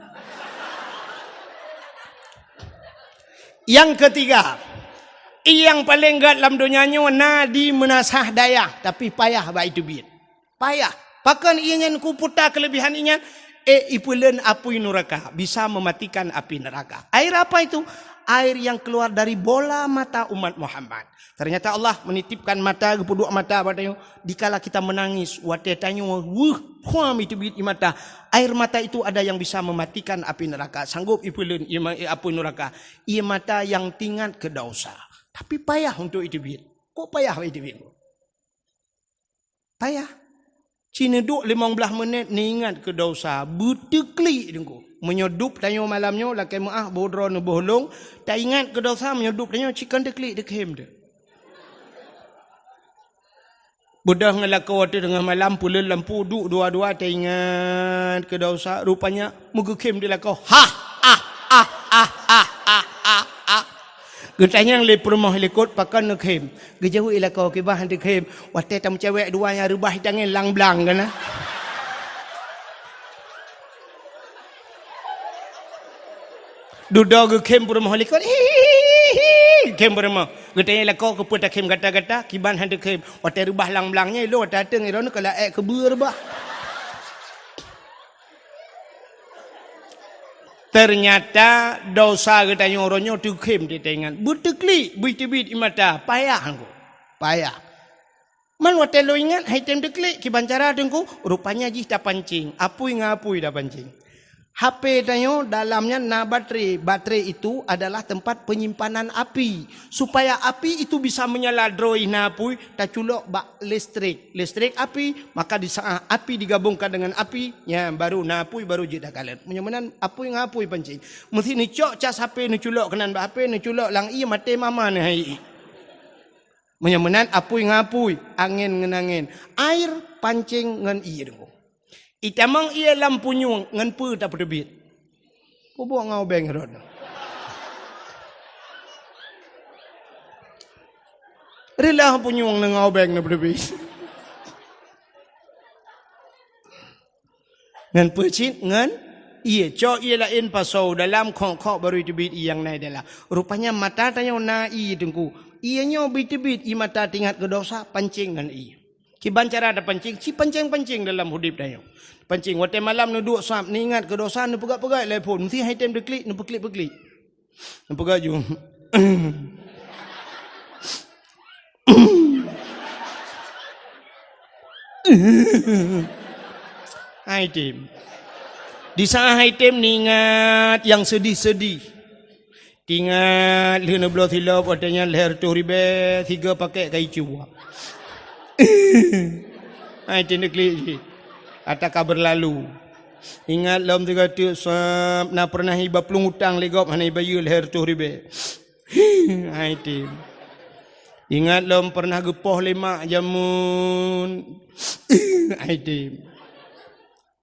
Nyang keutiga, ie nyang paleng gèt lam donya nyoe na di meunasah dayah, tapi payah bak iteubiet. Payah. Pakon ie nyan kuputa keuleubihan ie nyan? Eh, ipeuleuen apui nuraka, bisa mematikan api neraka. Air apa itu? Air yang keluar dari bola mata umat Muhammad. Ternyata Allah menitipkan mata, geupeuduek mata bak tanyoe. Dikala kita menangis, watèe tanyoe weueh phuam iteubiet ie mata, air mata itu ada yang bisa mematikan api neraka, sanggup ipeuleuen ie ma-, apui nuraka. Ie mata yang teuingat keu dosa. Tapi payah untuk iteubiet. Kok payah iteubiet? Payah. Ci neuduek limong blaih menit neuingat keu dosa, beuteuklik Teungku. Meunyoe dub tanyoe malam nyoe lakée meuáh boh droeneuh boh lông, taingat keu desya meunyoe dub tanyoe cit kon teuklik teukhem teuh. Beudôh ngon lakoe teungoh malam peuleuet lampu duek dua-dua taingat keu desya, rupanya meugeukhem di lakoe. Hah! Ah! Ah! Ah! Ah! Ah! Ah! Ah! Geutanyong lé peurumoh likot pakon neukhem. Geujaweueb lakoe kiban han teukhem. Watée tameucewek dua nyang reubah tangen lang blang kana. Dudoe geukhem peurumoh likot. Hihihi, khem peurumoh. Geutanyong lakoe keupeue takhem gata-gata, kiban han teukhem. Watée reubah lang blang nyan, ilôn watée ateueng droeneuh ka laék keubeue reubah. Teunyata desya geutanyoe uroe nyoe teukhem teuingat. Beuteuklik, beuteubiet ie mata, payah ngon. Payah. Man watée lôn ingat hai tem teuklik kiban cara teungku, rupanya jih tapancing, apui ngon apui tapancing. H P tanyoe dalam nyan na baterai. Baterai itu adalah tempat penyimpanan api. Supaya api itu bisa menyala droe na apui, taculok bak listrik. Listrik api, maka di saat api digabungkan dengan api, nyan baru na apui, baru jeuet takalon. Meunyoe meunan apui ngon apui pancing. Meusti neucok cas H P, neuculok keunan bak H P, neuculok lam ie, maté mama neuh hai ie. Meunyoe meunan apui ngon apui, angén ngon angén, air pancing ngon ie deungoe. Itamong ie lam punyueng ngon peue tapeuteubiet? Peubuet ngon ubeng rot. Reulah punyueng ngon ubeng tapeuteubiet. Ngon peue cit? Ngon ie. Cok ie laén pasoe dalam, khok-khok baru teubiet ie nyang na i dalam. Rupanya mata tanyoe na ie teungku. Ie nyoe beuteubiet ie mata teuingat keu desya, pancing ngon ie. Kiban cara tapancing, ci pancing-pancing dalam udeb tanyoe. Pancing watée malam neuduek sab, neuingat keu desya, neupeugah-peugah lé phon, meusti hai tem teuklik, neupeuklik-peuklik. Neupeugah ju. Hai tem. Di saat hai tem neuingat nyang seudih-seudih. Teuingat lheueh neubloe silop watée nyan lhée reutôh ribée sigoe pakét kayée cue. Hai tem teuklik jih. Ata ka beurlalu. Ingat lom sigoe teuk sab na peureunah iba plueng utang lé gob hana ibayeue lhée reutôh ribée. Hai tem. Ingat lom peureunah geupoh lé mak jameun. Hai tem.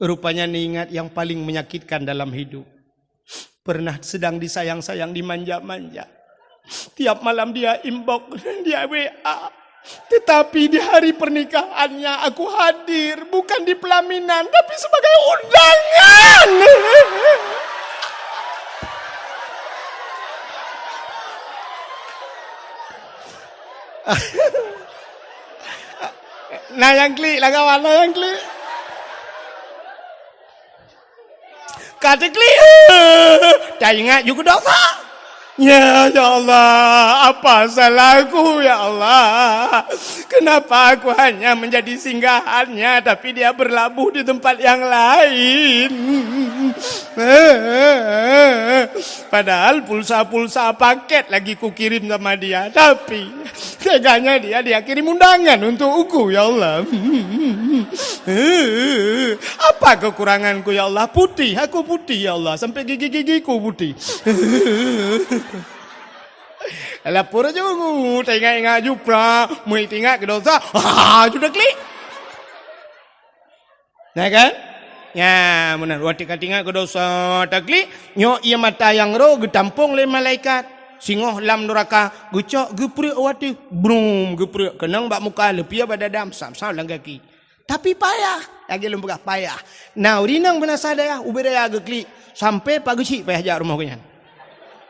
Rupanya neuingat nyang paleng menyakitkan dalam hidup. Pernah sedang disayang-sayang, dimanja-manja. Tiap malam dia inbox, dia W A. Tetapi di hari pernikahannya aku hadir, bukan di pelaminan, tapi sebagai undangan. Na nyang klik lah kawan, na nyang klik. Ka teuklik, eh, taingat ju keu dosa. Ya, ya Allah, apa salahku, ya Allah? Kenapa aku hanya menjadi singgahannya, tapi dia berlabuh di tempat yang lain? Padahal pulsa-pulsa paket lagi kukirim sama dia, tapi teganya dia, dia kirim undangan untuk aku, ya Allah. Apa kekuranganku, ya Allah? Putih, aku putih, ya Allah. Sampai gigi-gigiku putih. Lapor aja, taingat-ingat ju pra, meuingat keu dosa. Ha, ju teuklik. Nah kan? Ya, meunan. Watée ka teuingat keu dosa, teuklik, nyoe ie mata nyang roh geutampong lé malaikat. Singoh lam nuraka, geucok geupreuek watée. Brum, geupreuek keunong bak muka, leupie bak dada, sam-sam lam gaki. Tapi payah, lagée lôn peugah payah. Na ureueng inong beunasa dayah, ubit raya geuklik, sampai pageuchik payah jak rumoh geuhnyan.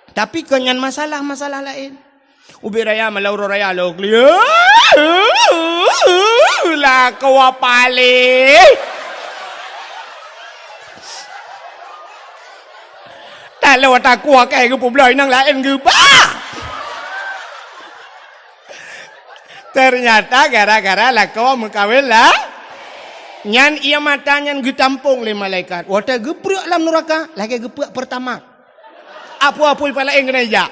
Tapi kon nyan masalah, masalah laén. Ubit raya malam uroe raya lôn klik. Lakoe paléh. Taloe takue keu geupeubloe inong laén geuba. Ternyata gara-gara lakoe meukawen lah. Nyan ie mata nyan geutampong lé malaikat. Watée geupreuek lam nuraka, lagée geupreuek Pertamax. Apui-apui pih laén keuneuk jak.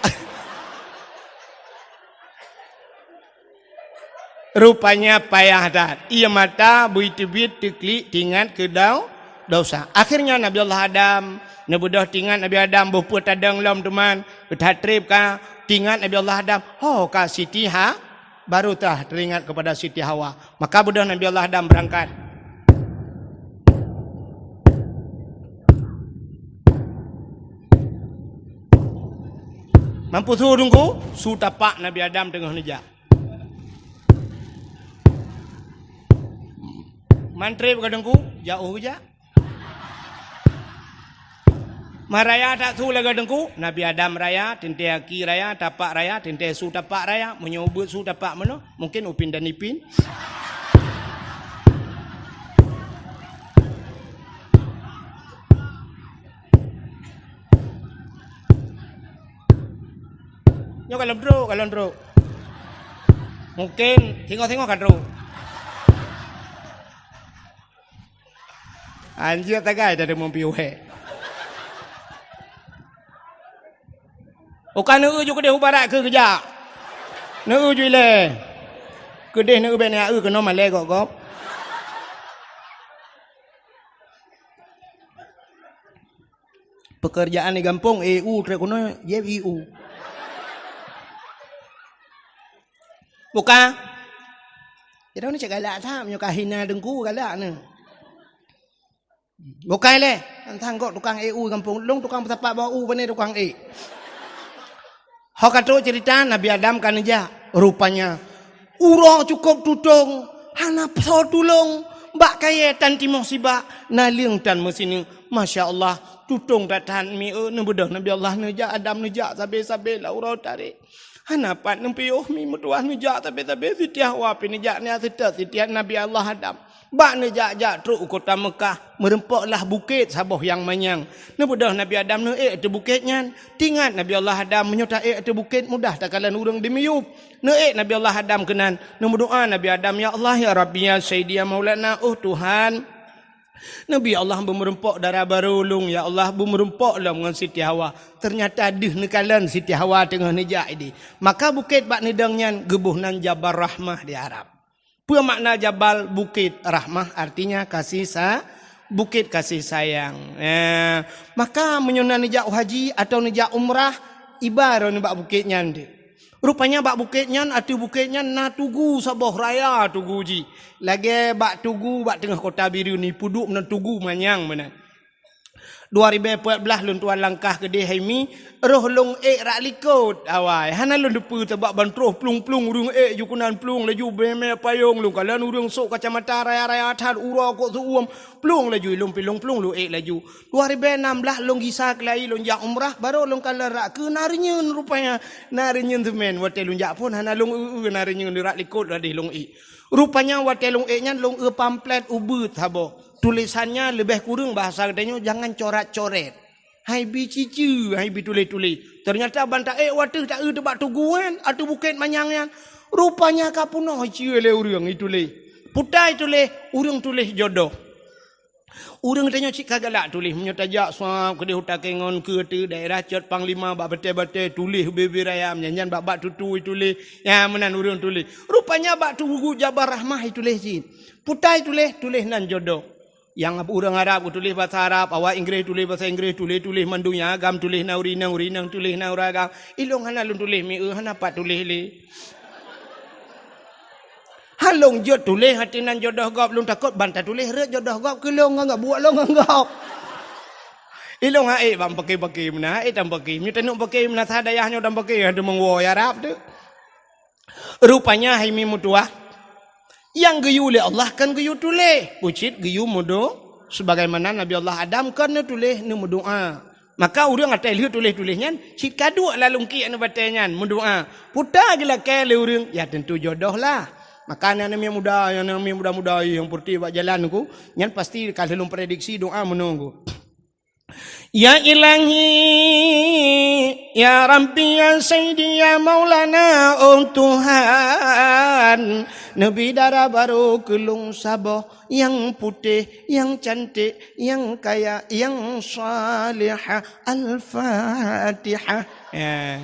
Rupanya payah that. Ie mata beuteubiet teuklik teuingat keu dau-, Dosa. Akhirnya Nabi Allah Adam, neubeudôh teuingat Nabi Adam, boh peue tadong lom teuma, that treb ka teuingat Nabi Allah Adam, ho ka Siti Ha-, baru tah teuingat kepada Siti Hawa. Maka beudôh Nabi Allah Adam beurangkat. Mampu su Teungku, su tapak Nabi Adam teungoh neujak. Man treb ka Teungku, jak u jak. Man raya that su lagèe Teungku, Nabi Adam raya, teuntèe aki raya, tapak raya, teuntèe su tapak raya, meunyoe ubeuet su tapak meunoe, mungken Upin dan Ipin. Nyoe kalon trok, kalon trok. Mungken singoh-singoh ka trok. Anjir tagai dah deungon piwék. Uka neu ju keudeh u barat keu geujak. Neu ju ilèe. Keudeh neu bèk neu keunoe malèe gop-gop. Pekerjaan di gampông, E U trép keunoe, J I U. Buka. Jadi ni cak galak that, meunyoe ka hina Teungku galak ni. Bukai lé, teuntang gok tukang E U gampông. Lôn tukang peusapat bak u, pane tukang E. Ho ka trok cerita Nabi Adam ka neujak. Rupanya, uroe cukôp tutong, hana soe tulông. Bak kayèe tan timoh sibak, naleueng tan meusineuk. Masya Allah, tutong that-that mi, eh, neubeudôh Nabi Allah neujak, Adam neujak, sabé-sabé lam uroe tarek. Hana pat neupiôh mi meutuah neujak, sabé-sabé Siti Hawa pih neujak, nyan seutôt Siti Nabi Allah Adam. Bak neujak-jak trok u kota Meukah, meurumpok lah bukét saboh nyang manyang. Neubeudôh Nabi Adam neuék ateueh bukét nyan. Teuingat Nabi Allah Adam, meunyoe taék ateueh bukét mudah takalon ureueng dimiyueb. Neuék Nabi Allah Adam keunan, neumeudoa Nabi Adam, "Ya Allah, ya Rabbi, ya Sayyidi, ya Maulana, oh Tuhan. Nabi Allah beumeurumpok dara barô lôn, ya Allah, beumeurumpok lom ngon Siti Hawa. Teunyata deuh neukalon Siti Hawa teungoh neujak idéh." Maka bukét bak neudong nyan geuboh nan Jabal Rahmah di Arab. Peue makna jabal? Bukét. Rahmah artinya kasih sa-, bukét kasih sayang. Eh, maka meunyoe na neujak haji atawa neujak umrah, iba droeneuh bak bukét nyan deuh. Rupanya bak bukét nyan, ateueh bukét nyan na tugu saboh raya tugu jih. Lagèe bak tugu bak teungoh kota Bireuen, ipeuduek meunan tugu manyang meunan. Dua ribèe peuet blah lôn tuan langkah keudéh hai mi, roh lôn ék rak likôt awai. Hana lôn teupeue sabab ban troh plueng-plueng ureueng ék ju keunan plueng laju mé-mé payong lôn kalon ureueng sôk kacamata raya-raya that uroe kok seuuem plueng laju ilôn pilong plueng lôn ék laju. Dua ribèe nam blah lôn gisa keulayi lôn jak umrah, barô lôn kalon rak keu na reunyeun rupanya. Na reunyeun seumén watèe lôn jak phôn hana lôn eu-eu na reunyeun rak likôt ladeh lôn ék. Rupanya watèe lôn ék nyan lôn eu pamflet ubeuet saboh. Tulésan nyan leubeh kureueng bahasa geutanyoe jangan corat-corét. Hai bi cici, hai bi tuléh-tuléh. Teunyata ban taék watèe taeu teubak tugu nyan, ateueh bukét manyang nyan. Rupanya ka peunoh iceue lé ureueng ituléh. Peue ta ituléh, ureueng tuléh jodoh. Ureueng tanyoe cit ka galak tuléh, meunyoe tajak sab keudéh u Takengon keu ateueh daerah Cot Panglima bak batèe-batèe tuléh bibir ayam, nyan-nyan bak-bak tutui tuléh, nyan meunan ureueng tuléh. Rupanya bak tugu Jabal Rahmah ituléh cit. Peue ta ituléh, tuléh nan jodoh. Nyang ureueng Arab geutuléh basa Arab, awak Inggréh tuléh basa Inggréh, tuléh-tuléh mandum nyang agam tuléh nan ureueng inong, ureueng inong tuléh nan ureueng agam. Ilôn hana lôn tuléh mieu, hana pat tuléh lé. Han lôn jeuet tuléh ateueh nan jodoh gob, lôn takot ban tatuléh rhot jodoh gob keu lôn ngon gob, buet lôn ngon gob. Ilôn han ék ban paké-paké meunan, han ék tan paké. Meunyoe taneuk paké meunan sa dayah nyoe tan paké, han teumeuwoe Arab teuh. Rupanya hai mi meutuah, nyang geuyue lé Allah kon geuyue tuléh, peue cit geuyue meudo-, sebagaimana Nabi Allah Adam kon neutuléh neumeudoa. Maka ureueng atai lheueh tuléh-tuléh nyan cit ka duek lam lungkiek nibak batèe nyan meudoa. Peue ta geulakèe lé ureueng, ya tentu jodoh lah. Maka aneuk-aneuk muda, aneuk-aneuk muda-muda nyang peureutih bak jalan ku, nyan pasti ka lheueh lôn prediksi doa meunoe ku. Ya Ilahi, ya Rabbi, ya Sayyidi, ya Maulana, oh Tuhan, neubi dara barô keu lôn saboh nyang putéh, nyang cantik, nyang kaya, nyang salihah. Al-Fatihah. Ya.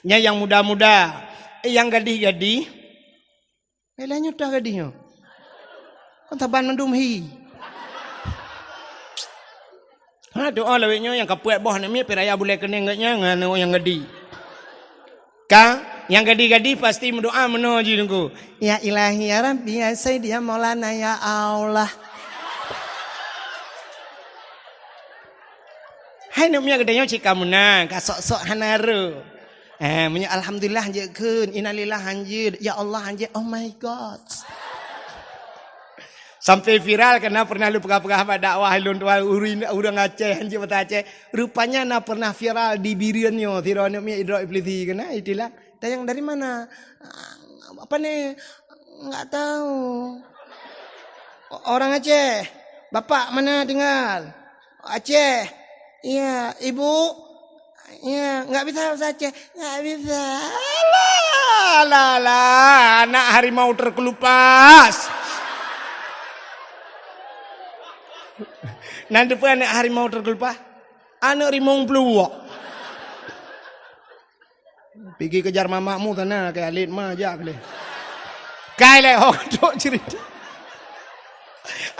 Nyan nyang muda-muda, eh, nyang gadih-gadih. Eh, lheuh nyoe toh gadih nyoe. Kon saban mandum hi. Ha, doa lawét nyoe nyang ka peuet boh aneuk miet, pih raya bulèe keuneng geuh nyan ngon aneuk nyang gadi. Ka, nyang gadi-gadi pasti meudoa meunoe jih Teungku. Ya Ilahi, ya Rabbi, ya Sayyidi, ya Maulana, ya Allah. Hai aneuk miet geutanyoe cit ka meunan, ka sok-sok hana rô. Eh, meunyoe alhamdulillah hanjeuet kheun, innalillah hanjeuet, ya Allah hanjeuet, oh my God. Sampai viral karena pernah lôn peugah-peugah bak dakwah lôn tuan ureueng, ureueng Aceh, hanjeuet basa Aceh. Rupanya na pernah viral di Bireuen nyoe, sidroe aneuk miet idrop iblisi keunan, itilah. Tanyong dari mana? Apa ni? Enggak tahu. O-, orang Aceh. Bapak mana tinggal? Aceh. Iya, ibu? Iya, enggak bisa bahasa Aceh. Enggak bisa. Alah, alah, alah, anak harimau terkelupas. Nan depan anak harimau terkelupas. Anak rimong peluwak. Pigi kejar mamakmu sana, kayak alit ma jak lé. Kai lé ho trok cerita.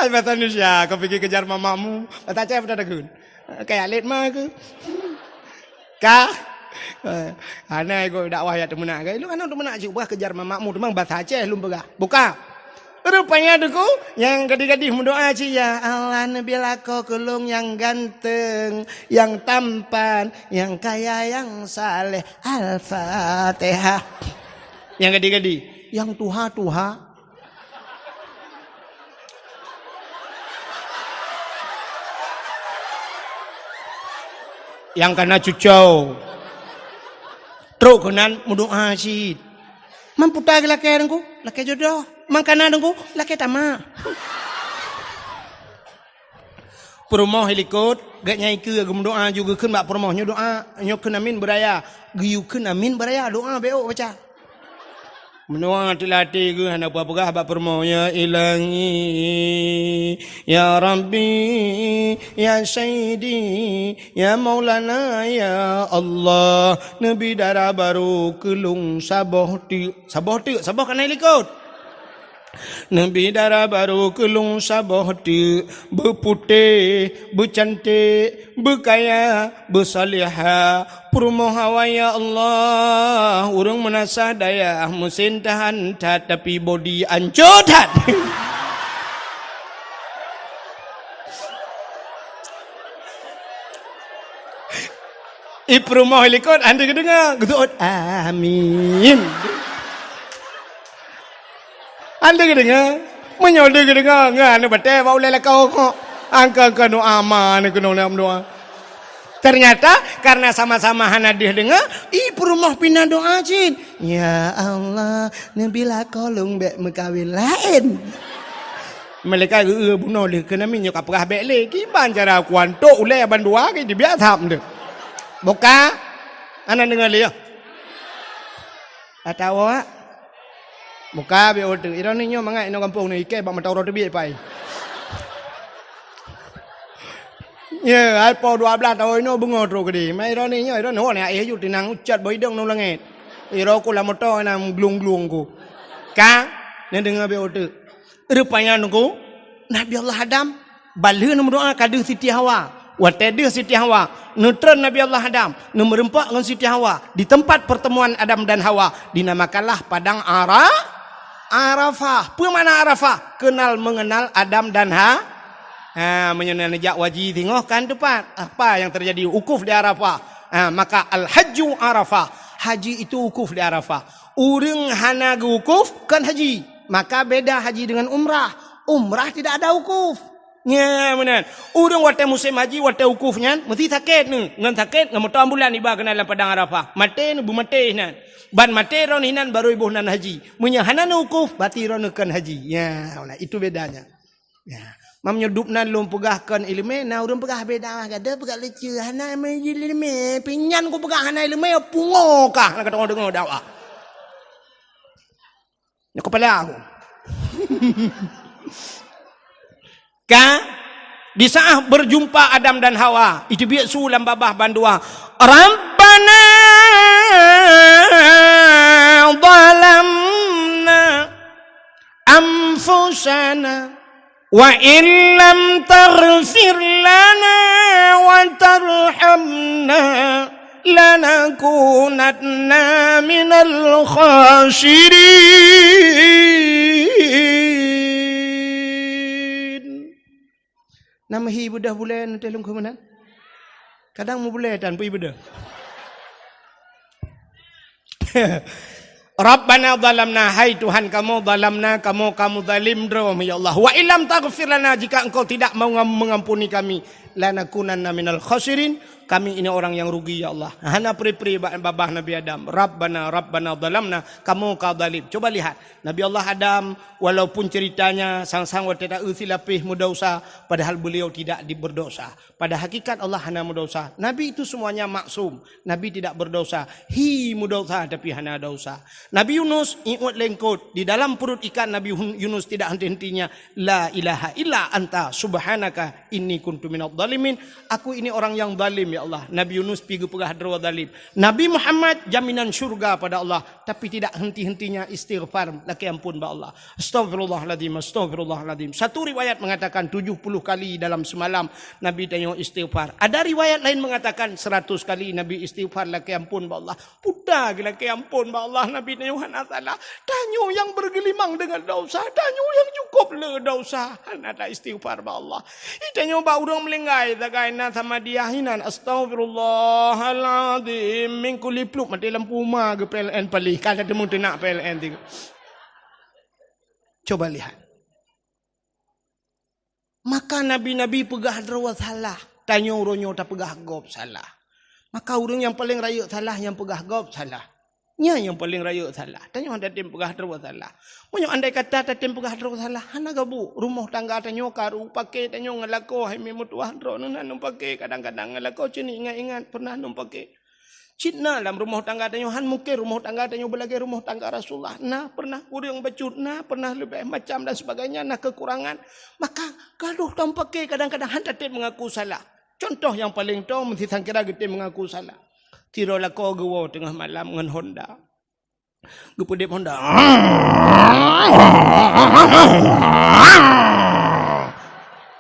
Ai bahasa Indonesia, kau pigi kejar mamakmu. Bahasa Aceh apa dah takun? Kayak alit ma ke? Ka? Eh, hana iko dakwah ya teumeunak ke? Lu kan teumeunak cik buah kejar mamakmu, teumang bahasa Aceh lum peugah. Buka. Rupanya Teungku, nyang gadih-gadih meudoa cit, "Ya Allah, neubi lakoe keu lôn nyang ganteng, nyang tampan, nyang kaya, nyang saleh." Al-Fatihah. Nyang gadih-gadih, nyang tuha-tuha. Nyang kana cucau. Trok keunan meudoa cit. Man puta geulakée Teungku, lakée jodoh. Man kana Teungku, lakée tamak. Peurumoh ilikot, gét nyang ikeue geumeudoa ju geukheun bak peurumoh nyoe doa, nyoe kheun amin beuraya. Geuyue kheun amin beuraya, doa bék baca. Meunoe teulatée geuh hana peugah bak peurumoh, "Ya Ilahi, ya Rabbi, ya Sayyidi, ya Maulana, ya Allah, neubi dara barô keu lôn saboh teuk." Saboh teuk, saboh kana ilikot. Neubi dara barô keu lôn saboh teuk, beuputéh, beucanték, beukaya, beusalihah. Peurumoh awai, ya Allah, ureueng meunasah dayah, meusén tahan that, tapi bodi ancô that. I peurumoh ilikot, han deuh geudeungoe, geuseuôt, "Amin." Han deuh geudeungoe. Meunyoe deuh geudeungoe, ngon aneuk batée bak ulée lakoe kok. Angka-angka doa ma aneuk keunoe lam doa. Ternyata karena sama-sama hana deuh deungoe, i peurumoh pih na doa cit. "Ya Allah, neubi lakoe lôn bék meukawen laén." Malaikat geu-eu bunoe lé keunan, nyoe ka peugah bék lé. Kiban cara kuantok ulée bandua ke dibiak thap deuh. Buka. Hana deungoe lé, ya. Atawa buka biôh teuk. Ironi nyoe mangat inoe gampông ni, ikée bak mata uroe teubiet pai. Ya, ai po dua blaih taun inoe beungoh trok keudeh. Mai ironi nyoe, ironi nyoe, aéh ju tinang ucat bak idong ngon langét. Iro ku lam moto na glung-glung ku. Ka, neudeungoe biôh teuk. Rupanya Teungku, Nabi Allah Adam, bak lheueh neumeudoa ka deuh Siti Hawa. Watée deuh Siti Hawa, neutreun Nabi Allah Adam, neumeureumpok ngon Siti Hawa di tempat pertemuan Adam dan Hawa, dinamakanlah Padang Ara-, Arafah. Peue makna Arafah? Kenal mengenal Adam dan Ha-, ha, meunyoe neujak haji singoh kan teumpat. Apa yang terjadi? Wukuf di Arafah. Ha, maka al-hajju Arafah. Haji itu wukuf di Arafah. Ureueng hana geuwukuf, kon haji. Maka beda haji dengan umrah. Umrah tidak ada wukuf. Nya, meunan. Ureueng watée musém haji, watée wukuf nyan, meusti sakét nyoe. Ngon sakét, ngon moto ambulan iba keunan lam padang Arafah. Maté nyoe, beumaté inan. Ban maté droeneuh inan, barô iboh nan haji. Meunyoe hana neuwukuf, berarti droeneuh kon haji. Ya, itu bedanya. Ya. Mam nyoe dub nan lôn peugah kon ileumé, na ureueng peugah beda, gata peugah lucu, hana ileumé, pinyan ku peugah hana ileumé, pungo kah, na ka deungoe dakwah. Nyoe kepala aku. Ka, di saat berjumpa Adam dan Hawa, itu biasa lam babah bandua. Rabbana zalamna anfusana wa illam taghfir lana وترحمنا لنكونن من الخاسرين. Nam hi beudôh bulée nanti lungkhu meunan. Kadang meubulée tan pih beudôh. Rabbana zalamna, hai Tuhan kamoe, zalamna, kamoe kamoe zalim droe, ya Allah. Wa illam taghfir lana, jika Engkau tidak mengam-, mengampuni kami, lanakunanna minal khasirin, kami ini orang yang rugi, ya Allah. Hana pri-pri ba-, babah Nabi Adam. Rabbana, Rabbana zalamna, kamoe ka zalim. Coba lihat, Nabi Allah Adam, walaupun ceritanya sang-sang watée ta-eu silapéh meudesya, padahal beliau tidak di-, berdosa. Pada hakikat Allah hana meudesya. Nabi itu semuanya maksum. Nabi tidak berdosa. Hi meudesya tapi hana desya. Nabi Yunus iôt lengkot. Di dalam perut ikan Nabi Hun-, Yunus tidak henti-hentinya, "La ilaha illa anta subhanaka inni kuntu minadh dhalimin." Aku ini orang yang zalim, ya Allah. Nabi Yunus pi geupeugah droe zalim. Nabi Muhammad jaminan syurga pada Allah, tapi tidak henti-hentinya istighfar, lakée ampôn bak Allah. Astaghfirullahalazim, astaghfirullahalazim. Satu riwayat mengatakan tujuh puluh kali dalam semalam Nabi tanyoe istighfar. Ada riwayat lain mengatakan seratus kali Nabi istighfar lakée ampôn bak Allah. Puta geuh lakée ampôn bak Allah, Nabi tanyoe hana salah. Tanyoe nyang bergelimang dengan desya, tanyoe nyang cukup le desya, hana ta istighfar bak Allah. Ih, tanyoe bak ureuëng meulinggai sagai na sama dia hinan, astaghfirullahalazim, min kulli plup, maté lampu uma geu P L N paléh, ka teumeung teunak P L N tiga. Coba lihat. Maka nabi-nabi peugah droe salah, tanyoe uroe nyoe tapeugah gob salah. Maka ureuëng nyang paleng rayeuk salah nyang peugah gob salah. Nyan nyang paleng rayeuk salah. Tanyoe hana tatem peugah droe salah. Meunyoe andai kata tatem peugah droe salah, hana gabu. Rumoh tangga tanyoe karu, paké tanyoe ngon lakoe, hai mi meutuwah droeneuh na neupaké, kadang-kadang ngon lakoe cit ingat-ingat pernah neupaké. Cit na lam rumoh tangga tanyoe, han mungken rumoh tangga tanyoe beulagée rumoh tangga Rasulullah. Na pernah kureueng bacut, na pernah leubeh macam dan sebagainya, na kekurangan. Maka gadoh tamupaké kadang-kadang han tatem mengaku salah. Contoh nyang paleng tom, meusisangkira geutem mengaku salah. Sidroe lakoe geuwoe teungoh malam ngon Honda. Geupeudeb Honda.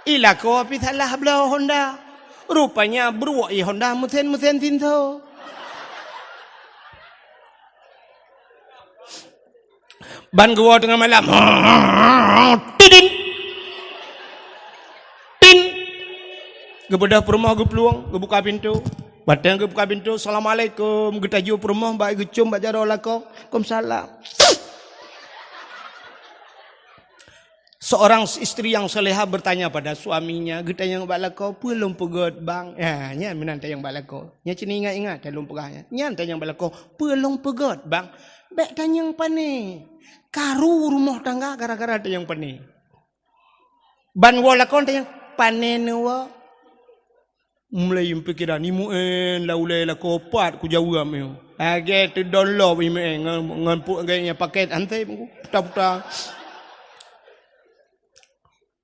Ih, lakoe pih salah bloe Honda. Rupanya bruek ih Honda meusen-meusen sinso. Ban geuwoe teungoh malam. Tidin. Tin. Geubeudôh peurumoh geuplueng, geubuka pintoe. Watée geubuka pintoe, "Assalamualaikum." Geutaju peurumoh bak geucom bak jaroe lakoe. "Waalaikumsalam." Seorang istri yang salehah bertanya pada suaminya, geutanyong bak lakoe, "Peue lôn peugét, Bang?" Ya, nyan meunan tanyong bak lakoe. Nyan cit ingat-ingat, lôn peugah nyan. Nyan tanyong bak lakoe, "Peue lôn peugét, Bang?" Bék tanyong pané. Karu rumoh tangga gara-gara tanyong pané. Ban woe lakoe tanyong, "Pané neuwoe?" Mulai pikiran, "Imeuen lam ulée lakoe pat kujaweueb nyoe." Lagée teudong lom imeuen ngon, ngon pu-, ngon pakét anseb, puta-puta.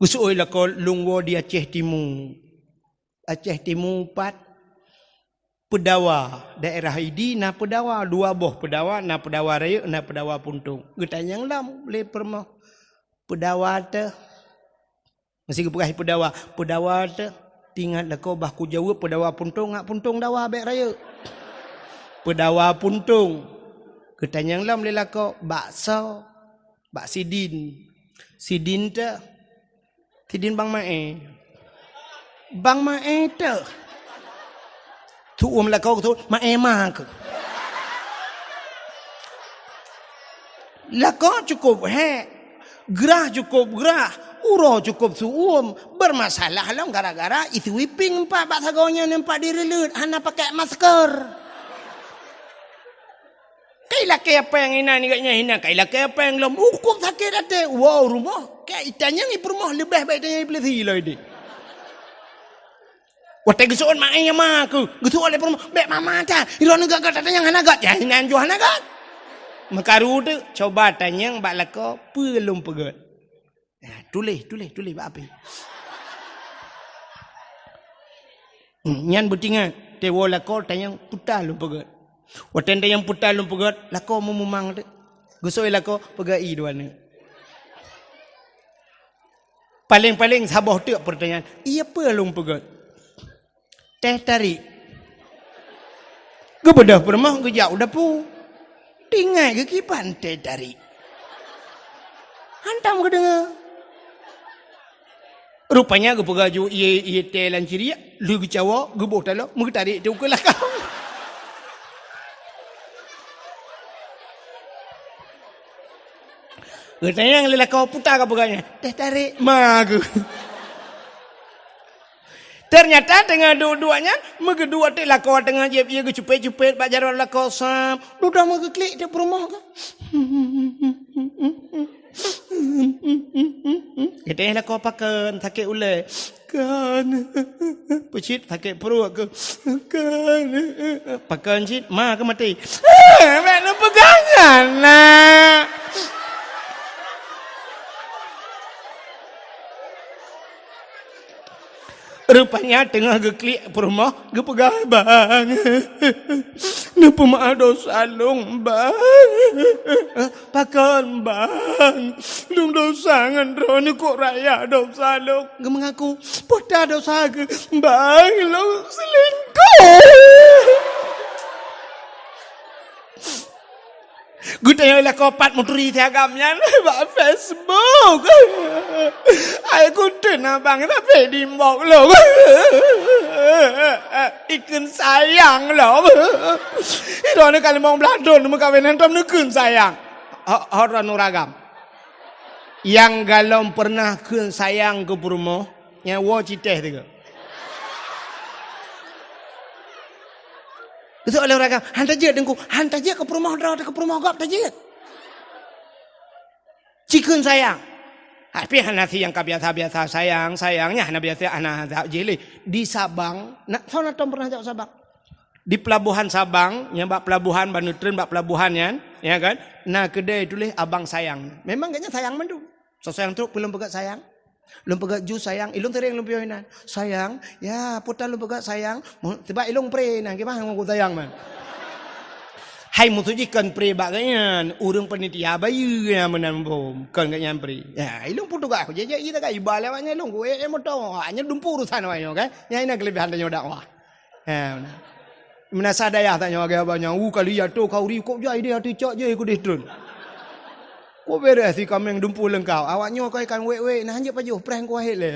Geuseuôt lakoe lôn woe di Aceh Timu. Aceh Timu pat Peudawa, daerah Idi na Peudawa, dua boh Peudawa, na Peudawa Rayeuk, na Peudawa Puntông. Geutanyong lom lé peurumoh, "Peudawa teuh?" Meusé geupeugah Peudawa, "Peudawa teuh?" Teuingat lakoe bah kujaweueb Peudawa Puntông, ngat Puntông dawa bék rayeuk. Peudawa Puntông. Geutanyong lom lé lakoe, "Bak soe?" "Bak Sidin." "Sidin teuh?" "Sidin Bang Mae." "Bang Mae teuh?" Tuom lakoe keu tuom, "Mae ma keuh." Lakoe cukup hék, grah cukup grah, uroe cukup su'uem, bermasalah lom gara-gara isi wiping empat bak sagoe nyan empat direuleut hana pakai masker. Kai lakée péng inan, ingat nyan inan, kai lakée péng lom, ukub sakét até. Wow, rumoh. Kai itanyong i peurumoh leubeh baik itanyong i peulisi lom ideh. Watée geuseuôt mak ayah ma keuh, geuseuôt lé peurumoh, "Bék mama that, ilôn neugét-gét tatanyong hana gét." Ya, inan jua hana gét. Meukaru teuk, coba tanyong bak lakoe, "Peue lôn peugét?" Nah, tuléh, tuléh, tuléh bak api. Hmm, nyan beutingat, tewoe lakoe tanyong peue lôn peugét. Watée tanyong peue lôn peugét, lakoe meumumang teuk. Geusoi lakoe, peugét ie dua neuk. Paleng-paleng saboh teuk peurtanyaan, "Ie peue lôn peugét?" "Teh tarék." Geubeudôh peurumoh geujak u dapu. Tinggai geukiban teh tarék. Hantom geudeungoe. Rupanya geupeugah ju ié, ié teh lam ciriek, lheueh geucawa, geuboh taloe, meugeutarek teuh u keue lakoe. Geutanyong lé lakoe, "Peue ka peugah nyan?" "Teh tarék, ma geuh." Ternyata teungoh duek-duek nyan, meugeuduek teuk lakoe teungoh jieb ié geucupet-cupet bak jaroe lakoe sam. Dudoe meugeuklik teuk peurumoh ka. Geutanyong lakoe, "Pakon, sakét ulée?" "Kon." Peucit, "Sakét pruet keuh?" "Kon." "Pakon cit?" "Ma keuh maté." Bèk neupeugah nyan na. Rupanya teungoh geuklik peurumoh geupeugah, "Bang, neupeumeu'ah desya lôn, Bang." "Pakon, Bang?" "Lôn desya ngon droeneuh, kok raya desya lôn." Geumeungaku, "Peue ta desya keuh?" "Bang, lôn seulingkoh." Geutanyong lakoe, "Pat meuturi si agam nyan?" "Bak Facebook." "Hai kuteun abang, tapi di inbox lôn. Ikheun sayang lôn." Droeneuh ka limong blaih thon meukawen, hantom neukheun sayang. Ho, ho droeneuh ureueng agam. Nyang galom peureunah kheun sayang keu peurumoh, nyan woe cit teh teuh. Geuseuôt lé ureueng agam, "Han tajeuet Teungku, han tajeuet keu peurumoh droe, keu peurumoh gob tajeuet." Ci kheun sayang. Tapi hana si nyang ka biasa-biasa sayang, sayang nyan hana biasa, hana zat jih lé. Di Sabang, na, soe na tom peureunah jak Sabang? Di pelabuhan Sabang, nyang bak pelabuhan, ban neutreun bak pelabuhan nyan, ya kan? Na keudè tuléh Abang Sayang. Memang gobnyan sayang mandum. Soe sayang trok, peue lôn peugah sayang? Lôn peugah ju sayang, ilôn seuréng lôn piôh inan. "Sayang, ya, peue ta lôn peugah sayang?" Mu-, sabab ilôn pre inan, kiban ngon sayang man. Hai, maksud jih kon pre bak gobnyan, ureueng panitia bayeue nyang meunan bom, kon gobnyan pre. Ya, ilôn peue tugaih, jijak ié tagai, iba lé awaknyan ilôn, ku ék moto, hanya dumpeue urusan awaknyan kan. Nyan inan keulebihan tanyoe dakwah. Ha, meunan. Meunasah dayah tanyoe lagèe abang nyan, "Uh, kali ya tu khauri kok jai deh, ati cok je keudeh treun." Kok beres si kaméng dumpeue leungkap. Awak nyoe koi kan wék-wék, nah, hanjeuet pajoh, preh ku wahét lé.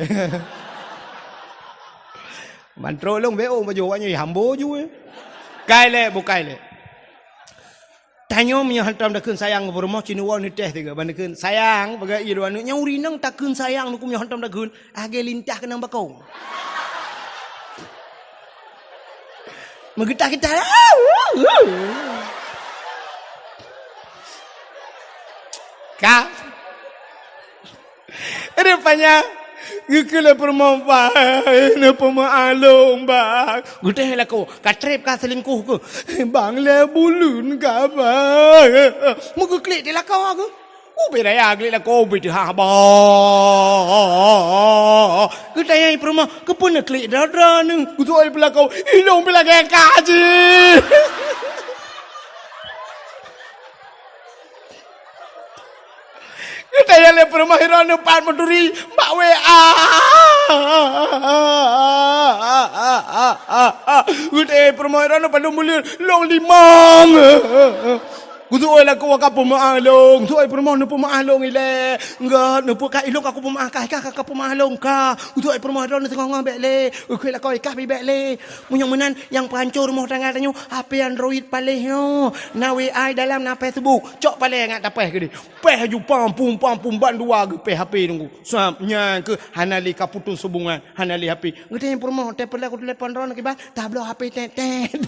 Ban trok lôn bék ôn pajoh awak nyoe, hambo ju, eh. Kai lé, bukai lé. Tanyoe meunyoe hantom takheun sayang keu peurumoh, ci neuwoe neuteh sigoe ban takheun sayang, peugah ié dua aneuk, nyan ureueng inong takheun sayang, neukheun meunyoe hantom takheun, lagèe lintah keunong bakong. Meugeutah-geutah. Ka. Rupanya, geukheun lé peurumoh, "Bang, neupeumeu'ah lôn, Bang." Geutanyong lakoe, "Ka trép ka seulingkoh keuh?" "Bang, lhèe buleuen ka, Bang." Meugeuklik di lakoe keuh. Ubé raya klik lakoe, ubé teuhah, Bang. Geutanyong peurumoh, "Keupeue neuklik droe-droe neuh?" Geutanyong pih lakoe, "Ilôn pih lagèe ka jih." Geutanyong lé peurumoh, "Droeneuh pat meuturi?" "Bak W A." Geutanyong peurumoh, "Droeneuh padum buleuen?" "Lôn limong." Geuseuôt lakoe, "Ka peumeu'ah lôn." Geuseuôt peurumoh, "Neupeumeu'ah lôn ilèe." "Enggak, neupeue ka ilôn ka kupeumeu'ah, ka, ka, ka, ka peumeu'ah lôn ka." Geuseuôt peurumoh, "Droeneuh teungoh-ngoh bèk lé." Geukheun lakoe, "Kah pih bèk lé." Meunyoe meunan, nyang peuhanco rumoh tangga tanyoe, H P Android paléh nyoe. Na W A dalam, na Facebook. Cok paléh ngat tapéh keudeh. Péh ju pam pum, pam pum, bandua geupéh H P nunggu. Sab, nyan keuh hana lé ka putus hubungan, hana lé H P. Geutanyong peurumoh, "Teupeuleueh kutelepon droeneuh kiban?" "Tabloe H P tét-tét."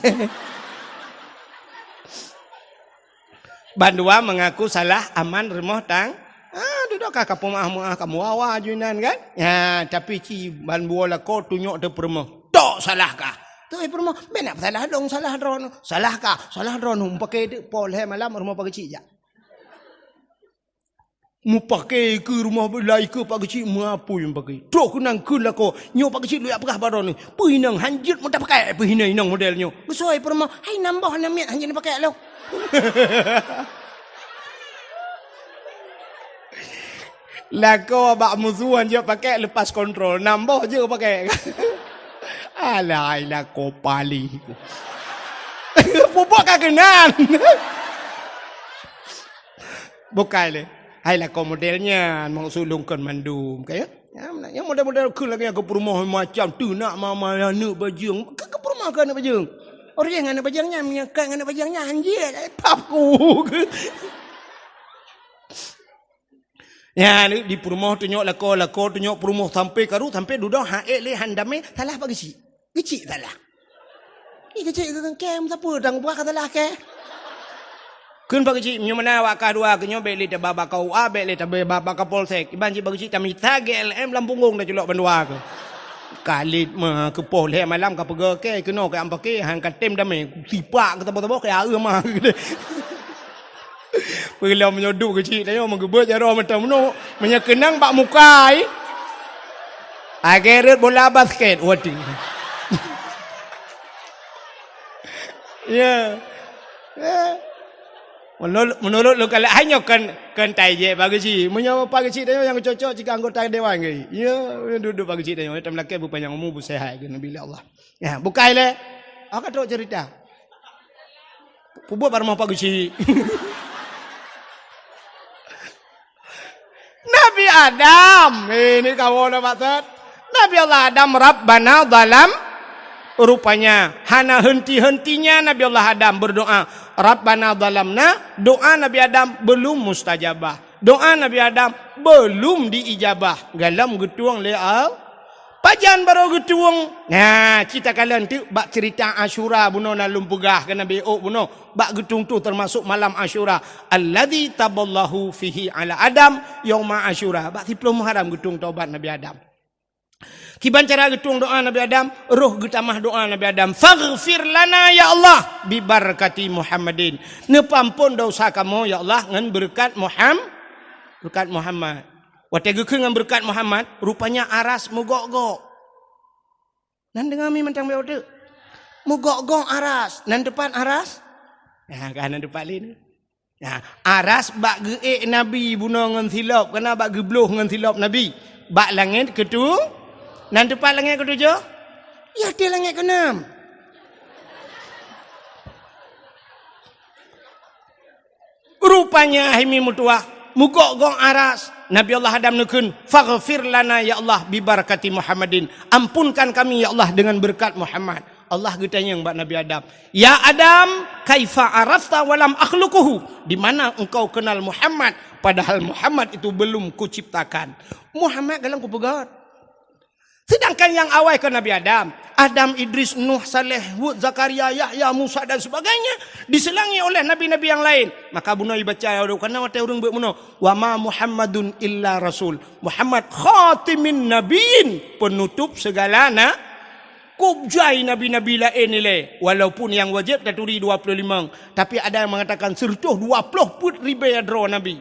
Bandua mengaku salah aman rumoh tang-, ah, dudoe ka, ka peumeu'ah-meu'ah, ka meuwawa ju inan kan? Ya, tapi ci bandua lakoe tunyok teuh peurumoh. "Tok salah kah?" "Teuh peurumoh, bèk na salah lôn, salah droeneuh." "Salah kah?" "Salah droeneuh, meupaké teuk po lhèe malam rumoh Pak Geuchik jak." Meupaké keu rumoh lakoe Pak Geuchik, meuapui meupaké. Troh keunan kheun lakoe, "Nyoe Pak Geuchik lôn jak peugah bak droeneuh. Peuinong hanjeuet meutapakék peuinong-inong model nyoe." Geuseuôt peurumoh, "Hai nam boh nam miet hanjeuet neupakék lôn." Lakoe bak musoh hanjeuet pakék lepas kontrol, nam boh jeuet pakék. Alah, hai lakoe palih. Pubok ka keunan. Bukai lé. Hai lakoe model nyan, maksud lôn kon mandum, ka ya? Ya, nyang model-model kheun lagèe nyan keu peurumoh macam teunak mama aneuk bajeueng. Keu, keu peurumoh keu aneuk bajeueng. Orang nyan aneuk bajeueng nyan, meunyo ka ngon aneuk bajeueng nyan, hanjeuet, eh, pap ku. Ya, di peurumoh tunyok lakoe, lakoe tunyok peurumoh sampai karu, sampai dudoe han ék lé han damé, salah Pak Geuchik. Geuchik salah. Ih, Geuchik keu keu sapeue tang buah ka salah keu. Kheun Pak Geuchik, meunyoe meunan awak kah dua, keu nyoe bèk lé taba bak K U A, bèk lé taba bak, bak Kapolsek. Iban cit Pak Geuchik tamita G L M lam punggong taculok bandua keu. Kalet mah keu poh lhèe malam ka peugah keu keunoe keu am paké, han ka tem damé. Sipak keu saboh-saboh keu aeu mah. Peulom nyoe duek Geuchik tanyoe meugeubeuet jaroe mantong meunoe. Meunyoe keunong bak muka ai. Agèe rhot bola basket, waduh. Ya. Ya. Menurut, menurut lôn kalon, hai nyoe kon, kon tajak Pak Geuchik. Meunyoe Pak Geuchik tanyoe nyang cocok cit keu anggota dewan keu. Ya, duek-duek Pak Geuchik tanyoe, tam lakèe beupanyang umu, beuseuhat keu Nabi Allah. Ya, bukai lé. Awak ka trok cerita. Peubuet bak rumoh Pak Geuchik. Nabi Adam, eh, ni kawan dah maksud. Nabi Allah Adam, Rabbana zalam. Rupanya, hana henti-hentinya Nabi Allah Adam berdoa. Rabbana zalamna, doa Nabi Adam belum mustajabah. Doa Nabi Adam belum diijabah. Galom geutueng lé Allah. Pajan barô geutueng? Nah, cit takalon teuk bak cerita Asyura bunoe na lôn peugah keu Nabi ôk bunoe. Bak geutueng tu teumasok malam Asyura. Alladzi taballahu fihi ala Adam yauma Asyura. Bak siplôh Muharram geutueng taubat Nabi Adam. Kiban cara geutueng doa Nabi Adam, roh geutamah doa Nabi Adam. Faghfir lana ya Allah bibarakati Muhammadin. Neupeuampon dosa kamoe ya Allah ngon beureukat Muham-, beureukat Muhammad. Watèe geukheun ngon beureukat Muhammad, rupanya aras meugok-gok. Nan deungoe mi mantong bèk udeuek. Meugok-gok aras, nan teupat aras? Nah, ka nan teupat lé ni. Nah, aras bak geuék Nabi bunoe ngon silop, kana bak geubloh ngon silop Nabi. Bak langèt keutu-, nan teupat langèt keutujoh? Ya, di langèt keunam. Rupanya hai mi meutuah, meugok-gok aras. Nabi Allah Adam neukheun, "Faghfir lana ya Allah bi barakati Muhammadin." Ampunkan kami ya Allah dengan berkat Muhammad. Allah geutanyong bak Nabi Adam, "Ya Adam, kaifa arafta wa lam akhluquhu?" Di mana engkau kenal Muhammad padahal Muhammad itu belum kuciptakan? Muhammad galom kupeugöt. Sedangkan nyang awai kon Nabi Adam, Adam, Idris, Nuh, Saleh, Hud, Zakaria, Yahya, Musa dan sebagainya, diselangi oleh nabi-nabi yang lain. Maka bunoe ibaca, karena watèe ureueng beuet bunoe, "Wa ma Muhammadun illa rasul." Muhammad khatimin nabiyyin, penutup segala na-, kôb jai nabi-nabi laén ilèe. Walaupun nyang wajéb taturi dua puluh lima, tapi ada yang mengatakan seratus dua puluh peuet ribèe droe nabi.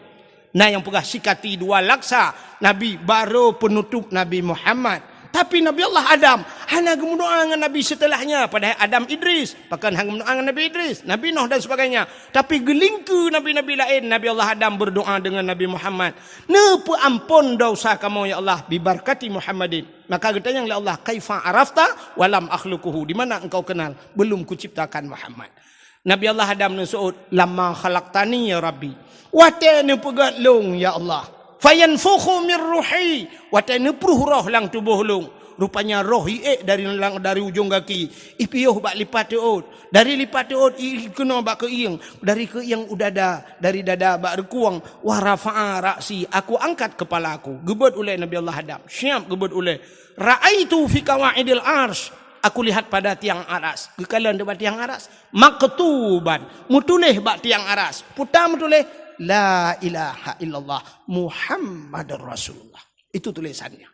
Na nyang peugah sikati dua laksa nabi, barô penutup Nabi Muhammad. Tapi Nabi Allah Adam hana geumeudoa ngon nabi setelahnya, padahai Adam, Idris, pakon hana geumeudoa ngon Nabi Idris, Nabi Nuh dan sebagainya. Tapi geulingkeu nabi-nabi laén, Nabi Allah Adam berdoa dengan Nabi Muhammad. Neupeuampon dosa kamoe ya Allah, bi barakati Muhammadin. Maka geutanyong lé Allah, "Kaifa arafta wa lam akhluquhu?" Di mana engkau kenal? Belum kuciptakan Muhammad. Nabi Allah Adam neuseuôt, "Lamma khalaqtani ya Rabbi." Watèe neupeugöt lôn, ya Allah. "Fayanfukhu min ruhi." Watèe neupruh roh lam tuboh lôn. Rupanya roh iék dari lang-, dari ujong gaki, ipiôh bak lipat teuôt. Dari lipat teuôt ikeunoe bak keuieng. Dari keuieng u dada, dari dada bak reukung. "Wa rafa'a ra'si." Aku angkat kepala aku. Geubeuet ulèe Nabi Allah Adam. Siap geubeuet ulèe. "Ra'aitu fi qawaidil arsy." Aku lihat pada tiang aras. Geukalon di bak tiang aras. "Maktuban." Meutuléh bak tiang aras. Peue ta meutuléh, "La ilaha illallah Muhammadur Rasulullah." Itu tulisannya.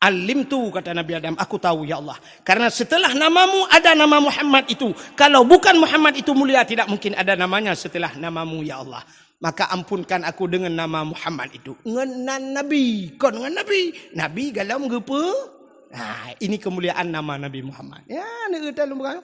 "Alimtu," kata Nabi Adam, "aku tahu, ya Allah. Karena setelah namamu ada nama Muhammad itu. Kalau bukan Muhammad itu mulia, tidak mungkin ada namanya setelah namamu, ya Allah. Maka ampunkan aku dengan nama Muhammad itu." Ngon nan Nabi, kon ngon Nabi. Nabi galom geupeu-, ha, ini kemuliaan nama Nabi Muhammad. Ya, ni kita lumbukan.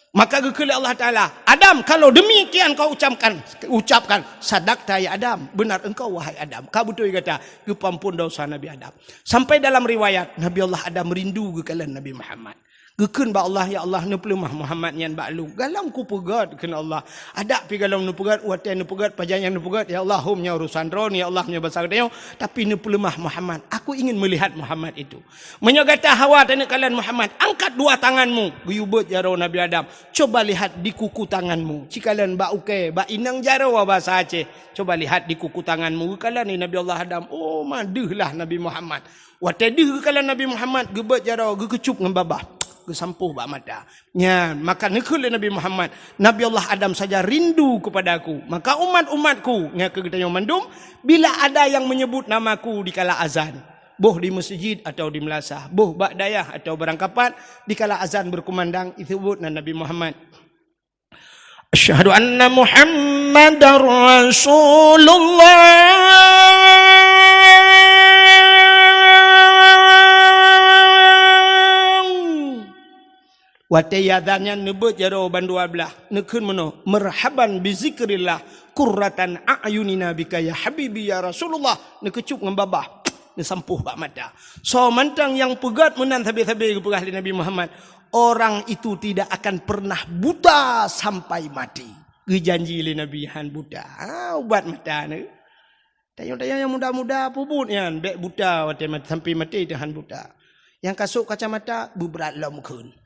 Maka geukheun lé Allah Taala, "Adam, kalau demikian kau ucapkan, ucapkan, sadaqta ya Adam, benar engkau wahai Adam." Ka beutôi gata, geupeuamphon desya Nabi Adam. Sampai dalam riwayat, Nabi Allah Adam rindu geukalon Nabi Muhammad. Geukheun bak Allah, "Ya Allah, neupeuleumah Muhammad nyan bak lôn." "Galom kupeugét," kheun Allah. "Adak pih galom neupeugét, watée neupeugét, pajan nyang neupeugét, ya Allah, hom nyoe urusan droeneuh, ya Allah, nyoe basa geutanyoe, tapi neupeuleumah Muhammad. Aku ingin melihat Muhammad itu." "Meunyoe gata hawa taneuk kalon Muhammad, angkat dua tanganmu." Geuyue beuet jaroe Nabi Adam. "Coba lihat di kuku tanganmu." Cikalon bak ukée, bak inong jaroe basa Aceh. "Coba lihat di kuku tanganmu." Geukalon lé Nabi Allah Adam. Oh, ma deuh lah Nabi Muhammad. Watée deuh geukalon Nabi Muhammad, geubeuet jaroe, geukeucup ngon babah, geusampôh bak mata. Nyan, maka neukheun lé Nabi Muhammad, "Nabi Allah Adam saja rindu kepada aku. Maka umat-umatku," nyan keu geutanyoe mandum, "bila ada yang menyebut namaku dikala azan, boh di meuseujid atawa di meulasah, boh bak dayah atawa barangkapat, dikala azan beukumandang, iseubut nan Nabi Muhammad. Asyhadu anna Muhammadar Rasulullah." Watée azan nyan neubeuet jaroe bandua blaih, neukheun meunoe, "Marhaban bi zikrillah, qurratan a'yunina bika ya habibi ya Rasulullah." Neukeucup ngon babah, neusampôh bak mata. Soe mantong nyang peugét meunan sabe-sabe geupeugah lé Nabi Muhammad, orang itu tidak akan pernah buta sampai mati. Geujanji lé Nabi han buta. Ha, ubat mata ni. Tanyoe-tanyoe nyang muda-muda peubuet nyan, bék buta watée mat-, sampai maté teuh han buta. Nyang ka sôk kacamata, beubrat lom kheun.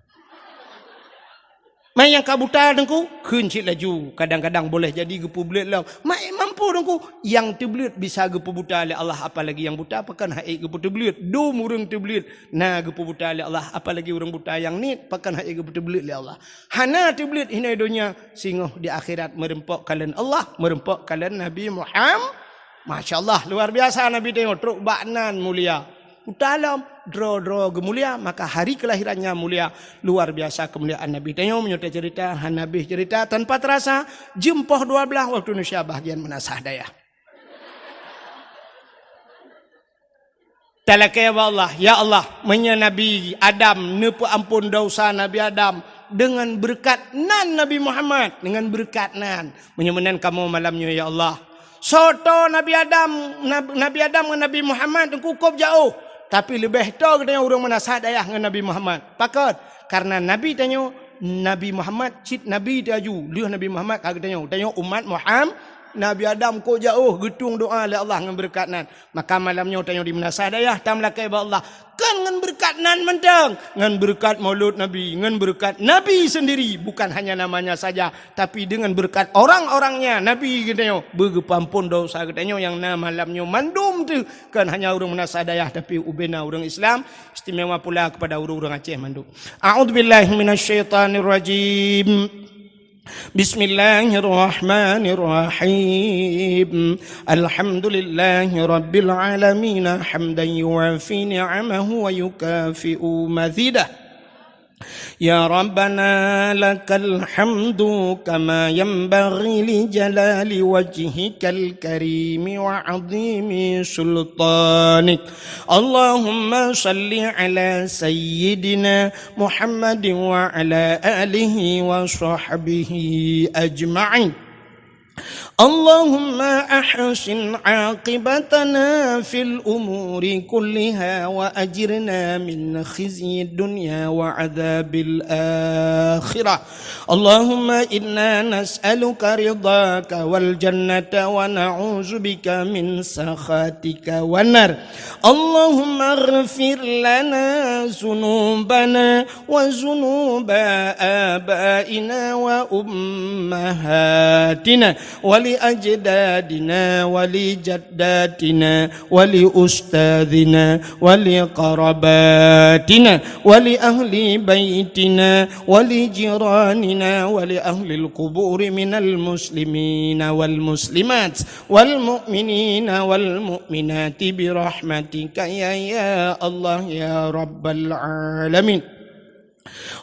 Mai nyang ka buta Teungku, kheun cit laju. Kadang-kadang boleh jadi geupeubleuet lom. Mai mampu Teungku, nyang teubleuet bisa geupeubuta lé Allah, apalagi nyang buta, pakon han ék geupeuteubleut. Dum ureuëng teubleuet na geupeubuta lé Allah, apalagi ureuëng buta nyang niet, pakon han ék geupeuteubleut lé Allah. Hana teubleuet hinoe donya, singoh di akhirat meureumpok kalon Allah, meureumpok kalon Nabi Muhammad. Masya Allah, luar biasa Nabi tanyoe trok bak nan mulia. Buta lom, droe-droe geumulia, maka hari kelahirannya mulia. Luar biasa kemuliaan Nabi tanyoe, meunyoe tacerita, hana habéh cerita tanpa terasa, jeuem poh dua blaih waktu Indonesia bahagian meunasah dayah. Talakée bak Allah, "Ya Allah, meunyoe Nabi Adam neupeuamphon desya Nabi Adam deungon beureukat nan Nabi Muhammad, deungon beureukat nan. Meunyoe meunan kamoe malam nyoe, ya Allah, soe toe Nabi Adam, Nab-, Nabi Adam ngon Nabi Muhammad Teungku kôb jiôh, tapi leubeh toe geutanyoe ureuëng meunasah dayah ngon Nabi Muhammad. Pakon? Karena Nabi tanyoe, Nabi Muhammad cit Nabi teuh laju, lheueh Nabi Muhammad ka geutanyoe. Tanyoe umat Muhammad, Nabi Adam kôb jiôh geutueng doa lé Allah ngon beureukat nan." Maka malam nyoe tanyoe di meunasah dayah, tameulakée bak Allah. Kon ngon beureukat nan mantong, ngon beureukat Maulud Nabi, ngon beureukat Nabi sendiri, bukan hanya namanya saja, tapi dengan beureukat orang-orangnya, Nabi geutanyoe, beugeupeuamphon desya geutanyoe nyang na malam nyoe mandum teuh, kon hanya ureuëng meunasah dayah, tapi ubena ureuëng Islam, istimewa pula kepada ureuëng-ureuëng Aceh mandum. A'udzubillahi minasyaitonirrajim. Bismillahirrahmanirrahim. Alhamdulillahi rabbil alamin, hamdan yuwafi ni'amahu wa yukafi'u mazidah. Ya Rabbana, lakal hamdu kama yanbaghi li jalali wajhikal karimi wa azimi sultanik. Allahumma salli ala sayyidina Muhammadin wa ala alihi wa sahbihi ajma'in. Allahumma ahsin aqibatana fil umuri kulliha wa ajirna min khizyid dunya wa adzabil akhirah. Allahumma inna nas'aluka ridhaka wal jannata wa na'udzubika min sakhatika wan nar. Allahumma ighfir lana dzunubana wa dzunuba abaina wa ummahatina wa li ajdadina wa li jaddatina wa li ustadzina wa li qarabatina wa li ahli baitina wa li jiranina wa li ahlil quburi minal muslimina wal muslimat wal mu'minina wal mu'minati bi rahmatika ya, ya Allah ya Rabbal alamin.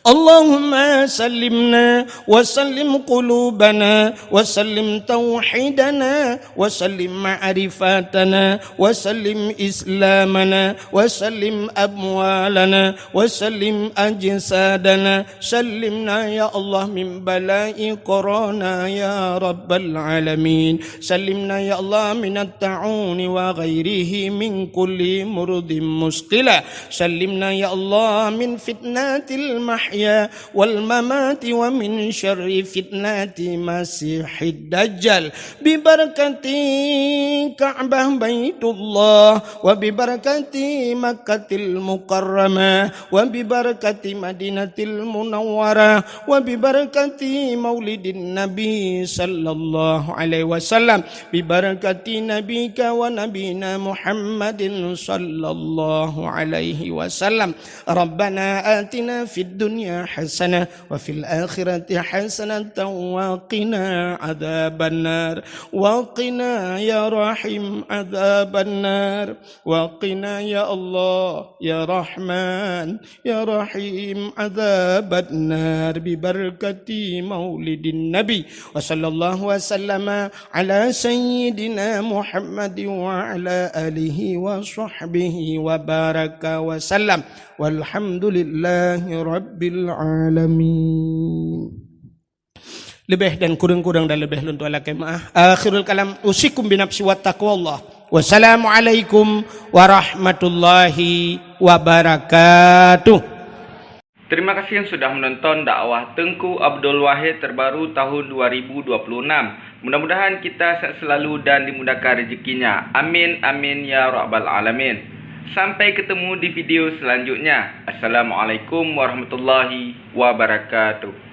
اللهم سلمنا وسلم قلوبنا وسلم توحيدنا وسلم معرفتنا وسلم إسلامنا وسلم أموالنا وسلم أجسادنا. سلمنا يا الله من بلاء كورونا يا رب العالمين. سلمنا يا الله من الطاعون وغيره من كل مرض مثقلة. سلمنا يا الله من فتنة المحيا والممات ومن شر فتنة المسيح الدجال. ببركة كعبة بيت الله وببركة مكة المكرمة وببركة مدينة المنورة وببركة مولد النبي صلى الله عليه وسلم، ببركة نبيك ونبينا محمد صلى الله عليه وسلم. ربنا آتنا في الدنيا حسنة وفي الآخرة حسنة وقنا عذاب النار. وقنا يا رحيم عذاب النار. وقنا يا الله يا رحمن يا رحيم عذاب النار ببركة مولد النبي. وصلى الله وسلم على سيدنا محمد وعلى آله وصحبه وبارك وسلم. والحمد لله رب العالمين. Leubeh dan kureueng-kureueng dan leubeh lôn tuan lakée meu'ah. Akhirul kalam, usikum binafsi wa taqwallah. Wassalamualaikum warahmatullahi wabarakatuh. Terima kasih yang sudah menonton dakwah Teungku Abdul Wahid terbaru tahun dua ribu dua puluh enam. Mudah-mudahan kita sehat selalu dan dimudahkan rezekinya. Amin, amin, ya rabbal alamin. Sampai ketemu di video selanjutnya. Assalamualaikum warahmatullahi wabarakatuh.